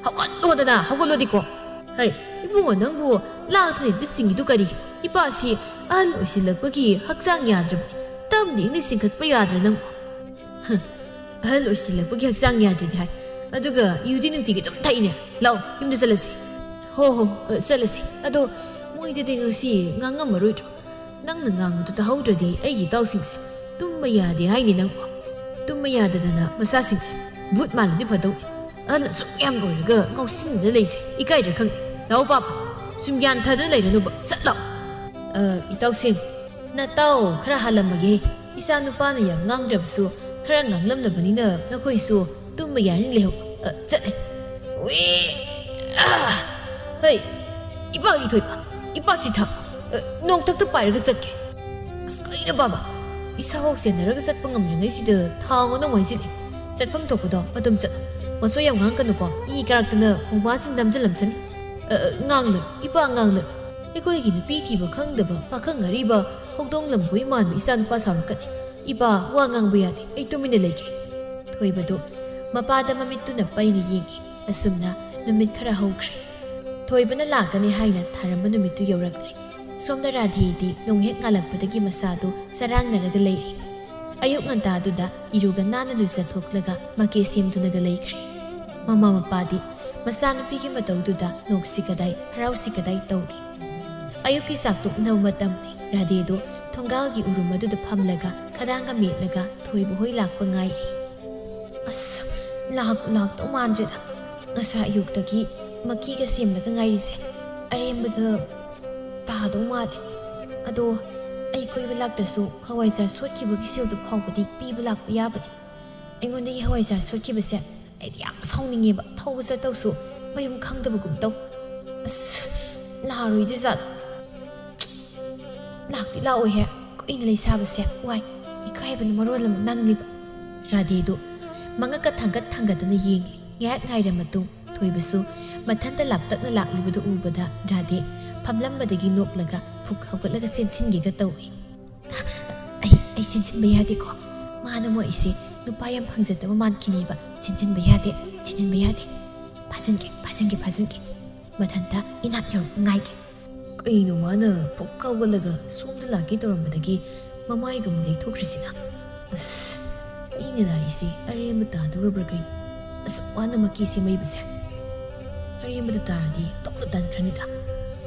ꯍꯧꯒꯠꯂꯣꯗꯅ, ꯍꯧꯒꯠꯂꯣꯗꯤꯀꯣ꯫" "ꯍꯩ, ꯏꯕꯨꯡꯉꯣ, ꯅꯪꯕꯨ ꯂꯥꯛ ꯊꯅꯦꯠꯇ ꯆꯤꯡꯉꯤꯗꯨ ꯀꯔꯤꯒꯤꯅꯣ? ꯏꯄꯥꯁꯤ ꯑꯍꯜ ꯑꯣꯏꯁꯤꯜꯂꯛꯄꯒꯤ ꯍꯛꯆꯥꯡ ꯌꯥꯗ꯭ꯔꯕꯅꯤ꯫ ꯇꯞꯅ ꯏꯪꯅ ꯆꯤꯡꯈꯠꯄ ꯌꯥꯗ꯭ꯔꯥ ꯅꯪꯕꯨ?" "ꯍ, ꯑꯍꯜ ꯑꯣꯏꯁꯤꯜꯂꯛꯄꯒꯤ ꯍꯛꯆꯥꯡ ꯌꯥꯗ꯭ꯔꯤꯗꯤ ꯍꯥꯏ꯫ ꯑꯗꯨꯒ ꯌꯨꯗꯤ ꯅꯨꯡꯇꯤꯒꯤ ꯑꯗꯨꯝ ꯊꯛꯏꯅꯦ꯫ ꯂꯥꯛꯑꯣ, ꯌꯨꯝꯗ ꯆꯠꯂꯁꯤ꯫" "ꯍꯣ, ꯍꯣ, ꯑ, ꯆꯠꯂꯁꯤ꯫ ꯑꯗꯣ ꯃꯣꯏꯗꯗꯤ ꯉꯁꯤ ꯉꯥꯡꯉꯝꯃꯔꯣꯏꯗ꯭ꯔꯣ? ꯅꯪꯅ ꯉꯥꯡꯕꯗꯨ ꯇꯥꯍꯧꯗ꯭ꯔꯗꯤ ꯑꯩꯒꯤ ꯏꯇꯥꯎꯁꯤꯡꯁꯦ ꯇꯨꯝꯕ ꯌꯥꯗꯦ ꯍꯥꯏꯅꯤ ꯅꯪꯕꯨ꯫ ꯇꯨꯝꯕ ꯌꯥꯗꯗꯅ ꯃꯆꯥꯁꯤꯡꯁꯦ ꯚꯨꯠ ꯃꯥꯜꯂꯗꯤ ꯐꯗꯧꯅꯤ꯫ ꯑꯍꯜ ꯑꯁꯨꯛ ꯌꯥꯝ ꯑꯣꯏꯔꯒ ꯉꯥꯎꯁꯤꯟꯅꯗ ꯂꯩꯁꯦ ꯏꯀꯥꯏꯗ꯭ꯔꯥ ꯈꯪꯗꯦ꯫ ꯂꯥꯛꯑꯣ ꯄꯥꯕ, ꯁꯨꯝ ꯒ꯭ꯌꯥꯟ ꯊꯥꯗꯅ ꯂꯩꯔꯅꯨꯕ꯫ ꯆꯠꯂꯣ꯫" "ꯑ, ꯏꯇꯥꯎꯁꯤꯡ, ꯅꯇꯥꯎ ꯈꯔ ꯍꯥꯜꯂꯝꯃꯒꯦ꯫ ꯏꯆꯥ ꯅꯨꯄꯥꯅ ꯌꯥꯝ ꯉꯥꯡꯗ꯭ꯔꯕꯁꯨ ꯈꯔ ꯉꯥꯡꯂꯝꯂꯕꯅꯤꯅ ꯅꯈꯣꯏꯁꯨ ꯇꯨꯝꯕ ꯌꯥꯔꯅꯤ꯫ ꯂꯩꯍꯧ꯫" "ꯑ, ꯆꯠꯂꯦ꯫" "ꯎꯏ, ꯑ, ꯍꯩ, ꯏꯄꯥꯒꯤ ꯊꯣꯏꯕ, ꯏꯄꯥ ꯁꯤꯊ, ꯑ, ꯅꯣꯡꯊꯛꯇ ꯄꯥꯏꯔꯒ ꯆꯠꯀꯦ꯫" "ꯑꯁ, ꯀꯔꯤꯅꯣ ꯕꯥꯕꯥ? ꯏꯁꯥꯐꯥꯎ ꯁꯦꯟꯅꯔꯒ ꯆꯠꯄ ꯉꯝꯗ꯭ꯔꯤꯉꯩꯁꯤꯗ ꯊꯥꯎ ꯉꯅꯧ ꯍꯥꯏꯁꯤꯜꯂꯤ꯫ ꯆꯠꯐꯝ ꯊꯣꯛꯄꯗꯣ ꯑꯗꯨꯝ ꯆꯠꯂꯣ꯫ ꯃꯆꯣꯏ ꯌꯥꯝ ꯉꯥꯡꯒꯅꯨꯀꯣ꯫ ꯏ ꯀꯥꯔꯛꯇꯅ ꯈꯣꯡꯕꯥꯟꯁꯤꯡ ꯅꯝꯁꯤꯜꯂꯝꯁꯅꯤ꯫" "ꯑ, ꯑ, ꯉꯥꯡꯂꯣꯏ, ꯏꯄꯥ ꯉꯥꯡꯂꯣꯏ꯫ ꯑꯩꯈꯣꯏꯒꯤ ꯅꯨꯄꯤ ꯊꯤꯕ ꯈꯪꯗꯕ ꯄꯥꯈꯪ ꯑꯔꯤꯕ ꯍꯧꯗꯣꯡ ꯂꯝꯕꯣꯏ ꯃꯥꯟꯕ ꯏꯆꯥ ꯅꯨꯄꯥ ꯁꯥꯎꯔꯛꯀꯅꯤ꯫ ꯏꯄꯥ, ꯋꯥ ꯉꯥꯡꯕ ꯌꯥꯗꯦ꯫ ꯑꯩ ꯇꯨꯃꯤꯟꯅ ꯂꯩꯒꯦ꯫" ꯊꯣꯏꯕꯗꯨ ꯃꯄꯥꯗ ꯃꯃꯤꯠꯇꯨꯅ ꯄꯩꯅ ꯌꯦꯡꯉꯤ꯫ ꯑꯁꯨꯝꯅ ꯅꯨꯃꯤꯠ ꯈꯔ ꯍꯧꯈ꯭ꯔꯦ꯫ ꯊꯣꯏꯕꯅ ꯂꯥꯛꯀꯅꯤ ꯍꯥꯏꯅ ꯊꯥꯔꯝꯕ ꯅꯨꯃꯤꯠꯇꯨ ꯌꯧꯔꯛꯂꯦ꯫ ꯁꯣꯝꯗ ꯔꯥꯙꯦꯗꯤ ꯅꯣꯡ ꯍꯦꯛ ꯉꯥꯜꯂꯛꯄꯗꯒꯤ ꯃꯁꯥꯗꯨ ꯆꯔꯥꯡꯅꯔꯒ ꯂꯩꯔꯤ꯫ ꯑꯌꯨꯛ ꯉꯟꯇꯥꯗꯨꯗ ꯏꯔꯨꯒ ꯅꯥꯟꯅ ꯂꯨꯖꯊꯣꯛꯂꯒ ꯃꯀꯦ ꯁꯦꯝꯗꯨꯅꯒ ꯂꯩꯈ꯭ꯔꯦ꯫ ꯃꯃꯥ ꯃꯄꯥꯗꯤ ꯃꯆꯥꯅꯨꯄꯤꯒꯤ ꯃꯇꯧꯗꯨꯗ ꯅꯣꯛꯁꯤ ꯀꯗꯥꯏ, ꯍꯔꯥꯎꯁꯤ ꯀꯗꯥꯏ ꯇꯧꯔꯤ꯫ ꯑꯌꯨꯛꯀꯤ ꯆꯥꯛ ꯇꯣꯛꯅꯕ ꯃꯇꯝꯅꯤ꯫ ꯔꯥꯙꯦꯗꯨ ꯊꯣꯡꯒꯥꯜꯒꯤ ꯎꯔꯨꯝ ꯑꯗꯨꯗ ꯐꯝꯂꯒ ꯈꯗꯥꯡꯒ ꯃꯦꯠꯂꯒ ꯊꯣꯏꯕ ꯍꯣꯏ ꯂꯥꯛꯄ ꯉꯥꯏꯔꯤ꯫ ꯑꯁ, ꯂꯥꯛ-, ꯂꯥꯛꯇꯧ ꯃꯥꯟꯗ꯭ꯔꯦꯗ꯫ ꯉꯁꯥꯏ ꯑꯌꯨꯛꯇꯒꯤ ꯃꯀꯤꯒ ꯁꯦꯝꯂꯒ ꯉꯥꯏꯔꯤꯁꯦ꯫ ꯑꯔꯦꯝꯕꯗ ꯇꯥꯗꯧ ꯃꯥꯜꯂꯦ꯫ ꯑꯗꯣ ꯑꯩ ꯀꯣꯏꯕ ꯂꯥꯛꯇ꯭ꯔꯁꯨ ꯍꯋꯥꯏꯖꯥꯔ ꯁꯣꯠꯈꯤꯕꯒꯤ ꯁꯦꯜꯗꯨ ꯐꯥꯎꯕꯗꯤ ꯄꯤꯕ ꯂꯥꯛꯄ ꯌꯥꯕꯅꯤ꯫ ꯑꯩꯉꯣꯟꯗꯒꯤ ꯍꯋꯥꯏꯖꯥꯔ ꯁꯣꯠꯈꯤꯕꯁꯦ ꯑꯩꯗꯤ ꯌꯥꯝ ꯁꯥꯎꯅꯤꯡꯉꯦꯕ꯫ ꯊꯧꯕ ꯆꯠꯇꯧꯁꯨ ꯃꯌꯨꯝ ꯈꯪꯗꯕꯒꯨꯝ ꯇꯧ꯫ ꯑꯁ, ꯂꯥꯛꯑꯔꯣꯏꯗꯣꯏ ꯖꯥꯠꯂꯣ? ꯂꯥꯛꯇꯤ ꯂꯥꯛꯑꯣꯏꯍꯦ꯫ ꯀꯨꯏꯅ ꯂꯩ ꯁꯥꯕꯁꯦ ꯋꯥꯏ꯫ ꯏꯀꯥꯏꯕꯅ ꯃꯔꯣꯜ ꯑꯃ ꯅꯪꯂꯤꯕ꯫ ꯔꯥꯙꯦꯗꯨ ꯃꯉꯛꯀ ꯊꯥꯡꯒꯠ ꯊꯥꯡꯒꯠꯇꯅ ꯌꯦꯡꯂꯤ꯫ ꯉꯥꯏꯍꯥꯛ ꯉꯥꯏꯔ ꯃꯇꯨꯡ ꯊꯣꯏꯕꯁꯨ ꯃꯊꯟꯇ ꯂꯥꯞꯇꯛꯅ ꯂꯥꯛꯂꯤꯕꯗꯨ ꯎꯕꯗ ꯔꯥꯙꯦ ꯐꯝꯂꯝꯕꯗꯒꯤ ꯅꯣꯛꯂꯒ ꯐꯨꯛ ꯍꯧꯒꯠꯂꯒ ꯆꯦꯟꯁꯤꯟꯒꯦꯒ ꯇꯧꯏ꯫ "ꯑꯩ, ꯑꯩ ꯆꯦꯟꯁꯤꯟꯕ ꯌꯥꯗꯦꯀꯣ꯫ ꯃꯥꯅ ꯃꯣꯏ ꯑꯩꯁꯦ ꯅꯨꯄꯥ ꯌꯥꯝ ꯐꯪꯖꯗꯕ ꯃꯥꯟꯈꯤꯅꯦꯕ꯫ ꯆꯦꯟꯁꯤꯟꯕ ꯌꯥꯗꯦ, ꯆꯦꯟꯁꯤꯟꯕ ꯌꯥꯗꯦ꯫ ꯐꯥꯖꯤꯟꯒꯦ, ꯐꯥꯖꯤꯟꯒꯦ, ꯐꯥꯖꯤꯟꯒꯦ꯫ ꯃꯊꯟꯇ ꯏꯅꯥꯛ ꯌꯧꯔꯛꯄ ꯉꯥꯏꯒꯦ꯫" ꯀꯩꯅꯣ ꯃꯥꯅ ꯐꯨꯛ ꯀꯥꯎꯒꯠꯂꯒ ꯁꯣꯝꯗ ꯂꯥꯛꯀꯦ ꯇꯧꯔꯝꯕꯗꯒꯤ ꯃꯃꯥꯏꯒ ꯑꯃꯨꯛ ꯂꯩꯊꯣꯛꯈ꯭ꯔꯤꯁꯤꯅ? ꯑꯁ, ꯑꯩꯅ ꯂꯥꯛꯏꯁꯤ ꯑꯔꯦꯝꯕ ꯇꯥꯗꯧꯔꯕ꯭ꯔꯥ ꯀꯩꯅꯣ? ꯑꯁꯨꯛ ꯋꯥꯅ ꯃꯀꯤ ꯁꯦꯝꯃꯛꯏꯕꯁꯦ꯫ ꯑꯔꯦꯝꯕꯗ ꯇꯥꯔꯗꯤ ꯇꯣꯛꯅ ꯇꯟꯈ꯭ꯔꯅꯤꯗ꯫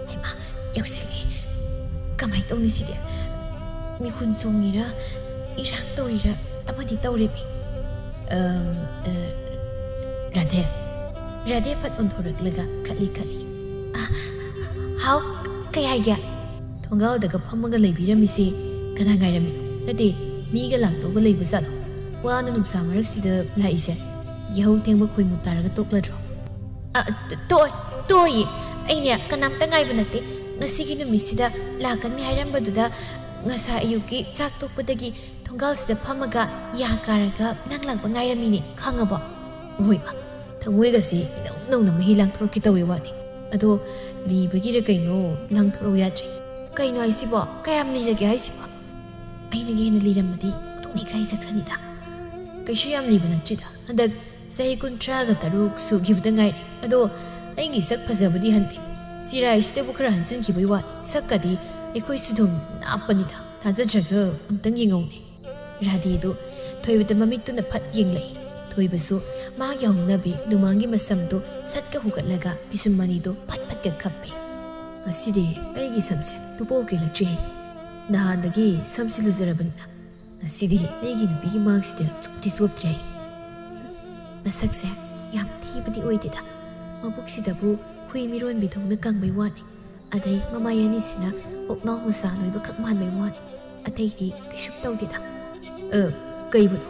ꯍꯩꯃꯥ, ꯌꯧꯁꯤꯜꯂꯦ꯫ ꯀꯃꯥꯏ ꯇꯧꯅꯤ ꯁꯤꯗꯤ? ꯃꯤꯍꯨꯟ ꯆꯣꯡꯉꯤꯔꯥ, ꯏꯔꯥꯡ ꯇꯧꯔꯤꯔꯥ ꯑꯃꯗꯤ ꯇꯧꯔꯦꯃꯤ꯫ ꯑꯝ, ꯑ, ꯔꯥꯙꯦ꯫ ꯔꯥꯙꯦ ꯐꯠ ꯑꯣꯟꯊꯣꯔꯛꯂꯒ ꯈꯠꯂꯤ ꯈꯠꯂꯤ꯫ "ꯑ, ꯍꯥꯎ, ꯀꯩ ꯍꯥꯏꯒꯦ?" ꯊꯣꯡꯒꯥꯜꯗꯒ ꯐꯝꯃꯒ ꯂꯩꯕꯤꯔꯝꯃꯤꯁꯤ ꯀꯅꯥ ꯉꯥꯏꯔꯝꯃꯤꯅꯣ? ꯅꯠꯇꯦ, ꯃꯤꯒ ꯂꯥꯛꯇꯧꯒ ꯂꯩꯕ ꯖꯥꯠꯂꯣ? ꯋꯥꯅ ꯅꯨꯡꯁꯥ ꯃꯔꯛꯁꯤꯗ ꯂꯥꯛꯏꯁꯦ ꯌꯥꯍꯧ ꯊꯦꯡꯕ ꯈꯣꯏꯃꯨꯛ ꯇꯥꯔꯒ ꯇꯣꯛꯂꯗ꯭ꯔꯣ? ꯑ, ꯇꯣ-, ꯇꯣꯏ, ꯇꯣꯏꯌꯦ꯫ ꯑꯩꯅꯦ ꯀꯅꯥꯝꯇ ꯉꯥꯏꯕ ꯅꯠꯇꯦ꯫ ꯉꯁꯤꯒꯤ ꯅꯨꯃꯤꯠꯁꯤꯗ ꯂꯥꯛꯀꯅꯤ ꯍꯥꯏꯔꯝꯕꯗꯨꯗ ꯉꯁꯥꯏ ꯑꯌꯨꯛꯀꯤ ꯆꯥꯛ ꯇꯣꯛꯄꯗꯒꯤ ꯊꯣꯡꯒꯥꯜꯁꯤꯗ ꯐꯝꯃꯒ ꯌꯥ ꯀꯥꯔꯒ ꯅꯪ ꯂꯥꯛꯄ ꯉꯥꯏꯔꯝꯃꯤꯅꯦ, ꯈꯪꯉꯕꯣ? ꯍꯣꯏꯕ, ꯊꯃꯣꯏꯒꯁꯦ ꯏꯅꯧ ꯅꯧꯅ ꯃꯍꯤ ꯂꯥꯡꯊꯣꯔꯛꯀꯦ ꯇꯧꯋꯦ ꯋꯥꯅꯤ꯫ ꯑꯗꯣ ꯂꯤꯕꯒꯤꯔ ꯀꯩꯅꯣ ꯂꯥꯡꯊꯣꯔꯛꯎ ꯌꯥꯗ꯭ꯔꯦ꯫ ꯀꯩꯅꯣ ꯍꯥꯏꯁꯤꯕꯣ? ꯀꯌꯥꯝ ꯂꯤꯔꯒꯦ ꯍꯥꯏꯁꯤꯕꯣ? ꯑꯩꯅꯒ ꯍꯦꯟꯅ ꯂꯤꯔꯝꯃꯗꯤ ꯇꯣꯛꯅꯤꯡꯈꯥꯏ ꯆꯠꯈ꯭ꯔꯅꯤꯗ꯫ ꯀꯩꯁꯨ ꯌꯥꯝ ꯂꯤꯕ ꯅꯠꯇ꯭ꯔꯤꯗ꯫ ꯍꯟꯗꯛ ꯆꯍꯤ ꯀꯨꯟꯊ꯭ꯔꯥꯒ ꯇꯔꯨꯛ ꯁꯨꯈꯤꯕꯗ ꯉꯥꯏꯔꯤ꯫ ꯑꯗꯣ ꯑꯩꯒꯤ ꯁꯛ ꯐꯖꯕꯗꯤ ꯍꯟꯗꯦ꯫ ꯆꯤꯔꯥꯏꯁꯤꯗꯕꯨ ꯈꯔ ꯍꯟꯖꯤꯟꯈꯤꯕꯩ ꯋꯥꯅꯤ꯫ ꯁꯛꯀꯗꯤ ꯑꯩꯈꯣꯏꯁꯨ ꯑꯗꯨꯝ ꯅꯥꯞꯄꯅꯤꯗ꯫ ꯊꯥꯖꯗ꯭ꯔꯒ ꯑꯝꯇꯪ ꯌꯦꯡꯉꯧꯅꯦ꯫ ꯔꯥꯙꯦꯗꯨ ꯊꯣꯏꯕꯗ ꯃꯃꯤꯠꯇꯨꯅ ꯐꯠ ꯌꯦꯡꯂꯛꯏ꯫ ꯊꯣꯏꯕꯁꯨ ꯃꯥꯒꯤ ꯍꯧꯅꯕꯤ ꯂꯨꯃꯥꯡꯒꯤ ꯃꯁꯝꯗꯨ ꯁꯠꯀ ꯍꯨꯒꯠꯂꯒ ꯄꯤꯁꯨꯝ ꯑꯅꯤꯗꯨ ꯐꯠ ꯐꯠꯀ ꯈꯞꯄꯤ꯫ "ꯉꯁꯤꯗꯤ ꯑꯩꯒꯤ ꯁꯝꯁꯦ ꯇꯨꯄꯧ ꯀꯦꯜꯂꯛꯇ꯭ꯔꯦꯍꯦ꯫ ꯅꯍꯥꯟꯗꯒꯤ ꯁꯝꯁꯤ ꯂꯨꯖꯔꯕꯅꯤꯅ ꯉꯁꯤꯗꯤ ꯑꯩꯒꯤ ꯅꯨꯄꯤꯒꯤ ꯃꯥꯡꯁꯤꯗ ꯆꯣꯞꯇꯤ ꯆꯣꯞꯇ꯭ꯔꯦ ꯑꯩ꯫" ꯃꯁꯛꯁꯦ ꯌꯥꯝ ꯊꯤꯕꯗꯤ ꯑꯣꯏꯗꯦꯗ꯫ ꯃꯕꯨꯛꯁꯤꯗꯕꯨ ꯍꯨꯏ ꯃꯤꯔꯣꯟꯕꯤꯗꯧꯅ ꯀꯪꯕꯩ ꯋꯥꯅꯤ꯫ ꯑꯗꯩ ꯃꯃꯥꯏ ꯑꯅꯤꯁꯤꯅ ꯑꯣꯛꯅꯥꯎ ꯃꯆꯥ ꯅꯣꯏꯕꯈꯛ ꯃꯥꯟꯕꯩ ꯋꯥꯅꯤ꯫ ꯑꯇꯩꯗꯤ ꯀꯩꯁꯨꯝ ꯇꯧꯗꯦꯗ꯫ "ꯑ, ꯀꯩꯕꯨꯅꯣ?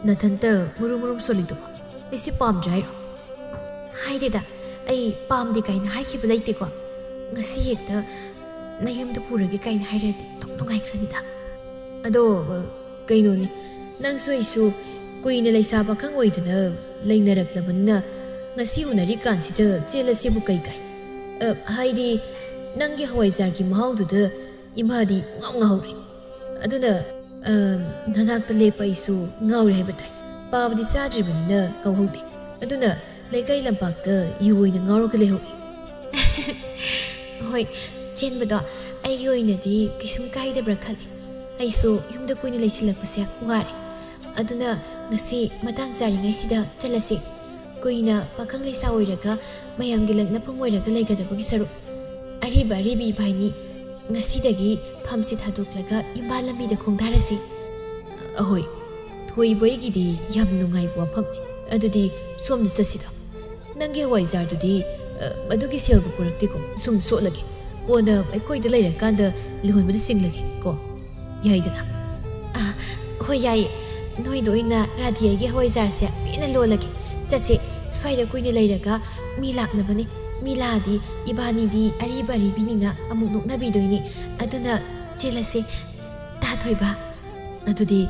ꯅꯊꯟꯇ ꯃꯨꯔꯨꯝ ꯃꯨꯔꯨꯝ ꯁꯣꯜꯂꯤꯗꯨꯕꯣ? ꯑꯩꯁꯦ ꯄꯥꯝꯗ꯭ꯔꯦ ꯍꯥꯏꯔꯣ?" "ꯍꯥꯏꯗꯦꯗ, ꯑꯩ ꯄꯥꯝꯗꯦ ꯀꯥꯏꯅ ꯍꯥꯏꯈꯤꯕ ꯂꯩꯇꯦꯀꯣ꯫ ꯉꯁꯤ ꯍꯦꯛꯇ ꯅꯌꯨꯝꯗ ꯄꯨꯔꯒꯦ ꯀꯥꯏꯅ ꯍꯥꯏꯔꯗꯤ ꯑꯗꯨꯝ ꯅꯨꯡꯉꯥꯏꯈ꯭ꯔꯅꯤꯗ꯫" "ꯑꯗꯣ, ꯑ, ꯀꯩꯅꯣꯅꯦ, ꯅꯪꯁꯨ ꯑꯩꯁꯨ ꯀꯨꯏꯅ ꯂꯩꯁꯥ ꯄꯥꯈꯪ ꯑꯣꯏꯗꯅ ꯂꯩꯅꯔꯛꯂꯕꯅꯤꯅ ꯉꯁꯤ ꯎꯅꯔꯤꯀꯥꯟꯁꯤꯗ ꯆꯦꯜꯂꯁꯤꯕꯨ ꯀꯩ ꯀꯥꯏ? ꯑ, ꯍꯥꯏꯗꯤ ꯅꯪꯒꯤ ꯍꯋꯥꯏꯖꯥꯔꯒꯤ ꯃꯍꯥꯎꯗꯨꯗ ꯏꯃꯥꯗꯤ ꯉꯥꯎ ꯉꯥꯎꯔꯦ꯫ ꯑꯗꯨꯅ, ꯑ, ꯅꯅꯥꯛꯇ ꯂꯦꯞꯄ ꯑꯩꯁꯨ ꯉꯥꯎꯔꯦ ꯍꯥꯏꯕ ꯇꯥꯏ꯫ ꯄꯥꯕꯗꯤ ꯆꯥꯗ꯭ꯔꯤꯕꯅꯤꯅ ꯉꯥꯎꯍꯧꯗꯦ꯫ ꯑꯗꯨꯅ ꯂꯩꯀꯥꯏ ꯂꯝꯄꯥꯛꯇ ꯌꯨ ꯑꯣꯏꯅ ꯉꯥꯎꯔꯒ ꯂꯩꯍꯧꯏ꯫ ꯍꯣꯏ, ꯆꯦꯟꯕꯗꯣ ꯑꯩꯒꯤ ꯑꯣꯏꯅꯗꯤ ꯀꯩꯁꯨꯝ ꯀꯥꯏꯗꯕ꯭ꯔꯥ ꯈꯜꯂꯤ꯫ ꯑꯩꯁꯨ ꯌꯨꯝꯗ ꯀꯨꯏꯅ ꯂꯩꯁꯤꯜꯂꯛꯄꯁꯦ ꯋꯥꯔꯦ꯫ ꯑꯗꯨꯅ ꯉꯁꯤ ꯃꯇꯥꯡ ꯆꯥꯔꯤꯉꯩꯁꯤꯗ ꯆꯠꯂꯁꯤ꯫ ꯀꯨꯏꯅ ꯄꯥꯈꯪ ꯂꯩꯁꯥ ꯑꯣꯏꯔꯒ ꯃꯌꯥꯝꯒꯤ ꯂꯛꯅꯐꯝ ꯑꯣꯏꯔꯒ ꯂꯩꯒꯗꯕꯒꯤ ꯁꯔꯨꯛ, ꯑꯔꯤꯕ ꯑꯔꯤꯕꯤ ꯏꯕꯥꯏꯅꯤ ꯉꯁꯤꯗꯒꯤ ꯐꯝꯁꯤ ꯊꯥꯗꯣꯛꯂꯒ ꯌꯨꯝꯕꯥꯜ ꯂꯝꯕꯤꯗ ꯈꯣꯡꯗꯥꯔꯁꯤ꯫ ꯑꯍꯣꯏ, ꯊꯣꯏꯕ ꯑꯩꯒꯤꯗꯤ ꯌꯥꯝ ꯅꯨꯡꯉꯥꯏꯕ ꯋꯥꯐꯝꯅꯤ꯫ ꯑꯗꯨꯗꯤ ꯁꯣꯝꯗ ꯆꯠꯁꯤꯗ꯫ ꯅꯪꯒꯤ ꯍꯋꯥꯏꯖꯥꯔꯗꯨꯗꯤ, ꯑ, ꯑꯗꯨꯒꯤ ꯁꯦꯜꯕꯨ ꯄꯨꯔꯛꯇꯦꯀꯣ꯫ ꯁꯨꯝ ꯁꯣꯠꯂꯒꯦ꯫ ꯀꯣꯟꯅ ꯑꯩꯈꯣꯏꯗ ꯂꯩꯔꯀꯥꯟꯗ ꯂꯨꯍꯣꯟꯕꯗ ꯆꯤꯡꯂꯒꯦ ꯀꯣ꯫ ꯌꯥꯏꯗꯅ? ꯑ, ꯍꯣꯏ, ꯌꯥꯏꯌꯦ꯫ ꯅꯣꯏꯗ ꯑꯣꯏꯅ ꯔꯥꯙꯦꯒꯤ ꯍꯋꯥꯏꯖꯥꯔꯁꯦ ꯄꯦꯟꯅ ꯂꯣꯜꯂꯒꯦ꯫ ꯆꯠꯁꯦ꯫ ꯁ꯭ꯋꯥꯏꯗ ꯀꯨꯏꯅ ꯂꯩꯔꯒ ꯃꯤ ꯂꯥꯛꯅꯕꯅꯤ꯫ ꯃꯤ ꯂꯥꯛꯑꯗꯤ ꯏꯕꯥꯅꯤꯗꯤ ꯑꯔꯤꯕ ꯑꯔꯤꯕꯤꯅꯤꯅ ꯑꯃꯨꯛ ꯅꯣꯛꯅꯕꯤꯗꯣꯏꯅꯤ꯫ ꯑꯗꯨꯅ ꯆꯦꯜꯂꯁꯦ꯫ ꯇꯥ ꯊꯣꯏꯕ꯫ ꯑꯗꯨꯗꯤ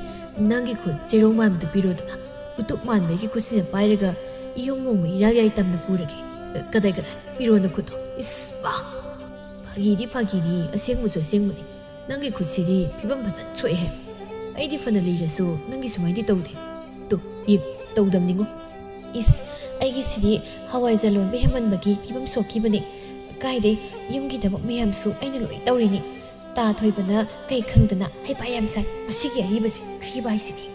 ꯅꯪꯒꯤ ꯈꯨꯠ ꯆꯦꯔꯣꯡ ꯃꯥꯟꯕꯗꯨ ꯄꯤꯔꯣꯗꯅ꯫ ꯎꯇꯨꯞ ꯃꯥꯟꯕꯒꯤ ꯈꯨꯠꯁꯤꯅ ꯄꯥꯏꯔꯒ ꯌꯨꯝ ꯃꯣꯡꯃ ꯏꯔꯥꯛ ꯌꯥꯏ ꯇꯝꯅ ꯄꯨꯔꯒꯦ꯫ ꯀꯗꯥꯏ, ꯀꯗꯥꯏ? ꯄꯤꯔꯣ ꯅꯈꯨꯠꯇꯣ꯫ ꯏꯁ, ꯄꯥ! ꯐꯥꯒꯤꯗꯤ ꯐꯥꯒꯤꯅꯤ, ꯑꯁꯦꯡꯕꯁꯨ ꯑꯁꯦꯡꯕꯅꯤ꯫ ꯅꯪꯒꯤ ꯈꯨꯠꯁꯤꯗꯤ ꯐꯤꯕꯝ ꯐꯖꯅ ꯁꯣꯛꯑꯦꯍꯦ꯫ ꯑꯩꯗꯤ ꯐꯅ ꯂꯤꯔꯁꯨ ꯅꯪꯒꯤ ꯁꯨꯃꯥꯏꯗꯤ ꯇꯧꯗꯦ꯫ ꯇꯨ, ꯌꯦꯡ, ꯇꯧꯗꯝꯅꯤꯉꯣ꯫ ꯏꯁ, ꯑꯩꯒꯤꯁꯤꯗꯤ ꯍꯋꯥꯏꯖꯥꯔ ꯂꯣꯟꯕ ꯍꯦꯟꯃꯟꯕꯒꯤ ꯐꯤꯕꯝ ꯁꯣꯛꯈꯤꯕꯅꯦ꯫ ꯀꯥꯏꯗꯩ, ꯌꯨꯝꯒꯤ ꯊꯕꯛ ꯃꯌꯥꯝꯁꯨ ꯑꯩꯅ ꯂꯣꯏ ꯇꯧꯔꯤꯅꯤ꯫ ꯇꯥ ꯊꯣꯏꯕꯅ ꯀꯩ ꯈꯪꯗꯅ ꯍꯩꯄꯥ ꯌꯥꯝ ꯁꯥꯏ꯫ ꯃꯁꯤꯒꯤ ꯑꯔꯤꯕꯁꯤ, ꯑꯔꯤꯕ ꯍꯥꯏꯁꯤꯗꯤ꯫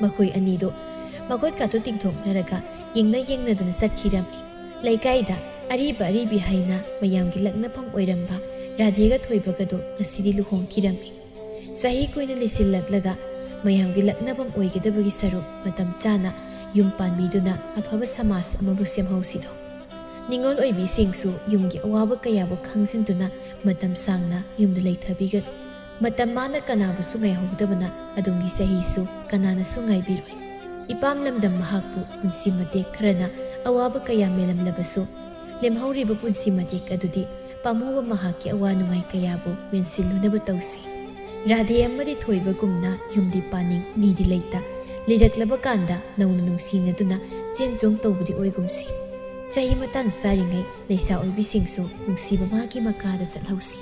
ꯃꯈꯣꯏ ꯑꯅꯤꯗꯣ ꯃꯈꯨꯠꯀꯥꯗꯣ ꯇꯤꯡꯊꯣꯛꯅꯔꯒ ꯌꯦꯡꯅ ꯌꯦꯡꯅꯗꯅ ꯆꯠꯈꯤꯔꯝꯃꯤ꯫ ꯂꯩꯀꯥꯏꯗ ꯑꯔꯤꯕ ꯑꯔꯤꯕꯤ ꯍꯥꯏꯅ ꯃꯌꯥꯝꯒꯤ ꯂꯛꯅꯐꯝ ꯑꯣꯏꯔꯝꯕ ꯔꯥꯙꯦꯒ ꯊꯣꯏꯕꯒꯗꯣ ꯉꯁꯤꯗꯤ ꯂꯨꯍꯣꯡꯈꯤꯔꯝꯃꯤ꯫ ꯆꯍꯤ ꯀꯨꯏꯅ ꯂꯤꯁꯤꯜꯂꯛꯂꯒ ꯃꯌꯥꯝꯒꯤ ꯂꯛꯅꯐꯝ ꯑꯣꯏꯒꯗꯕꯒꯤ ꯁꯔꯨꯛ ꯃꯇꯝ ꯆꯥꯅ ꯌꯨꯝ ꯄꯥꯟꯕꯤꯗꯨꯅ ꯑꯐꯕ ꯁꯃꯥꯖ ꯑꯃꯕꯨ ꯁꯦꯝꯍꯧꯁꯤꯗꯣ꯫ ꯅꯤꯉꯣꯜ ꯑꯣꯏꯕꯤꯁꯤꯡꯁꯨ ꯌꯨꯝꯒꯤ ꯑꯋꯥꯕ ꯀꯌꯥꯕꯨ ꯈꯪꯖꯤꯟꯗꯨꯅ ꯃꯇꯝ ꯁꯥꯡꯅ ꯌꯨꯝꯗ ꯂꯩꯊꯕꯤꯒꯅꯨ꯫ ꯃꯇꯝ ꯃꯥꯅ ꯀꯅꯥꯕꯨꯁꯨ ꯉꯥꯏꯍꯧꯗꯕꯅ ꯑꯗꯣꯝꯒꯤ ꯆꯍꯤꯁꯨ ꯀꯅꯥꯅꯁꯨ ꯉꯥꯏꯕꯤꯔꯣꯏ꯫ ꯏꯄꯥꯝ ꯂꯝꯗꯝ ꯃꯍꯥꯛꯄꯨ ꯄꯨꯟꯁꯤ ꯃꯇꯦꯛ ꯈꯔꯅ ꯑꯋꯥꯕ ꯀꯌꯥ ꯃꯦꯜꯂꯝꯂꯕꯁꯨ, ꯂꯦꯝꯍꯧꯔꯤꯕ ꯄꯨꯟꯁꯤ ꯃꯇꯦꯛ ꯑꯗꯨꯗꯤ ꯄꯥꯝꯃꯨꯕ ꯃꯍꯥꯛꯀꯤ ꯑꯋꯥ ꯅꯨꯡꯉꯥꯏ ꯀꯌꯥꯕꯨ ꯃꯦꯟꯁꯤꯜꯂꯨꯅꯕ ꯇꯧꯁꯤ꯫ ꯔꯥꯙꯦ ꯑꯃꯗꯤ ꯊꯣꯏꯕꯒꯨꯝꯅ ꯌꯨꯝꯗꯤ ꯄꯥꯅꯤꯡ, ꯃꯤꯗꯤ ꯂꯩꯇ, ꯂꯤꯔꯛꯂꯕ ꯀꯥꯟꯗ ꯅꯧꯅ ꯅꯨꯡꯁꯤꯅꯗꯨꯅ ꯆꯦꯟ ꯆꯣꯡ ꯇꯧꯕꯗꯤ ꯑꯣꯏꯒꯨꯝꯁꯤ꯫ ꯆꯍꯤ ꯃꯇꯥꯡ ꯆꯥꯔꯤꯉꯩ ꯂꯩꯁꯥ ꯑꯣꯏꯕꯤꯁꯤꯡꯁꯨ ꯅꯨꯡꯁꯤꯕ ꯃꯥꯒꯤ ꯃꯀꯥꯗ ꯆꯠꯍꯧꯁꯤ꯫